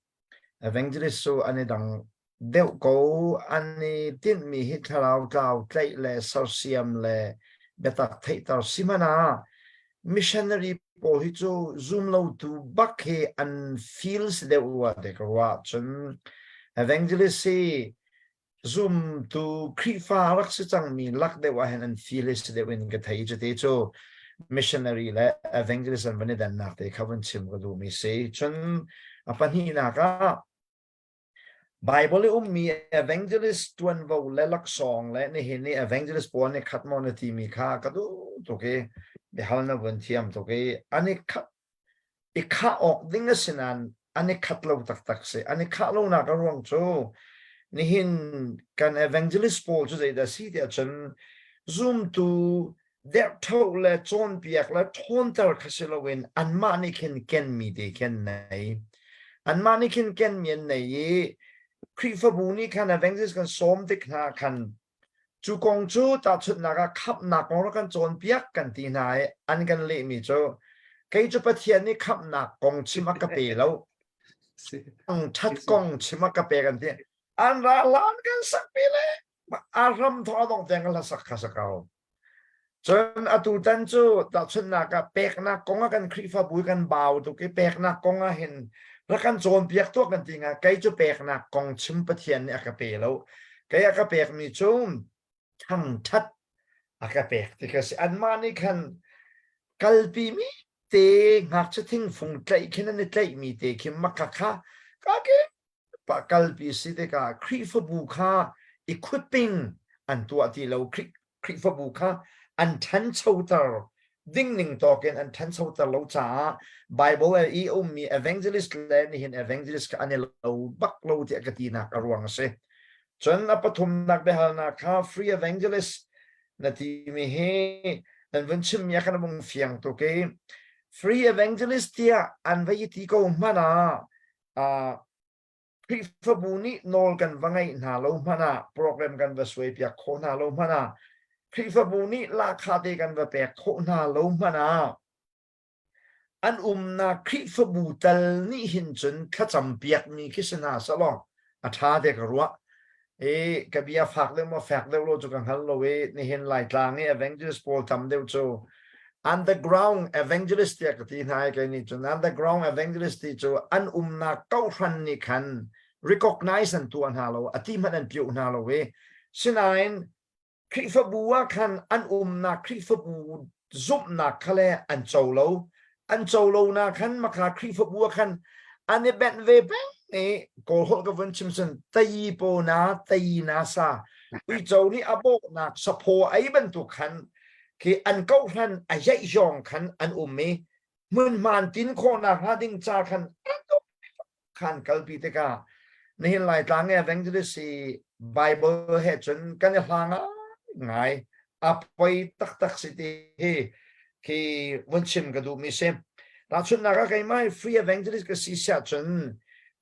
evangelist cu an i dang deuh ko. An i tinhmi hi thlarau tlau tlaih le sersiam le biatak theihter si hmanh ah missionary pawl hi cu zum lotu bak hi an feel si deuh rua te ka ruah. Cun evangelist hi zumtu Khrihfa rak si cangmi lak deuh ah hin an feel hi si deuh in ka thei. Cuti cu missionary le evangelist an van i dannak te kha vun chim ka duhmi si. Cun a pahnihnak ah Bible i ummi evangelist tuanvo le laksawng le nihin i evangelist pawl nih khat maw na timi kha ka duh tuk i biahal na vun thiam tuk i an i khat I khah awk ding a si nain an i khat lo taktak si. An i khah lonak a ruang cu nihin kan evangelist pawl cu zeidah a si tiah cun zumtu derhtho le cawnpiak le ṭhawnter kha si loin anmah nih khin kenmi te khi an nei. Anmah nih khin kenmi an nei i Khrihfabu nih khan evangelist kan sawm tik hna khan Cu kong cu tahchunhnak ah khamhnak kong rak kan cawnpiak kan ti hna i an kan lehmi cu kei cu Pathian nih khamhnak kong chim a ka pe lo. Ṭhat kong chim a ka pe kan ti. An ra lan kan sakpi le a ram thawk a dong tiang kan sak kha sa ko. Cun atu tan cu tahchunhnak ah peknak kong ah kan Khrihfabu kan bau tuk i peknak kong ah hin rak kan cawnpiak tuah kan ti hnga. Kei cu peknak kong chim Pathian nih a ka pe lo. Kei a ka pekmi cu thangṭhat a ka pek ti ka si. Anmah nih khan kalpimi te ngakchia thingfung tlaih khin an i tlaihmi te khi maka kha ka ke kalpi si tikah Khrihfabu kha equipping an tuah ti lo. Khrihfabu kha an ṭhanchoter ding ning tawk in an ṭhanchoter lo caah Bible i a ummi evangelist le nihin evangelist kha an i lo bak lo tiah ka tinak a ruang a si. Cun a pathumnak biahalnak kha free evangelist na timi hi nan vun chimmi ah khan a vung fiang tuk i free evangelist tiah an va i ti ko hmanh ah Khrihfabu nih nawl kan va ngeih hna lo hmanh ah program kan va suaipiak khawh hna lo hmanh ah Khrihfabu nih lahkhah te kan va pek khawh hna lo hmanh ah an umnak Khrihfabu tal nih hin cun thlacam piakmi khi si hna selaw a ṭha te ka ruah. I ka bia fak deuh maw fek deuh lo cu ka hngal lo i nihin Laitlang i evangelist pawl tam deuh cu underground evangelist tiah ka ti hna i kei nih cun underground evangelist ti cu an umnak kohhran nih khan recognize an tuah hna lo a ti hmanh an piuh hna lo i sinain Khrihfabu ah khan an umnak Khrihfabu zumhnak kha le an co lo an co lo na khan makha Khrihfabu ah khan an i benh ve peng i Kawl holh ka vun chim cun tayi po na tayi na sa uico nih a bawhnak saphaw ei bantuk khan khi an kohhran a yaih yong khan an um i hmunhman tin khawhnak hnga ding ca khan khan kalpi tikah nihin Laitlang evangelist hi Bible he cun kan i hla ngai a poi taktak si ti hi khi vun chim ka duhmi si. Tahchunhnak ah keimah hi free evangelist ka si siah cun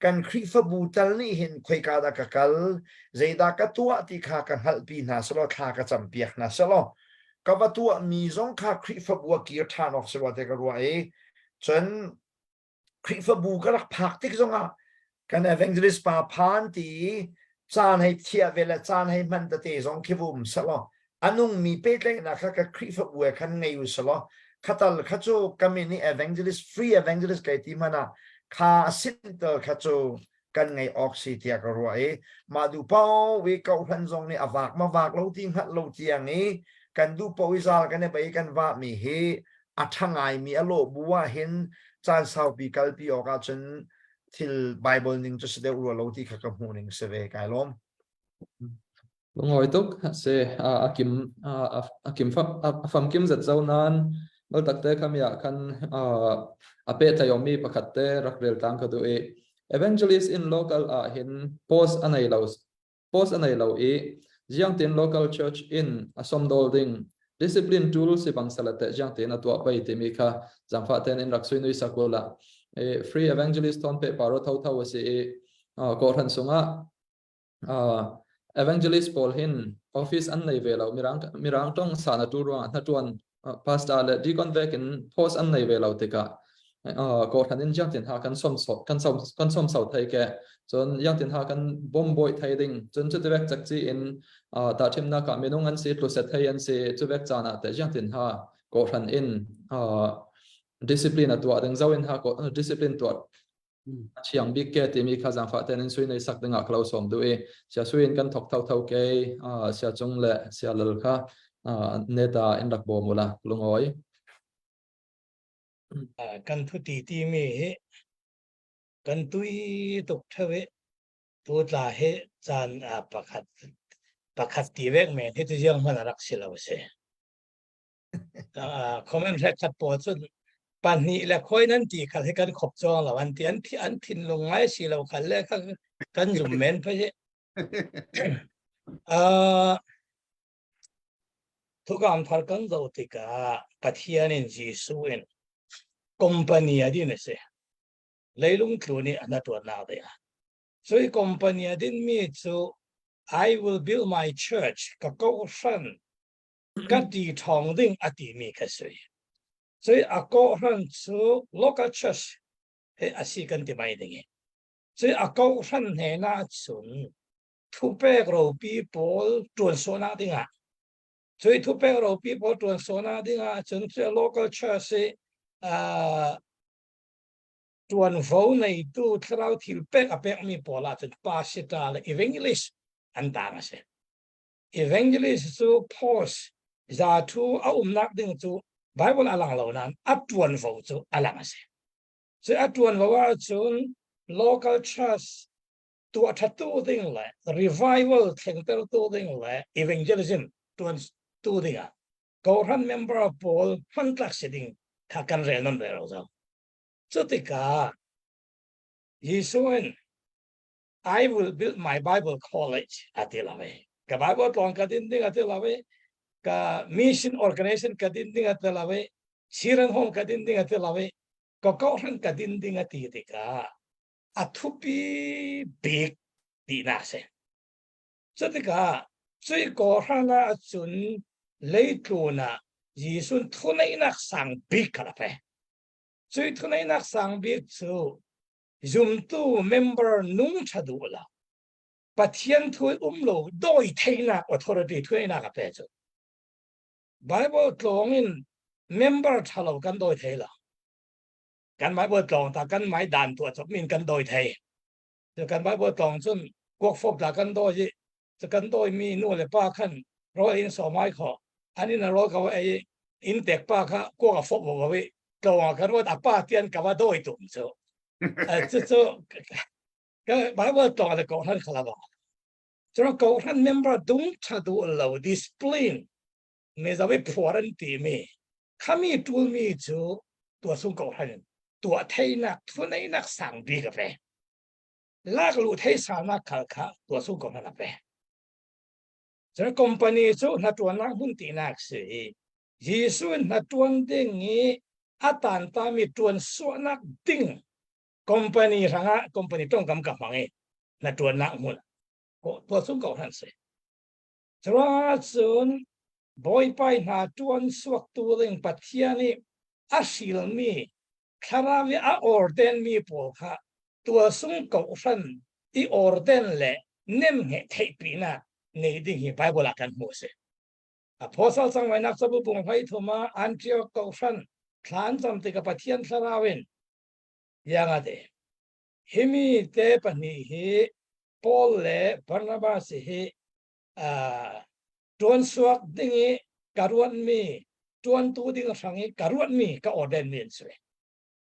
kan Khrihfabu tal nih hin khoika dah ka kal, zeidah ka tuah ti kha ka hngalhpi hna selaw thla ka campiak hna selaw ka va tuahmi zong kha Khrihfabu ah kir ṭhan awk si rua ti ka ruah i cun Khrihfabu ka rak phak tik zongah kan evangelist pa phan ti i caan hei thiah ve le caan hei hman tete zong khi vum selaw a nungmi pehtlaihnak kha ka Khrihfabu he khan ngei u selaw khatal kha cu ka min i evangelist free evangelist kai ti hmanh ah kha a sintel kha cu. kan ngei awk si tiah ka ruah i mah duh paoh i kohhran zong nih a vak ma vak lo ti hngalh lo tiang i kan duh paoh i zal kan i bei kan vah mi hi a ṭha ngaimi a lawh bu ah hin caan saupi kalpi awk ahcun thil Bible ning cu si deuh rua lo ti kha ka hmuh ning si ve kai lawm. Lungawi tuk si a kim a kim a famkim zet zo nain bal takte khami ah khan a pehtlaiomi pakhat te rak rel tlang ka duh i evangelist in local ah hin post a nei lo post a nei lo i jiangtin local church in a somdol ding discipline tool si bang salate jiangtin a tuah pai timi kha zangfa ten in rak sui nui sakula e free evangelist ton pe paro tho tho si i ko ran sungah Evangelist pawl hin office an nei ve lo. Mirang mirang tong san a tu ruangah hnatuan pastor le deacon vek in post an nei ve lo tikah kawhhran in jiang tin ha kan som so kan som kan som so thai ke cun yang tin ha kan bom boi thai ding cun chu vek chak chi in ta thim na ka minung an si tlu set thai an si chu vek chana te jiang tin ha kawhhran in discipline a tuah ding zo in ha ko discipline tuah A thiang bik ke timi kha zaangfah tein in sui nei sak dingah ka lo sawm duh i sia sui in kan thok thotho ke sia cung le sia lal kha neta in rak bawm ula lungawi. Kan thuti timi hi kan tui tuk theo i tu tla hi caan pakhat pakhat ti vek men hi tu ziang hman a rak si lo si. Comment hrek pawl cun pahnih le khoi nan ti khal hi kan khop cawng lo an ti an thi an thinlung ngai si lo khal le kha kan zum men phe uh thukam thar kan zo tikah Pathian in Jesuh in company adin ase leilung tlu nih ana tuan nak de cui company adin mi cu I will build my church ka ko hran ka ti ṭhawng ding a timi kha si. Cui a kawhhran cu local church he a si kan ti mai ding i. Cui a kawhhran hnen cun thupek ropi pawl ṭuan sawhnak dingah cui thupek ropi pawl ṭuan sawhnak dingah cun cui local church i uh, ṭuanvo neitu thlarau thil pek a pekmi pawl ah cun pastor le evangelist an tang a si. Evangelist cu post za thu a umnak ding cu Bible a lang lo nain a ṭuanvo cu a lang a si. Cu a ṭuanvo ahcun local church tuah ṭhattu ding le revival thlengtertu ding le evangelism ṭuan tu ding ah kawhhran member pawl hmantlak si ding kha kan rel non ve lo zo. Cu tikah Jesuh in I will build my Bible college a ti lo i ka Bible tlawng ka din ding a ti lo i ka mission organization ka din ding a ti lo i Siran home ka din ding a ti lo i ka kohhran ka din ding a ti tikah a thupi bik tinak si. Cutikah cui kawhhran ah cun leitlun ah Jesuh thuneihnak sang bik kha a pe. Cui thuneihnak sang bik cu Zumtu member nung ṭha duh lo. Pathian thu um lo dawi theinak authority thuainak a pe cu. Bible tlawng in member ṭha lo kan dawi thei lo. Kan Bible tlawng ta kan mai dan tuah chop min kan dawi thei. Cu kan Bible tlawng cun kuakfop la kan dawi i cu kan dawi mi nu le pa khan rawl in sawmai kho an in a rawl ka ei in tek pa kha kuak a fop vo i tlawng ah kan ruat a pa tian ka va dawi tum cu cu cu ka Bible tlawng le ko hran khala ba cu ko hran member dung tha du lo discipline me zawi phuar an ti mi khami tul mi cu tua sung ko hran tua theinak thuneinak sang bi ka pe lak lu thei sa nak khal kha tua sung ko hran a pe Cun company cu hnaṭuannak hmun tinak si i Jesuh in hnaṭuan ding i a tantami ṭuan suahnak ding company hrangah company ṭongkam ka hmang i hnaṭuannak hmun tuah chung ko hran si. Curuangah cun Bawipa hna ṭuan suaktu ding Pathian i a hrilmi thlarau i a ordenmi pawl kha tuasung kohhran i orden le nemhngeh theihpinak nei ding hi Bible ah kan hmuh a si. Apostle cangmainak cabu bung hlei thum ah Antioch kohhran thlan cam tikah Pathian thlarau in iang a ti. Himi te pahnih hi Paul le Barnabas hi ṭuan suak ding i ka ruatmi ṭuantu ding hrang i ka ruatmi ka ordain mi an si.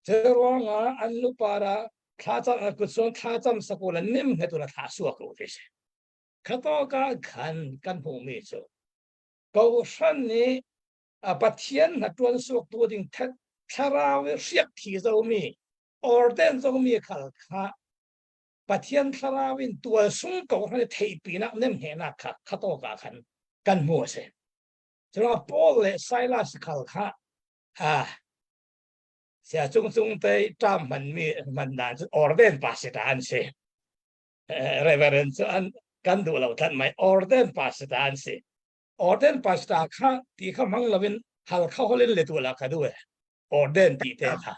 Cu ruangah an lupar ah thlacam kutsuang thlacam sakul an nim he tu la thla suak u ti si. Khato ka khan kan hmuhmi cu kohhran nih Pathian hna ṭuan suak tu ding thlarau i hriak thi zomi ordain zomi khal kha Pathian thlarau in tual sung kohhran i theihpinak nemhehnak kha khato ka khan kan hmu a si. Cuna Paul le Silas khal kha a sia cung cung te ṭam hmanmi hman dan cu ordain pastor an si. Reverend cu an kan duh lo than mai ordain pastor an si. Ordain pastor kha ti kha hmang loin hal kha holin le tu la kha du e. Ordain ti te kha.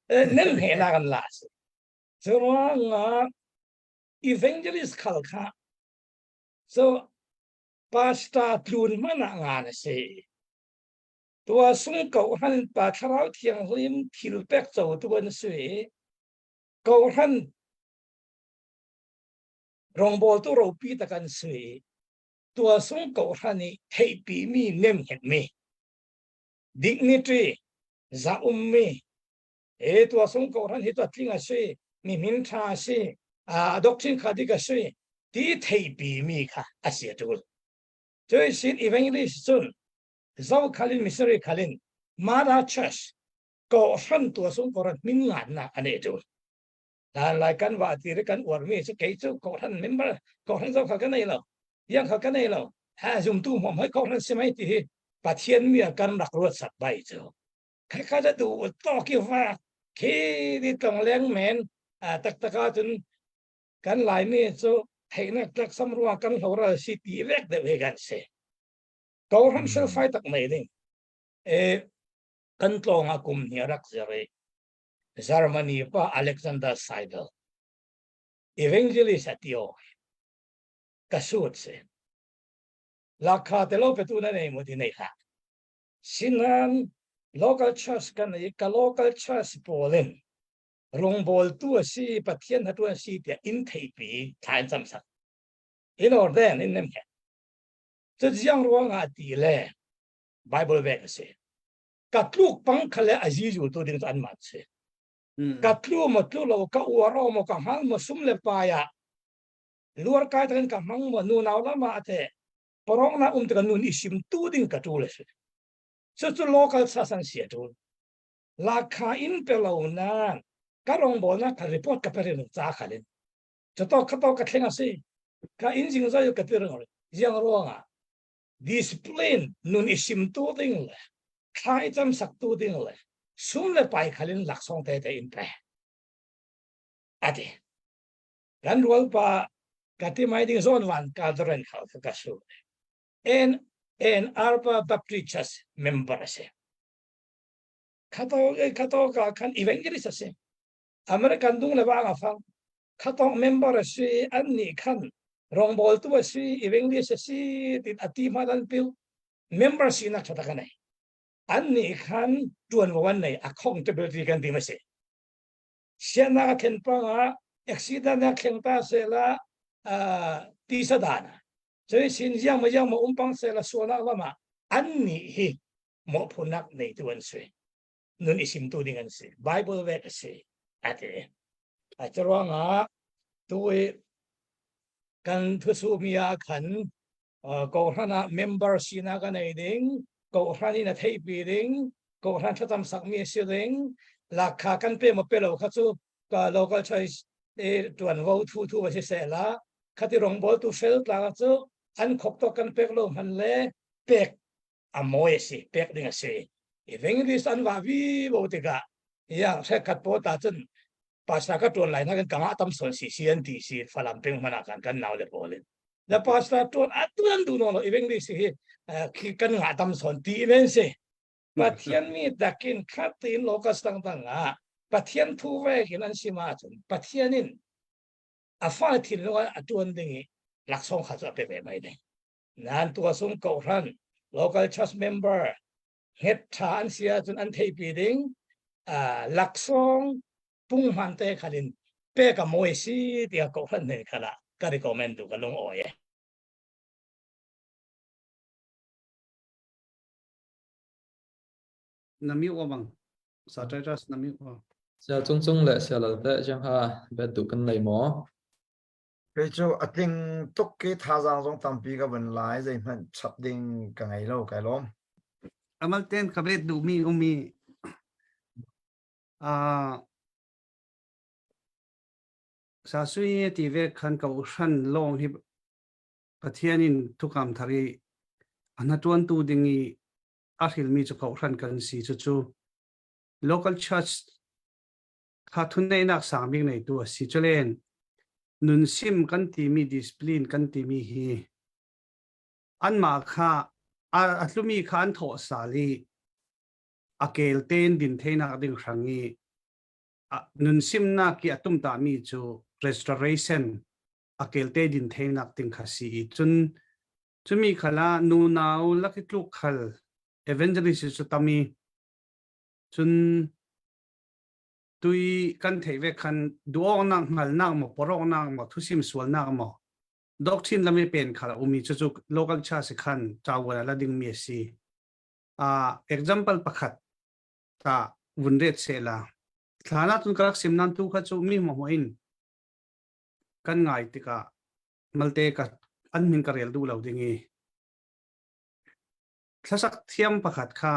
Nen he na kan la si. Cu ruangah evangelist khal kha so pastor tlun hmanh ah ngan a si. Tua sung ko han pa thlarau thianghlim thil pek co tu an si. Kohhran rawngbawltu ropi tak an si. Tua sung kohhran i theihpi mi nemhnget mi dignity za ummi e tua sung kohhran hi tua tling a si mi min tha a si a doctrine kha dik a si ti theihpi mi kha a si a tul. Cui sin evangelist cun zo khalin missionary khalin Mara Church kohhran tua sung kohhran min ngan a nei tul. Dan lai kan wa ti ri kan uar mi cu kei cu kohhran member kohhran zo kha ka nei lo yang kha ka nei lo ha zumtu hmom hoi kohhran si mai ti hi Pathian mi kan rak ruat sak bai cu kha kha da du to ki va khi di tong leng men tak tak ah cun kan lai mi cu theihnak tlak sam ruang kan hloral si ti vek deuh he kan si kohhran selfai tak nei ding e kan tlawng ah kum hnih a rak zir i Germany pa Alexander Seidel evangelist a ti awk ka sut si lakha te lo petu na nei mu ti nei hlah sinan local church kan i ka local church pawl in rawngbawltu a si Pathian hatu an si tiah in theipi thla in cam sak in order in nem he cu jiang ruangah ti le Bible vek a si ka tluk pang kha le a zizu tu ding cu an man si ka tlu mo tlu lo ka uar o mo ka hmal mo sum le pa ya luar kai takin ka hmang mo nu nau lama ate porong na um te ka nun isim tu ding ka tu le si chu chu local sa san sia tu la kha in pe lo na ka rong bol na ka report ka perin cha khalin chu to ka to ka thleng ase ka in jing zo ka tir ngor jiang ruanga discipline nun i simtu ding le thla i cam saktu ding le sum le pai khalin laksawng te te in pe ati kan rual pa ka ti mai ding zon van ka dren khal ka ka su en en arpa Baptist Church member ase khato e khato ka khan evangelist ase American dung le wang afang khatong member a si an nih khan rawngbawltu a si evangelist a si tin a ti hma dan pil member sinak tha tak a nei an nih khan tuanvo an nei accountability kan ti ma si sianak a thlen panga accident a thleng ta se la ti sa dan choi sin jiang ma jiang ma umpang se la suanak lama an nih hi mo phunak nei tu an si nun i simtu ding an si Bible vek a si a ti a ruangah tu i kan thusumi ah khan kohhran ah member sinak a nei ding kohhran in a theihpi ding kohhran thlacam sakmi a si ding lakha kan pe ma pe lo kha cu ka local choice e tuanvo thu thu va si se la khati rongbawl tu fel tla cu an khop to kan pek lo hman le pek a mawi a si pek ding a si evangelist an va vi bo tikah ya hrekhat po ta cun pastor ka tuan lai na kan kanga tam son si si an ti si falam peng mana kan kan nau le pawl in la pastor tuan atu an du no lo evangelist hi khi kan nga tam son ti men si Pathian mi takin khatin locus tang tang ah Pathian thu ve kin an sima cun Pathian in a fa thin lo a tuan ding i laksawng kha chu a pe ve mai ding Nan tuasung kohhran local church member nget tha an si ahcun an theihpi ding laksawng. Punghman te khan in pek a mawi si tiah kohhran ne khala ka recommend tu ka lung awi e. Nami o bang sa Titus nami o. Sia cung cung le sia lal te jang ha bet du kan nei maw? Kei cu a tling tuk ki thazaang zong tampi ka vun lai zeihmanh chap ding ka ngei lo kai lawm. Amal ten ka bet duh mi umi uh, sa sui ti ve khan ko hran long hi Pathian in thukam thari ana tuan tu ding i a hrilmi cu ko hran kan si cu cu local church kha thunneihnak sang bik neitu a si. Culen nunsim kan timi discipline kan timi hi anmah kha a tlumi kha an thawh sal i a kel tein din theinak ding hrang i nunsimnak i a tumtahmi cu restoration a kel te din theinak ding kha si i cun cumi khala nunau laki tluk khal evangelist cu tami cun tui kan theih ve khan duhawknak hngalnak maw poroknak maw thusim sualnak maw doctrine lam i pen khal a umi cu cu local church khan tawal la ding mi a si uh, example pakhat ta vun ret se la thlana tun karak sim nan tu kha chu mi mo mo in kan ngai tikah malte ka an min ka rel du lo ding i thlasak thiam pakhat kha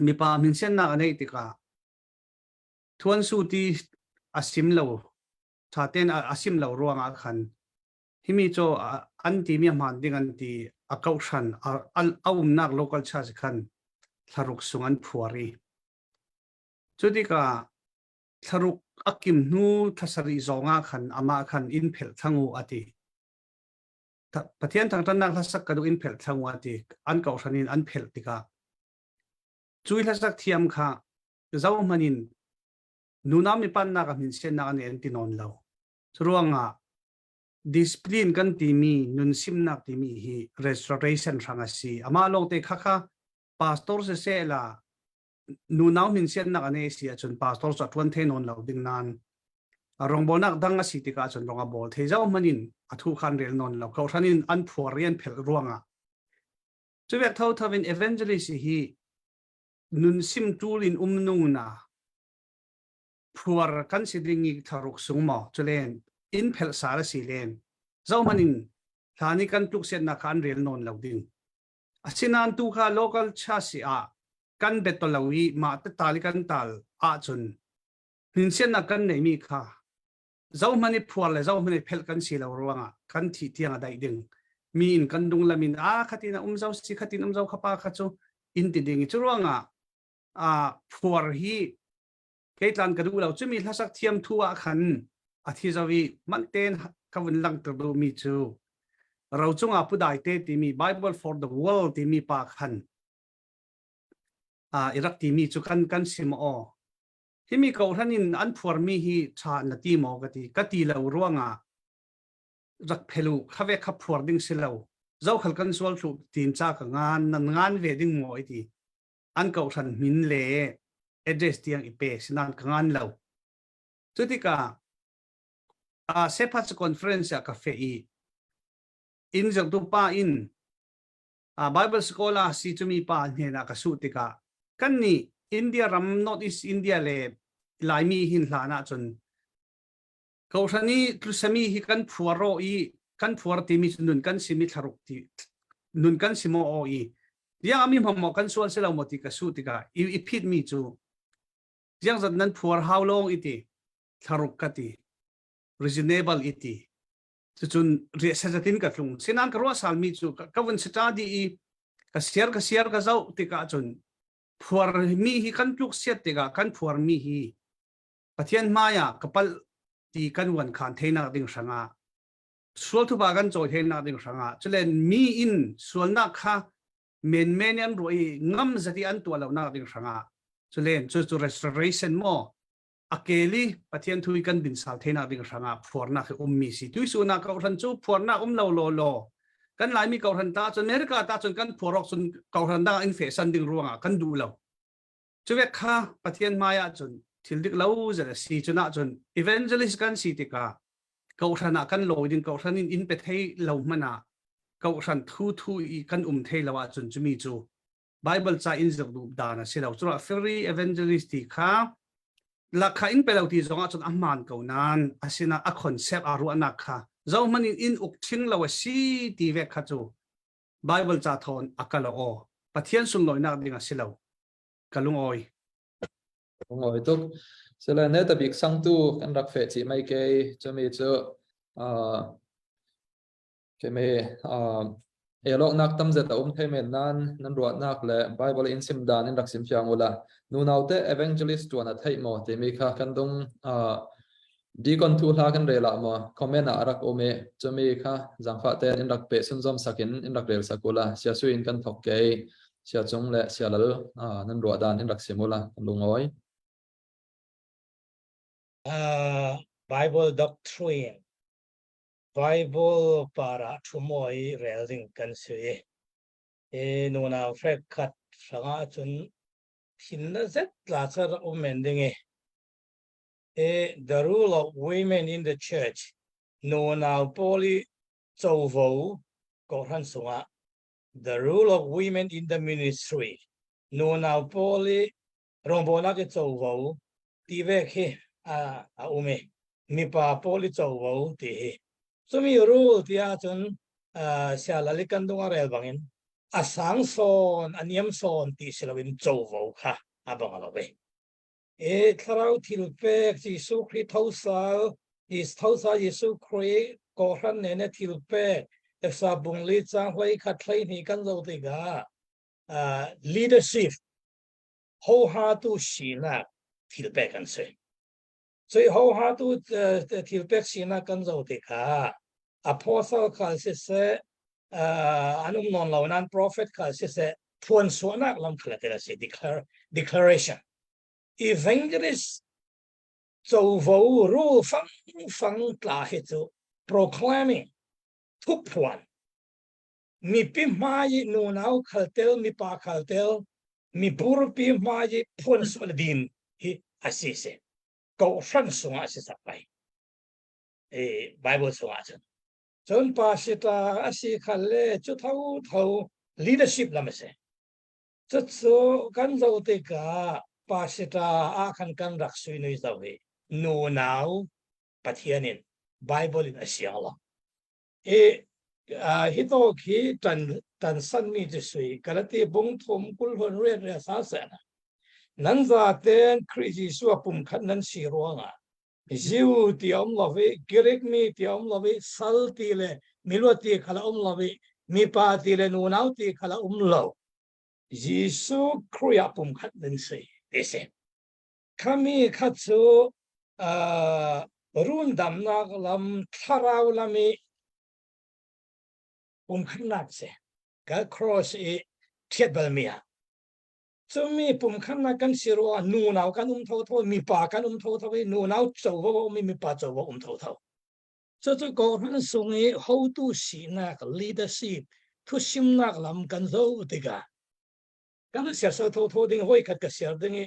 Mipa minsiannak a neih tikah thuansu ti a sim lo ṭha tein a sim lo ruangah khan himi cu an timi a hmaan ding an ti a kohhran a umnak local church khan thlaruk sung an phuar i cu tikah thlaruk a kim hnu thlasarih zongah khan amah khan inn phelh thlang u a ti. Pathian thangṭhatnak hlasak ka duh in phelh thlang u a ti. An kohhran in an phelh tikah Cui hlasak thiam kha zohhmanh in nunau mi pannak a hmin siannak an en ti nawn lo. Curuangah discipline kan timi nunsimnak timi hi restoration hrang a si. Amah lawng te kha kha pastor siseh la nunau hmin siannak an ei si ahcun pastor cu a ṭuan thei nawn lo ding nain rawngbawlnak dang a si tikah cun rong a bawl thei zohhmanh in a thu khan rel nawn lo. Kohhran in an phuar rian phelh ruangah Cuvek thotho in evangelist hi nunsim ṭul in um nung na phuar kan si ding i thlaruk sung maw culen in phelh sal a si len zohman in hlani kan tluk siatnak kha an rel nawn lo ding asinain tu kha local church ah kan bet lo i mah te tal i kan tal ahcun hninsiannak kan neimi kha zohman i phuar le zohman i phelh kan si lo ruangah kan thih tiang a daih ding mi in kan dung lamin a khatin a um zo si khatin um zo kha pa kha cu in ti ding cu ruangah a phuar hi keitlan ka duh lo cumi hlasak thiam thu ah khan a thi zo i man ten ka vun langter duh mi cu ro cungah pudai te timi Bible for the world timi pa khan a irak timi cu kan kan sim aw Himi kohhran in an phuarmi hi ṭha na ti maw ka ti. Ka ti lo ruangah rak phel u, khave kha phuar ding si lo. Zokhal kan sual thlu tin cha ka ngan, nan ngan ve ding maw i ti. An kohhran min le address tiang i pe sinan ka ngan lo. Cutikah uh, Sephats conference ah ka fe i inn zirtu pa in uh, Bible scholar si cumi pa hnenah ka su tikah kan nih India ram North East India le Laimi hin hlan ahcun kohhran i tlusami hi kan phuar ro i kan phuar timi cu nun kan simi thlaruk ti nun kan si maw aw i ziang ami hmang maw kan sual si lo maw ti ka su tikah i, i phit mi cu ziang zat nan phuar hau long i ti thlaruk ka ti reasonable i ti cucun riahsazatin ka tlung sinan ka ruah salmi cu ka vun sita di i ka siar ka siar ka zoh tikah cun phuar mi hi kan tluk siat tikah kan phuar mi hi Pathian hmai ah ka palh ti kan wan khan theinak ding hrangah sual thupa kan cawi theinak ding hrangah culen mi in sualnak kha men men an ruah i ngam zati an tuah lonak ding hrangah culen cu cu restoration maw a kel i Pathian thu i kan bin sal thenak ding hrangah phuarnak hi ummi si tuisunak kohhran cu phuarnak um lo law law kan laimi kohhran ta cun America ta cun kan phuar awk cun kohhran dang in fehsan ding ruangah kan duh lo cuvek kha Pathian hmai ah cun Thil dik lo zet a si. Cunah cun evangelist kan si tikah kohhran ah kan lawi ding kohhran in inn pe thei lo hmanh ah kohhran thu thu i kan um thei lo ahcun cumi cu Bible ca in zir duh dan a si lo. Curuah free evangelist ti kha lakha in pe lo ti zong ahcun a hmaan ko nain asina a concept aa ruahnak kha zohman in in uk ṭhing lo a si ti ve kha cu Bible ca thawn a kal aw Pathian sunlawinak ding a si lo. Ka lungawi. Lungawi tuk. Sile ne tabik sangtu kan rak feh chih mai ke cumi cu Kemi elawknak tamzet a um thei men nain nan ruahnak le Bible in sim dan in rak sim fiang ula. Nunau te evangelist tuan a theih maw timi kha kan dung deacon thu hla kan rel ah maw comment ah a rak um i cumi kha zangfah tein in rak pe sunzom sakin in rak rel sak ula sia su in kan thok ke sia cung le sia lal nan ruah dan in rak sim ula kan lungawi. Bible doctrine Bible par ah ṭhu i rel ding kan si. I nunau hrekkhat hrangah cun thin na zet tla car a um men ding i. I the rule of women in the church nunau pawl i covo kawhhran sungah the rule of women in the ministry nunau pawl i rawngbawlnak i covo ti ve khi a a um i mipa pawl i covo ti hi cumi rule ti ahcun sialal i kan dung a rel bangin a sang sawn a niam sawn ti si loin covo kha a bang a lo ve e thlarau thil pek Jesuh Khrih thosal is thosal Jesuh Khrih kawhran ne ne thil pek Efsa bungli chang hlei khat hlei hnih kan zo tikah leadership hohatu sinak thil pek an si. Cui hohatu thil pek sinak kan zoh tikah apostle khal siseh an um nawn lo nan prophet khal siseh phuan suahnak lam khal tel a si declaration evangelist covo ru fang fang tla hi cu proclaiming thuphuan mipi hmai i nunau khal tel mipa khal tel mi purpi hmai i phuan sual din hi a si se kohhran sungah a si sak pai e bible sungah cun cun pasita a si khal le cu tho tho leadership lam a si cucu kan zo tikah pasita ah khan kan rak sui nui zo hi nunau pathian in bible in a siang lo I hi to khi tan tan san mi cu sui Galati bung thum kul hon riat re sa se na nan za ten Khrih Jesuh pum khat nan si ruangah Jew ti um lovi Greek mi ti um lovi sal ti le miluat ti khala um lovi mipa ti le nunau ti khala um lo Jesuh Khrih ah pum khat nan si ti si Khami kha cu rundamnak lam thlarau lam i pumkhatnak si. Ka cross i ṭhiat balmi ah. Cumi pumkhatnak kan si ruangah nunau kan um thotho, mipa kan um thotho i nunau covo a um i mipa covo um thotho. Cucu kawhhran sung i hotu sinak leadership thusimnak lam kan zoh tikah kan siasal thotho ding hoi khat ka siar ding i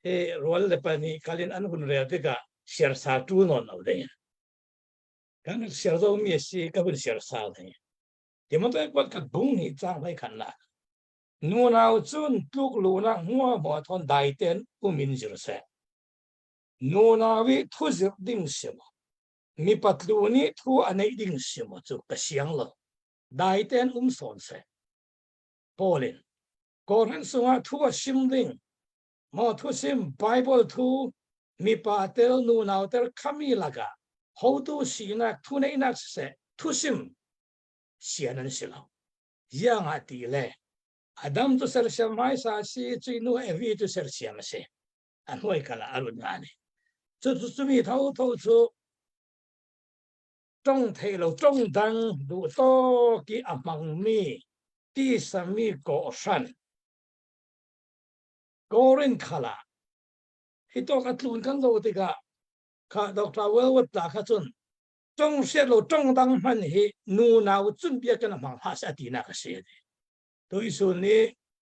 hi rual le pa nih kalin an hun rel tikah siarsa tu nawn lo ding kan siar zo mi si ka hun siarsa ding Timote kuat khat bung nih cang hlei khan la nunau cun tluk lu na hmua hmua thon dai ten umin zir se nunau i thu zir ding si mo mi patlu nih thu a neih ding si mo cu ka siang lo dai ten um sawn se Paul in Kawhhran sungah thu a sim ding maw thu sim Bible thu mipa tel nunau tel khami lakah hotu sinak thu neihnak siseh thu sim sian an si lo iangah ti le Adam cu sersiam hmaisa si cui nu Evi cu sersiam a si a hnuai kal ah a run nga ni cu cu cumi tho tho cu tong thei lo tong dang duh tawk i a hmangmi tisami kawhhran Korin khala hi tawk a tlun kan zo tikah kha Dr. Wellwood ta kha cun tong hriat lo tong dang hman hi nu nau cun bia kan hmang hlah se ati nak a si ati tuisun ni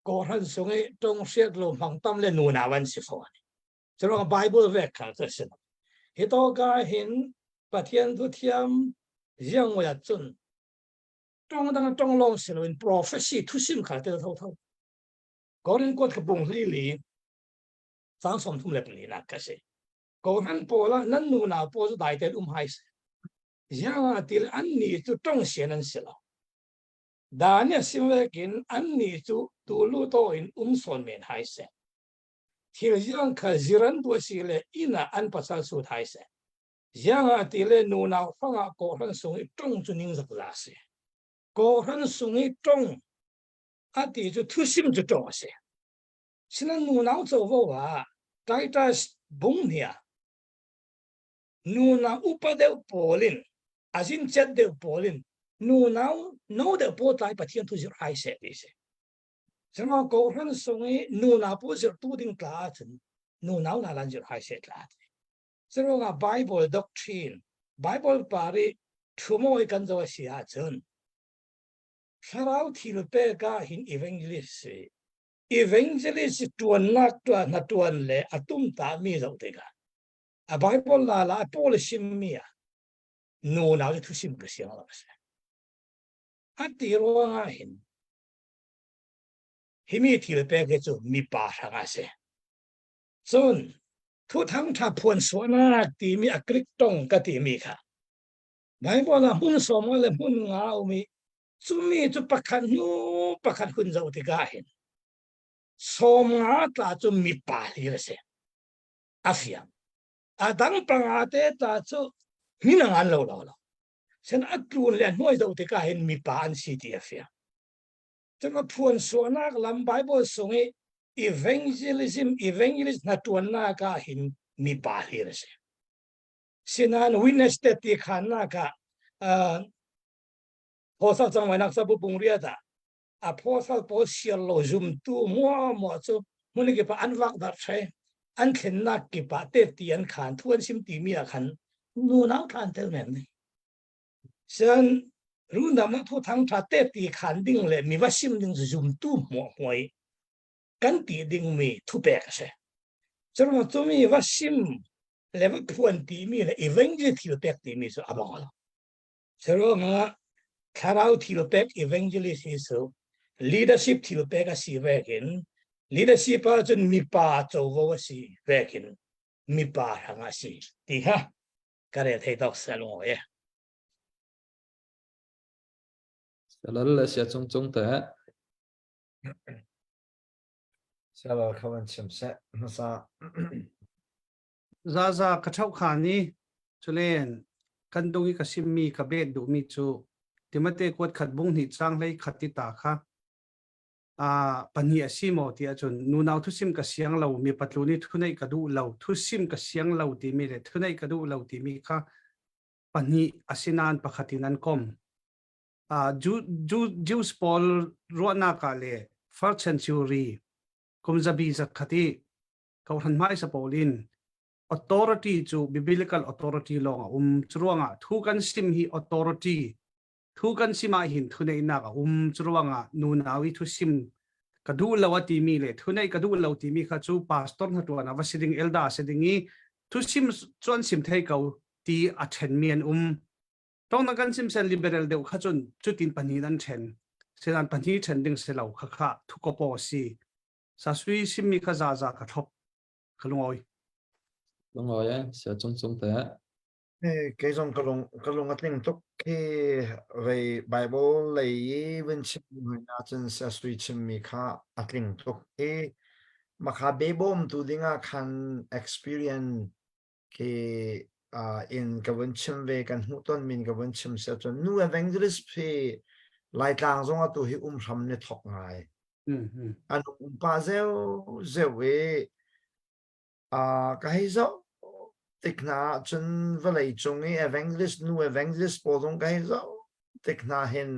kawhhran sung i tong hriat lo hmang tam le nu nau an si fawn. Curuang Bible ve kha cu si. Hi to ka hin Pathian thu thiam ziang ngoi cun tong dang tong long si loin prophecy thusim kha tel tho tho. Korin kuat ka bung hli li sang som thum le pali nak ka si. Koran pawl ah nan nu nau pawl cu dai ten um hai se. Ziang ah til an ni cu tong sian an si lo. Dan ya sim vekin an ni cu tulu to in um sawn men hai se. Thil ziang kha ziran tu si le inn ah an pasal sut hai seh. Ziang ah ti le nunau fangah kawhhran sung i ṭong cu ningzak za si. Kawhhran sung i ṭong a ti cu thusim cu ṭong a si. Sinan nunau covo ah Titus bung hnia nunau upa deuh pawl in azin chet deuh pawl in nunau no deuh pawl tlai Pathian thu zir hai seh ti si. Sihmanhsehlaw kawhhran sung i nunau pawl zirhtu ding tla ahcun nunau hna lan zirh hai seh tla ti. Curuangah Bible doctrine, Bible par i thumawi kan zoh a si ahcun thlarau thil pek ah hin evangelist si. Evangelist tuannak tuah hna tuan le a tum ta mi zoh tikah a Bible la la a pawl sim mi ah nunau cu thusim ka siang lo a si. A ti ruangah hin Himi thil pek hi cu mipa hrang a si. Cun thuthang ṭha phuan suahnak timi a Greek tong ka timi kha Bible ah hmun sawm le hmun nga a um i cumi cu pakhat hnu pakhat hun zoh tikah hin sawm nga tla cu mipa hlir a si. A fiang. A dang panga te tla cu min a ngan lo lo lo. Sen a tlun le a hnuai zoh tikah hin mipa an si ti a fiang. Cun a phuan suahnak lam Bible sung i evangelism evangelist hna ṭuannak ah hin mipa hlir a si. Sinain witness te ti khannak ah uh, phosal cangwainak sabu bung riat ah a phosal pawl sial lo zumtu mua mua cu hmun kip ah an vak dar thai an thlennak kip ah te ti an khan thu an sim ti mi ah khan nu nau thlan tel men ni Cun rundamnak thuthang ṭha tehte khaan ding le mi va sim ding cu zumtu hmuahhmuai kan ti dingmi thupek a si. Curuang cumi va sim le va phuan timi le evangel thil pek timi cu a bang lo. Curuangah thlarau thil pek evangelist hi cu leadership thil pek a si vekin leadership ahcun mipa covo a si vekin mipa hrang a si ti kha ka rel thei tawk sel ngawi e. Salal le sia cung cung te. Salal kha van chim seh hmasa. Zaza ka thau kha ni chulen kan dung i ka simmi ka bet duhmi cu Timate kuat khat bung hnih chang hlei khat ti ta kha pahnih a si maw ti ahcun nunau thusim ka siang lo mi patlu nih thuneih ka duh lo thusim ka siang lo timi le thuneih ka duh lo timi kha pahnih asinain pakhat in an kom. Jews pawl ruahnak ah le first century kum zabi zakhat i kohhran hmaisa pawl in authority cu biblical authority lawng a um curuangah thu kan sim hi authority Thu kan sim ahhin thuneihnak a um. Curuangah nunau i thusim ka duh lo a timi le thuneih ka duh lo timi kha cu pastor hna tuan ah va si ding elda si ding i thusim cu an sim thei ko ti a ṭhenmi an um. Tong na kan sim sen liberal deuh kha cun cutin pahnih an ṭhen. Senan pahnih ṭhen ding si lo kha kha thukopo a si. Sasui simmi kha za za ka thlop. Ka lungawi. Lungawi eh, sia cung cung te. Kei zong ka lung ka lung a tling tuk khi vei Bible lei i vun chim hna cun sui chimmi kha a tling tuk i makha bebawmtu dingah khan experience khi uh, in ka vun chim ve kan hmuh ton min ka vun chim sia cun nu evangelist hi Laitlang zong atu hi um hram ni thok ngai an um pa zeu zeu i Ka hei zoh tik hna ahcun vawleicung i evangelist nu evangelist pawl zong ka hei zoh tik hna hin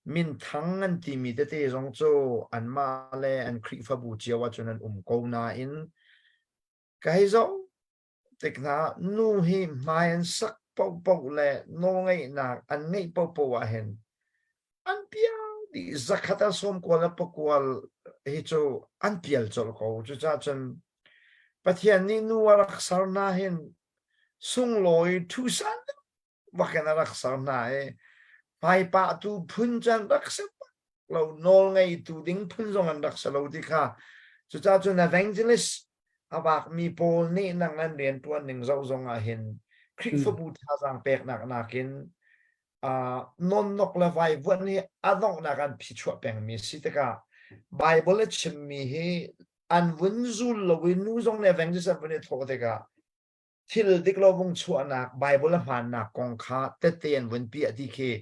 minthang an timi tete zong cu anmah le an Khrihfabu cio ahcun an um ko nain ka hei zoh tik hna ah nu hi hmai an sak paohpaoh le nawlngeihnak an ngeih paohpaoh ahhin an pial dih zakhat ah sawmkual le pakual hi cu an pial colh ko cucaah cun. Pathian nih nu a rak ser hna hin sunglawi ṭhusan bakin a rak ser hna i hmaipahtu phun cu an rak si bak lo, nawl ngeitu ding phun zong an rak si lo ti kha. Cucaah cun evangelist a vakmi pawl nih nang an rianṭuan ning zoh zong ah hin Khrihfabu thazaang peknak nakin nonnok le vaivuanh hi a donghnak an phichuah pengmi si tikah Bible a chimmi hi an vun zul lo i nu zong nih evangelist an vun i thawh tikah thil dik lo vung chuahnak Bible a hmaannak kong kha tette an vun piah ti khi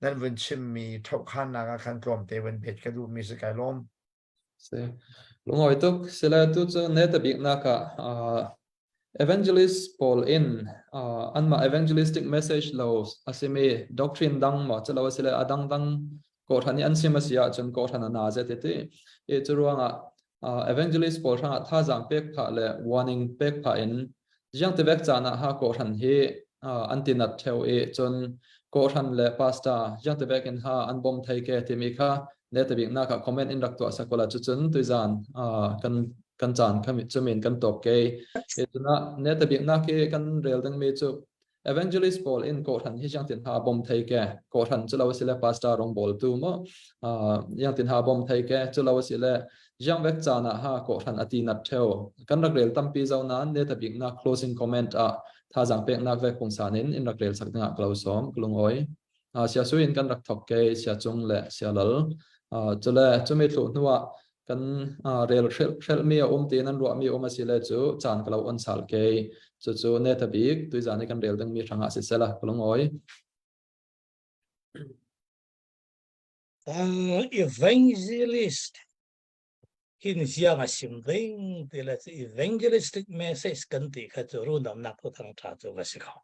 nan vun chimmi ṭhohkhannak ah khan tlawmte vun pet ka duhmi si kai lawm. Si. Lungawi tuk. Sile tu cu ne ta biknak ah evangelist pawl in anmah evangelistic message lo a simi doctrine dang maw cu lo a si le a dangdang kawhhran i an sim a si ahcun kawhhran a na zet ti. I cu ruangah evangelist pawl hrangah thazaang pek phah le warning pek phah in ziang ti vek caan ah ha kawhhran hi an ti nat theo i cun kawhhran le pastor ziang ti vek in ha an bom thei ke timi kha ne ta bik nak ah comment in rak tuah sakola cu cun tuizan kan kan caan kha cumin kan top ke e tuna ne ta bik nak i kan rel ding mi cu evangelist pawl in kawhhran hi siang tin ha bom thei ke kawhhran chu lo si le pastor rong bol tu mo yang tin ha bom thei ke chu lo si le jiang vek caan ah ha kawhhran ati nat theo kan rak rel tampi zo nan ne ta bik na closing comment ah thazang pek nak vek pungsan in in rak rel sak dingah klo som klungoi sia su in kan rak thok ke sia chung le sia lal chule chumi thlu hnuah kan rel hrel mi a um ti nan ruah mi um a si le cu caan ka lo on sal ke cu cu ne ta bik tuizan i kan rel ding mi hrangah si sela kulungoi Evangelist hin ziang a sim ding ti le evangelistic message kan ti kha cu runamnak thu thang tha cu va si kho.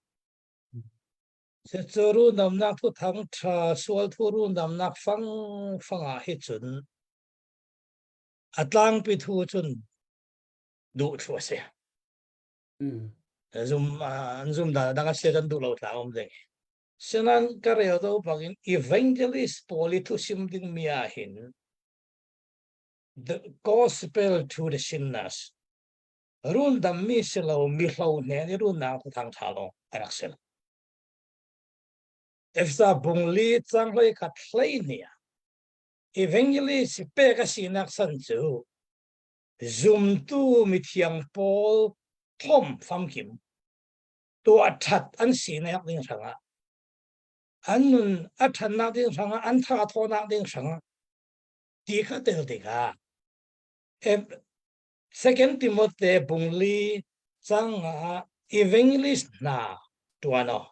Cucu rundamnak thuthang ṭha sual thu rundamnak fangfang ah hi cun a tlangpi thu cun duh thlu a si. Zum an zum dan dang a si kan duh lo tla um ding. Sinan ka rel do bangin evangelist pawl i thu sim ding mi ah hin the gospel to the sinners rundammi si lo mi hlo hnen i runnak thuthang ṭha lawng a rak si. Efesa bungli cang hlei khat hlei hnih ah evangelist pek a sinak san cu zumtu mithiang pawl thom famkim tuah ṭhat an sinak ding hrangah an nun a ṭhannak ding hrangah an tha thawnak ding hrangah ti kha tel tikah Second Timothy bungli cang ah evangelist hna tuan aw.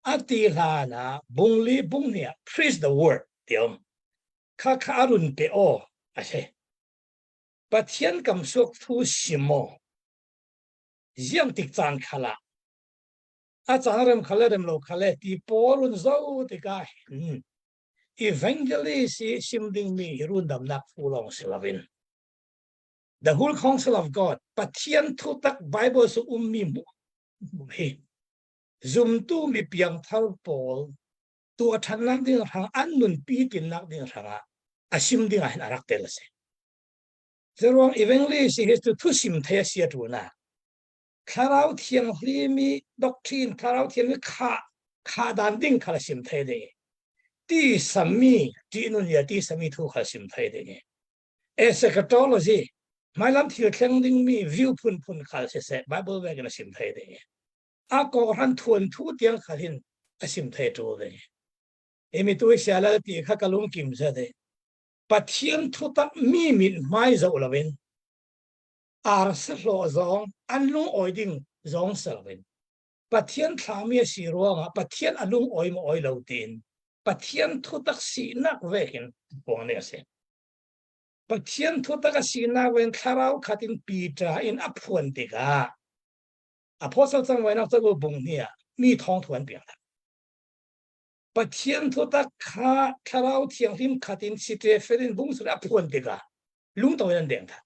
A ti hlan ah bungli bung nih ah preach the word ti um. Kha kha a run pe aw a si. Pathian kam suak thu sim aw. Ziang tik caan khala. A caan rem khale rem lo khale ti pawl run zo tikah hin evangelist i sim dingmi hi rundamnak fu lawng si loin The whole counsel of God, Pathian thutak Bible su ummi hmuh hi zumtu mi piangthar pawl tuah ṭhannak ding hrang an nunpi tinnak ding hrangah a sim ding ah hin a rak tel a si. Zeruang evangelist hi cu thu sim thei a sia ṭuna. Thlarau thianghlim i doctrine thlarau thianghlim kha kha dan ding kha sim thei ding. Ti sami ti nun ya ti sami thu kha sim thei ding. Eschatology hmailam thil thleng dingmi view phunphun khal siseh Bible vek in a sim thei ding. A kawhran thuan thu tiang khal hin a sim thei ṭul ding. Imi tu sialal ti kha ka lungkim za de. Pathian thutak mi min hmai zoh loin ar sahlawh zong an lung awi ding zong si loin Pathian thlami a si ruangah Pathian a lung awi maw awi lo tiin Pathian thutak sinak vekin puang ni a si. Pathian thutak a sinak ven thlarau khat in Peter in a phuan tikah Apostle cang wainak caku bung hni ah mi thawng thuan piak hna. Pathian thutak kha thlarau thianghlim khat in Stephen in bung sur a phuan tikah lungto in an deng than.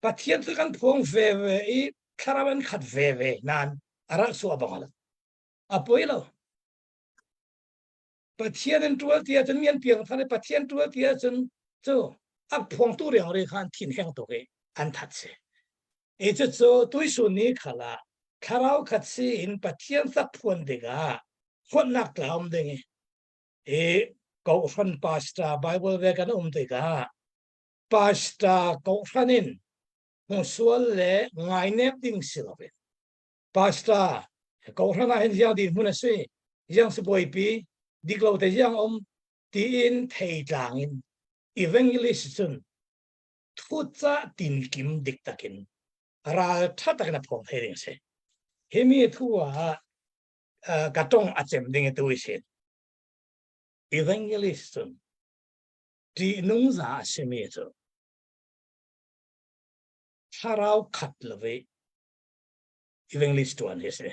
Pathian thu kan phuang ve ve i thlarau an khat ve ve nan a rak suah bang ala. A poi lo. Pathian in ṭual ti ahcun mi an piang thar i Pathian ṭual ti ahcun cu a phuangtu riang ri kha an thin heng tuk i an that si. I cucu tuisun ni khal ah thlarau khat si in Pathian sak phuan tikah huatnak tla um ding i i kohhran pastor Bible ve kan um tikah pastor kohhran in hmusual le ngainep ding si loin pastor kohhran ah hin ziang din hmun a si ziang sibawipi dik lo te ziang um tiin theitlang in evangelist cun thuca tinkim dik takin ral tha takin a phuang thei ding si himi thu ah ka tong a cem ding tu sin evangelist cun ti nung za a simi cu thlarau khat love evangelist tuan hi si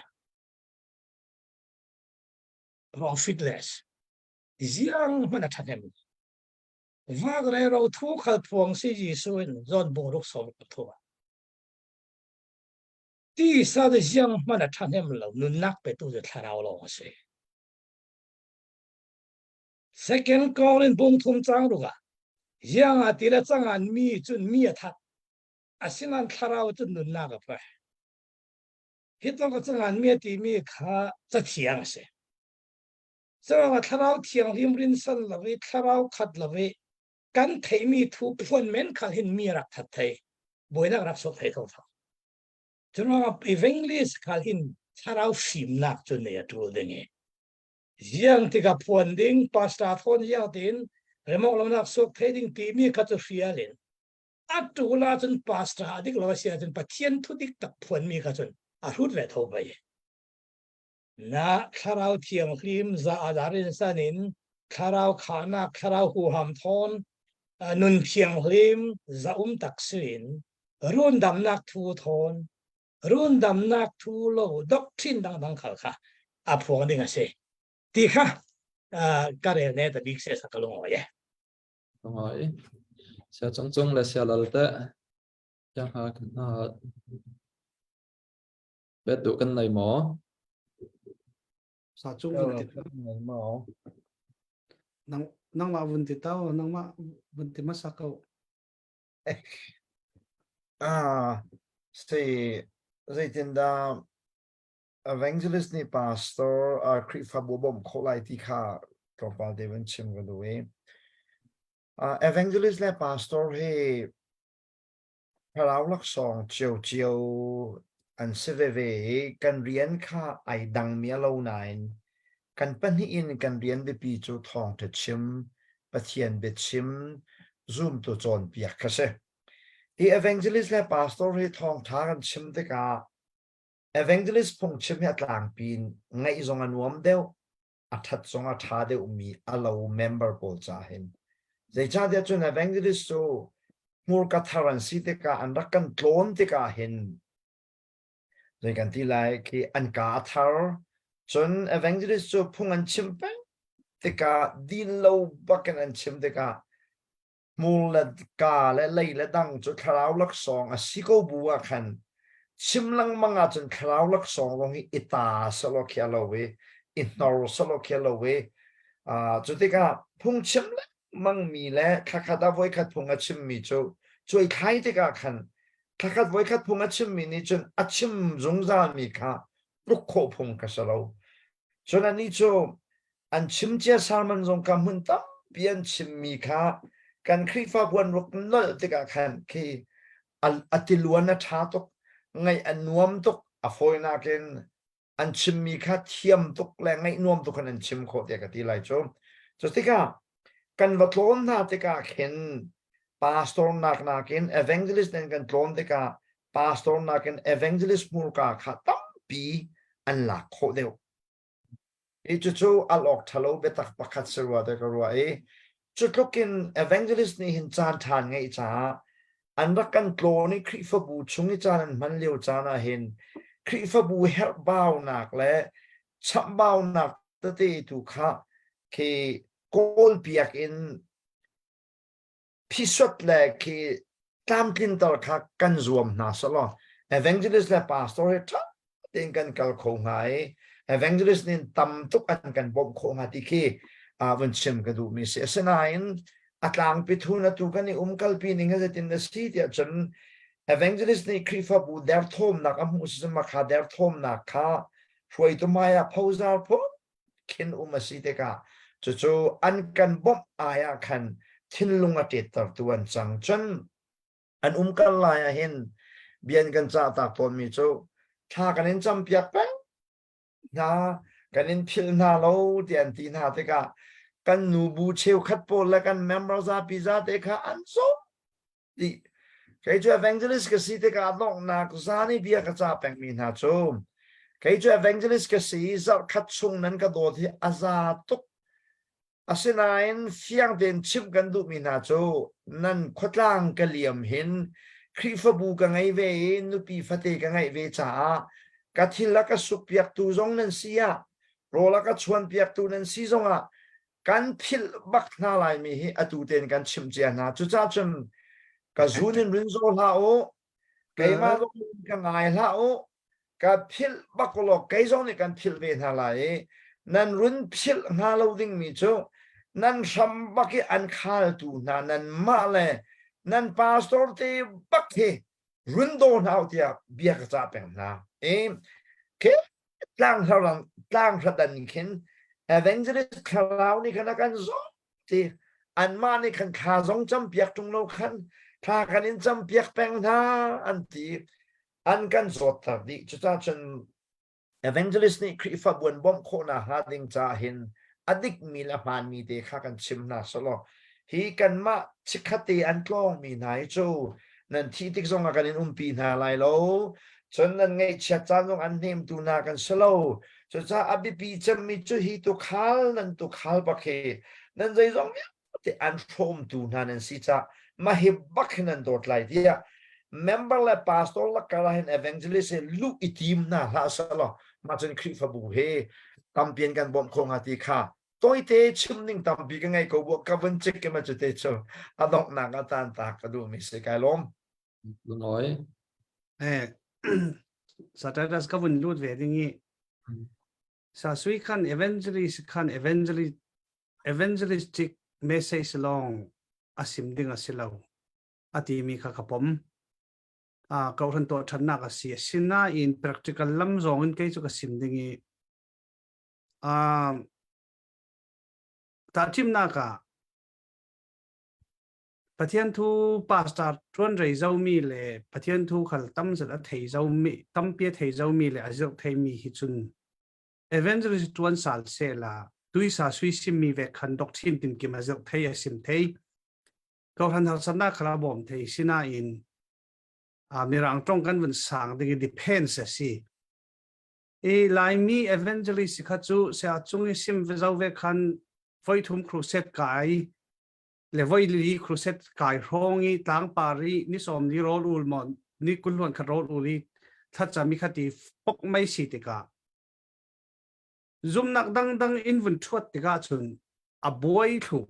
profitless ziang hmanh a ṭhahnem vak re ro thu khal phuang si Jesuh in zawn bung ruk som thu ti sa de ziang hmanh a ṭhahnem lo nunnak petu cu thlarau lawng a si second Korin bung thum chang ruka ziang a ti le changan mi cun mi a that asinan thlarau cun nunnak a pe hi tluk a changan mi a ti mi kha cathiang a si Curuangah Thlarau Thianghlim rinsan lo i Thlarau khat lo i kan theihmi thu phuan men khal hin mi rak that thei buainak rak sok thei kho thau. Curuangah evangelist khal hin Thlarau fimnak cu nei a tul ding i ziang tikah phuan ding pastor thawn ziang tiin remok lonak sok thei ding timi kha cu hrial in a tul ahcun pastor a dik lo a si ahcun Pathian thu dik tak phuanmi kha cun a hrut ve tho bai. Na Thlarau Thianghlim za adar in san in Thlarau khahnak Thlarau huham thawn nun thianghlim za um tak sin rundamnak thu thawn rundamnak thu lo doctrine dangdang khal kha a phuang ding a si ti kha ka rel ne ta bik se sa ka lung oi e Ngai. Sia cung cung le sia lal te. Yang ha Bet duh kan nei maw? Sa cung vun ti nei maw? Nang nangmah vun ti tau, nangmah vun ti hmasa ko. Ah, si zeitindah evangelist nih pastor uh, Khrihfabu bawmh khawh lai ti kha tlawmpal te van chim ka duh i uh, evangelist le pastor hi Thlarau laksawng ciocio an si veve i kan rian kha ai dangmi a lo nain kan pahnih in kan rian biapi cu thawngṭha chim, Pathian biachim, zumtu cawnpiak kha si. Hi evangelist le pastor hi thawngṭha kan chim tikah evangelist phungchim hi a tlangpi in ngaih zong a nuam deuh, a ṭhat zong a ṭha deuhmi a lo member pawl ca hin. Zeicahtiah cun evangelist cu hmurka thar an si tikah an rak kan tlawn tikah hin zei kan ti lai khi an ka a thar cun evangelist cu phung an chim peng tikah din lo bakin an chim tikah hmur le ka le lei le dang cu thlarau laksawng a si ko bu ah khan chim lengmang ahcun thlarau laksawng zong hi i ta selaw khi a lo i i hnor selaw khi a lo i cu tikah phungchim lengmang mi le thlakhat ah voikhat phung a chimmi cu cuaithlai tikah khan thlakhat voikhat phung a chimmi nih cun a chim zungzalmi kha tluk khawh phung ka si lo Cun anih cu an chim cia sermon zong kha hmun tampi an chimmi kha kan Khrihfabu an rak nolh tikah khan khi a tiluan a ṭha tuk, ngaih a nuam tuk, a fawinak in an chimmi kha thiam tuk le ngaih nuam tuk in an chim khawh tiah ka ti lai cu. Cu tikah kan va tlawn hna tikah khin pastor nak nakin evangelist in kan tlawn tikah pastor nakin evangelist hmurka kha tampi an lak khawh deuh. I cucu al awk ṭhalo biatak pakhat si rua te ka ruah i cu tluk in evangelist nih hin caan ṭha an ngeih caah an rak kan tlawn i Khrihfabu chung i caan an hman lio caan ah hin Khrihfabu herhbaunak le chamhbaunak tete tu kha khi kawlpiak in phisot le khi tlamtlinter kha kan zuam hna selaw evangelist le pastor hi ṭha tein kan kal kho hnga i evangelist nih tam tuk an kan bawmh khawh hnga ti khi vun chim ka duhmi si. Asinain a tlangpi thun atu kan i umkalpi ning hi zeitin na si tiah cun. Evangelist nih Khrihfabu derthawmnak a hmuh si kha derthawmnak kha hruaitu hmai ah phozar phun khin um a si tikah cucu an kan bawmh ai ah khan thinlung a ṭettertu an cang. Cun an umkal lai ah hin bian kan cah tak tawnmi cu thla kan in campiak peng hna kan in philh hna lo ti an ti hna tikah kan nubu cheukhat pawl le kan member zapi zate kha an zawm dih. Kei cu evangelist ka si tikah donghnak zan i bia ka ca pengmi hna cu kei cu evangelist ka si zarhkhat chung nan ka dawt hi a za tuk. Asinain fiang tein chimh kan duhmi hna cu nan khuatlang ka liam hin Khrihfabu ka ngei ve i nupi fate ka ngeih ve caah ka thil a ka sukpiaktu zong nan si ah rawl a ka chuanpiaktu nan si zongah kan philh bak hna laimi hi atu tein kan chimh cia hna. Cucaah cun ka zun in rin zaw hlah u, keimah zong ka ngai hlah u, ka philh bak law kei zong nih kan philh ve hna lai i nan run philh hnga lo dingmi cu nan hram bak i an khaltu hna nanmah le nan pastor te bak hi run daw hna u tiah bia ka cah peng hna. I ke tlang tlang hradan khin evangelist thlarau nih khan a kan zawh ti anmah nih khan thla zong campiak ṭung lo khan thla kan in campiak peng hna an ti an kan zawtter dih. Cucaah cun evangelist nih Khrihfabu an bawmh khawhnak hnga ding caah hin a dikmi le a hmaanmi te kha kan chim hna selaw hi kanmah chikkhatte an tlawngmi hna hi cu nan thih tik zongah kan in umpi hna lai lo, cun nan ngaihchiat caan zong an hnemtu hna kan si lo. Cucaah a biapi cemmi cu hi tuukhal nan tuukhal bak hi nan zeizong te an hrawmtu hna nan si cah mah hi bak hin nan dawt lai tiah member le pastor lakar ah hin evangelist he luh i tim hna hlah selaw mah cun Khrihfabu he tampi an kan bawmh khawh hnga ti kha toite chim ning tampi ka ngei ko bu ka vun cik ke ma cu te cu a donghnak ah tan ta ka duh mi si kai lawm. Lungawi. Eh Saturday ka vun lut ve ding i sa sui khan evangelist khan evangelist evangelistic message lawng a sim ding a si lo a timi kha ka pom. A kohhran tuah ṭhatnak a si. Asinain practical lam zong in kei cu ka sim ding i tahṭhimnak ah Pathian thu pastor ṭuan rei zomi le Pathian thu khal tam zat a thei zomi tampi a thei zomi le a zirh theimi hi cun evangelist ṭuan sal sehla tuisa sui simmi ve khan doctrine tinkim a zirh thei a sim thei kohhran harsatnak khala bawm thei sinain a mirang tong kan vun sang ding i depends a si i Laimi evangelist kha cu sia cung i sim ve zo ve khan voi thum crusade kai le voi li crusade kai hrawng i tlangpar i ni sawm li rawl ul maw ni kulluan khat rawl ul i thlacam i khati pok mai si tikah zumnak dangdang in vun ṭhuat tikah cun a buai thlu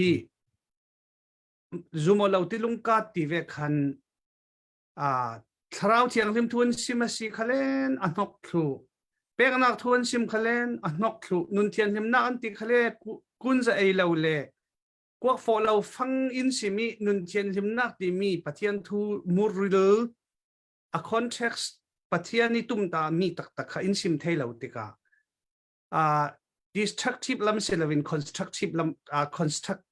i zumo lo ti lungka ti ve khan a thlarau thianghlim thu an sim a si khalen a hnok thlu peknak thu an sim khalen a hnok thlu nun thianghlimnak an ti khale kun za ei lo le kuak fawh lo fang in simi nun thianhlimnak timi Pathian thu muril a context Pathian i tumta mi taktak kha in sim thei lo tikah destructive lam si loin constructive lam construct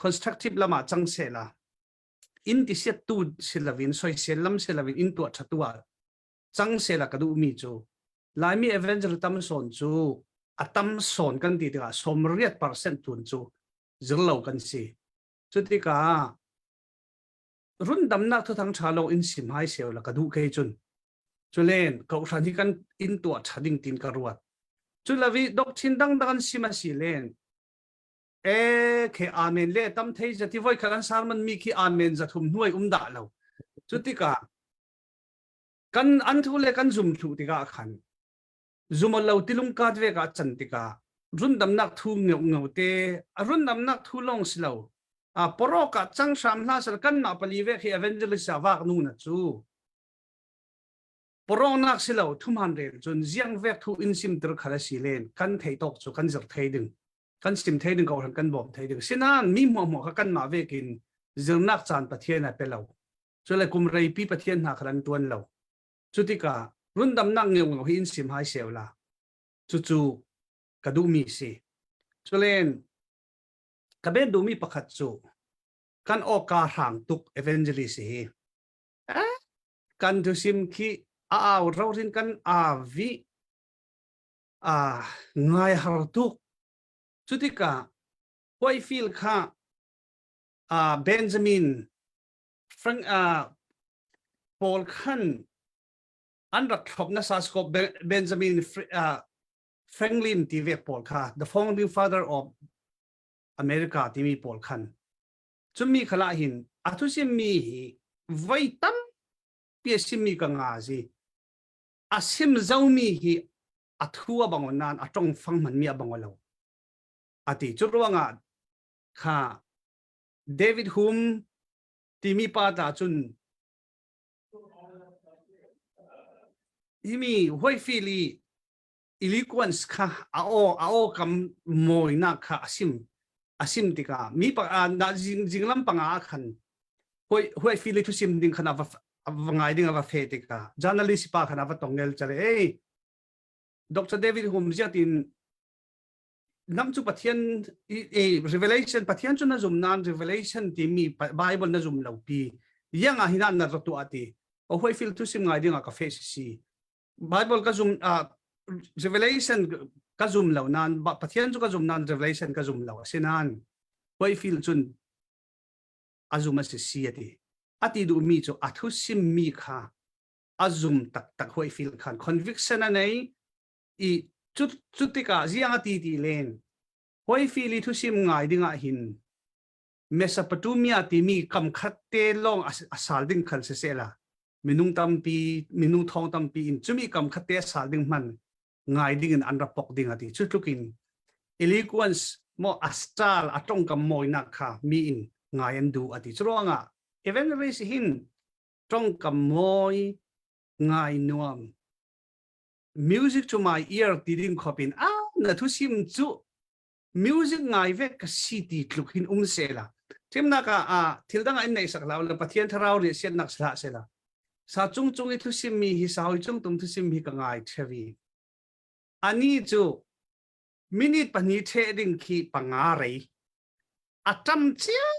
constructive lam ah cang se la in ti siat tu si loin soisel lam si loin in tuah ṭha tu ah cang se la ka duh mi cu Laimi evangel tam sawn cu a tam sawn kan ti tikah 80% tun cu zirlo kan si. Cu tikah rundamnak thuthang ṭha lo in sim hai seo la ka duh kei cun. Culen kohhran hi kan in tuah ṭha ding tin ka ruat. Cu lavi doctrine dangdang an sim a si len e khe amen le tam thei zati voi khat an sermon mi khi amen zathum hnuai um dah lo. Cu tikah kan an thu le kan zum thlu tikah khan zumol lo tilung kat ve ka chan tikah rundamnak thu ngeu ngeu te a rundamnak thu long si lo a porok ah cang hram hla sal kan mah pali ve khi evangelist a vak nu na cu porongnak si lo thuman rel cun ziang vek thu in sim tir khala si len kan thei tok chu kan zir thei ding kan sim thei ding ko kan bom thei ding sinan mi mo mo kha kan mah vekin zirnak caan Pathian a pe lo. Cule kum reipi Pathian hna kha an tuan lo. Cu tikah rundamnak ngeu hi in sim hai seu la. Cucu ka duhmi si. Culen ka ben duhmi pakhat cu kan awka hrang tuk evangelist hi. Eh, kan thusim khi a au rorin kan avi a ngai har tuk. Cutikah Whitefield kha uh, Benjamin Frank uh, pawl khan an rak thlop nasa scope Benjamin uh, Franklin ti ve pawl kha the founding father of America timi pawl khan cumi khala hin a thusim mi hi voi tampi a simmi ka nga zi a sim zomi hi a thu a bangon nan a tong fang man mi a bango lo ati cu ruangah kha David Hume timi pa ta cun himi Whitefield i eloquence kha a aw a aw kam mawinak kha a sim a sim tikah mi pa na jing jinglam panga ah khan Whitefield i thusim ding khan a va va ngai ding a va fe tikah journalist pa khan a va tongel chale ei Dr. David Hume ziatin Nang cu Pathian i Revelation Pathian cu na zum nain Revelation timi Bible na zum lo pi. Yang ah hin na rak tuah ti. O hoi fil tu sim ngai ding ah ka face si. Bible ka zum uh, Revelation ka zum lo nan Pathian cu ka zum nan Revelation ka zum lo asinan hoi fil cun a zum a si si ati. Ati duh mi cu a thu sim mi kha a zum taktak hoi fil khan conviction a nei i cu cu tikah ziang a ti ti len hoi fili thusim ngai dingah hin Mesopotamia timi kam khat te lawng a sal ding khal si sela minung tampi minung thong tampi in chumi kam khat te sal ding man ngai ding in an ra pok ding ati chu tlukin eloquence mo a style a tongkam mawinak kha mi in ngai an du ati churuanga evangelist hin tongkam mawi ngai nuam music to my ear ti ding khop in a na thu sim cu music ngai ve ka si ti tluk hin um se la thimnak ah a thil dang in nei sak lo la pathian tharau ri sian nak sla se la sa chung chung i thu sim mi hi sa hoi chung tum thu sim hi ka ngai thevi ani chu minute pahnih the ding khi panga rei a tam chiam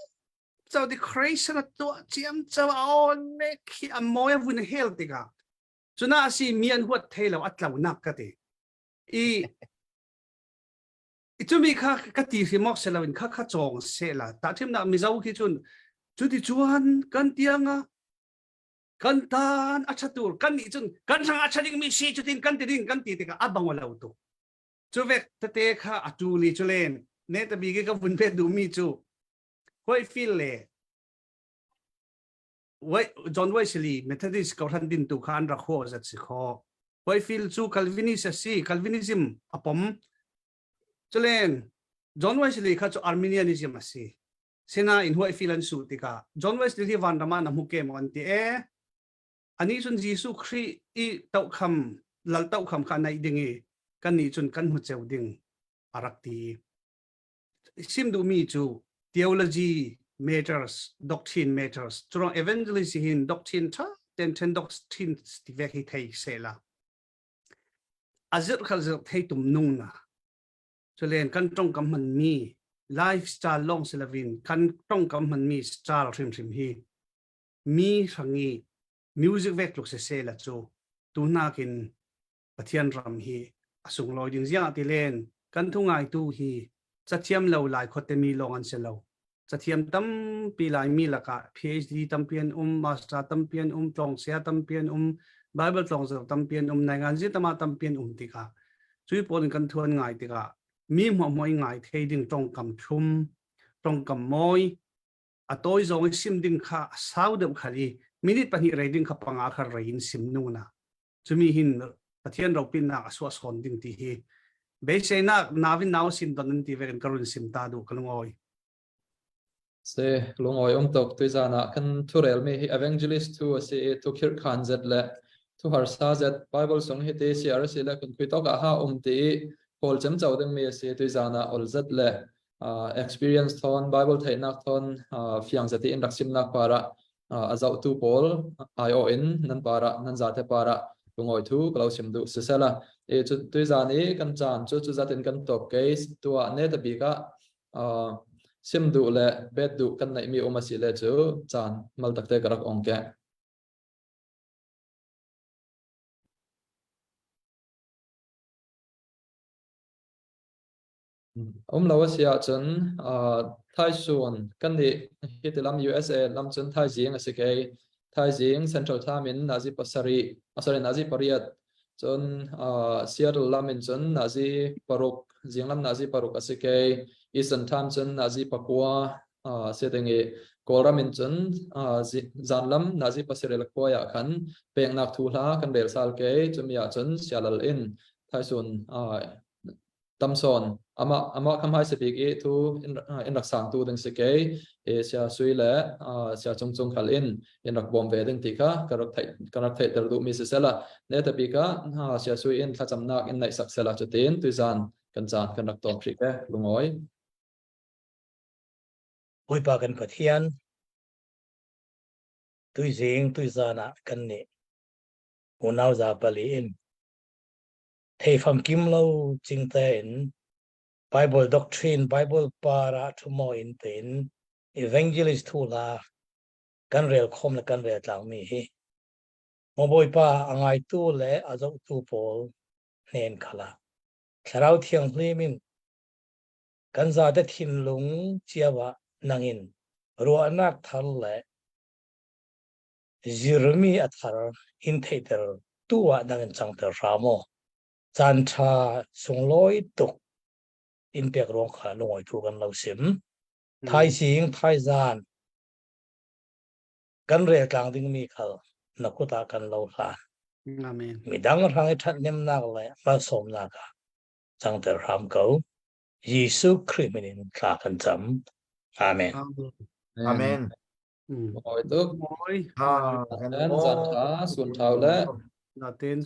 cho di creation a tuah chiam cho a on me khi a moi a vun hel tikah Cuna a si mi an huat thei lo a tlonak ka ti. I i cumi kha ka ti hrim awk si loin kha kha cawng se la ta thimnak Mizo khi cun cuti chuan kan tianga kan tan a ṭha tur kan nih cun kan hrang a ṭha ding mi si cutin kan ti ding kan ti tikah a bang lo tu cu vek tete kha a tu li cu len ne ta bi ka vun pet duh mi cu hoi feel le John Wesley Methodist kohhran dintu kha an rak huah zat si kho. Whitefield cu Calvinist a si, Calvinism a pom. Culen John Wesley kha cu Arminianism a si. Sinain Whitefield an su tikah John Wesley hi vanram ah na hmu ke maw an ti e. Ani cun Jesuh Khrih i tohkham lal tohkham kha naih ding i kan nih cun kan hmu ceu ding a rak ti. Sim duhmi cu theology matters, doctrine matters. Curang evangelist hin doctrine tha ten then doctrine ti vek hi thei se la. A zirh khal zirh thei tum nung na. Chulen kan tong kam man mi lifestyle long silavin kan tong kam man mi style hrim hrim hi mi hrangi music vek tluk se se la chu tu nakin Pathian ram hi a sunglawi ding ziang ti len kan thu ngaitu hi cathiam lo lai khuate mi lawng an si lo. Cathiam tampi Laimi lakah PhD tampi an um, Master tampi an um, tlawngsia tampi an um, Bible tlawngzar tampi an um, nainganzi tama tampi an um tikah cui pawl in kan thuan ngai tikah mi hmuahhmuah i ngai thei ding tongkam thlum, tongkam mawi, a tawi zong i sim ding kha a sau deuh khal i minute pahnih rei ding kha panga khar rei in sim nu na cumi hin Pathian ropinnak a suah sawn ding ti hi beiseinak navin nau sim don an ti vekin ka run sim ta duh ka lungawi. Se lungawi um tok tuizan ah kan thurel mi hi evangelist thu a si i thu khirh khan zet le thu harsa zet Bible sung hi ti siar si le kun khui tok ah ha um ti i kawl cem cho ding mi a si tuizan ah ol zet le experience thon Bible theihnak thon fiang zeti in rak simnak para. a zohtu pawl aiawh in nan parah nan zate parah lungawi thu ka lo sim duh sisela e cu tuizan i kan caan cu cu zat in kan top ke tua ne ta bik ah sim duh le bet duh kan neih mi um asi le cu caan mal takte ka rak ong ke. Um lo a si ahcun thaizun kan nih hiti lam USA lam cun thaizing a si kei. Thaizing Central Time in nazi pasarih, sorry nazi pariat cun Seattle lam in cun nazi paruk, zinglam nazi paruk a si kei. Eastern Time cun nazi pakua si ding i Kawlram in cun zanlam nazi pasarih le khuai ah khan peknak thu hla kan rel sal kei. Cumi ah cun sialal in thaizun Tamson amah amah kha hmaisa bik i thu in, in rak sangtu ding si kei e sia sui le sia cung cung khal in in rak bawm ve ding ti kha ka rak theih ka rak theihter duhmi si sela ne ta bik ah sia sui in thlacamnak in neih sak sela cutin tuizan kan caan kan rak tawm hrih ke lungawi. Bawipa kan Pathian tuizing tuizan ah kan nih unau za pali in Theifam kim lo cing tein Bible doctrine, Bible para thumo in tein evangelist thu la kan rel khom le kan rel tlang mi hi mo Bawipa a ngaitu le a zohtu pawl hnen khala thlarau thianghlim in kan zate thinlung ciawa nangin ruahnak thar le Zirmi a thar in theihter tu ah nang in cangter hram aw. Caan ṭha sunglawi tuk in pek ruang kha lungawi thu kan lo sim. Thaizing thaizan kan rel tlang dingmi khal na kut ah kan lo hlan. Amen. Midang hrang i ṭhathnemnak le malsawmnak ah cangter hram ko. Jesuh Khrih min in thla kan cam. Amen. Amen. Mawi tuk. Mawi. Ha, kan Zan tha sun thau le. Natin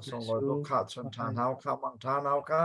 Song kha chun tha nau kha mang tha nau kha.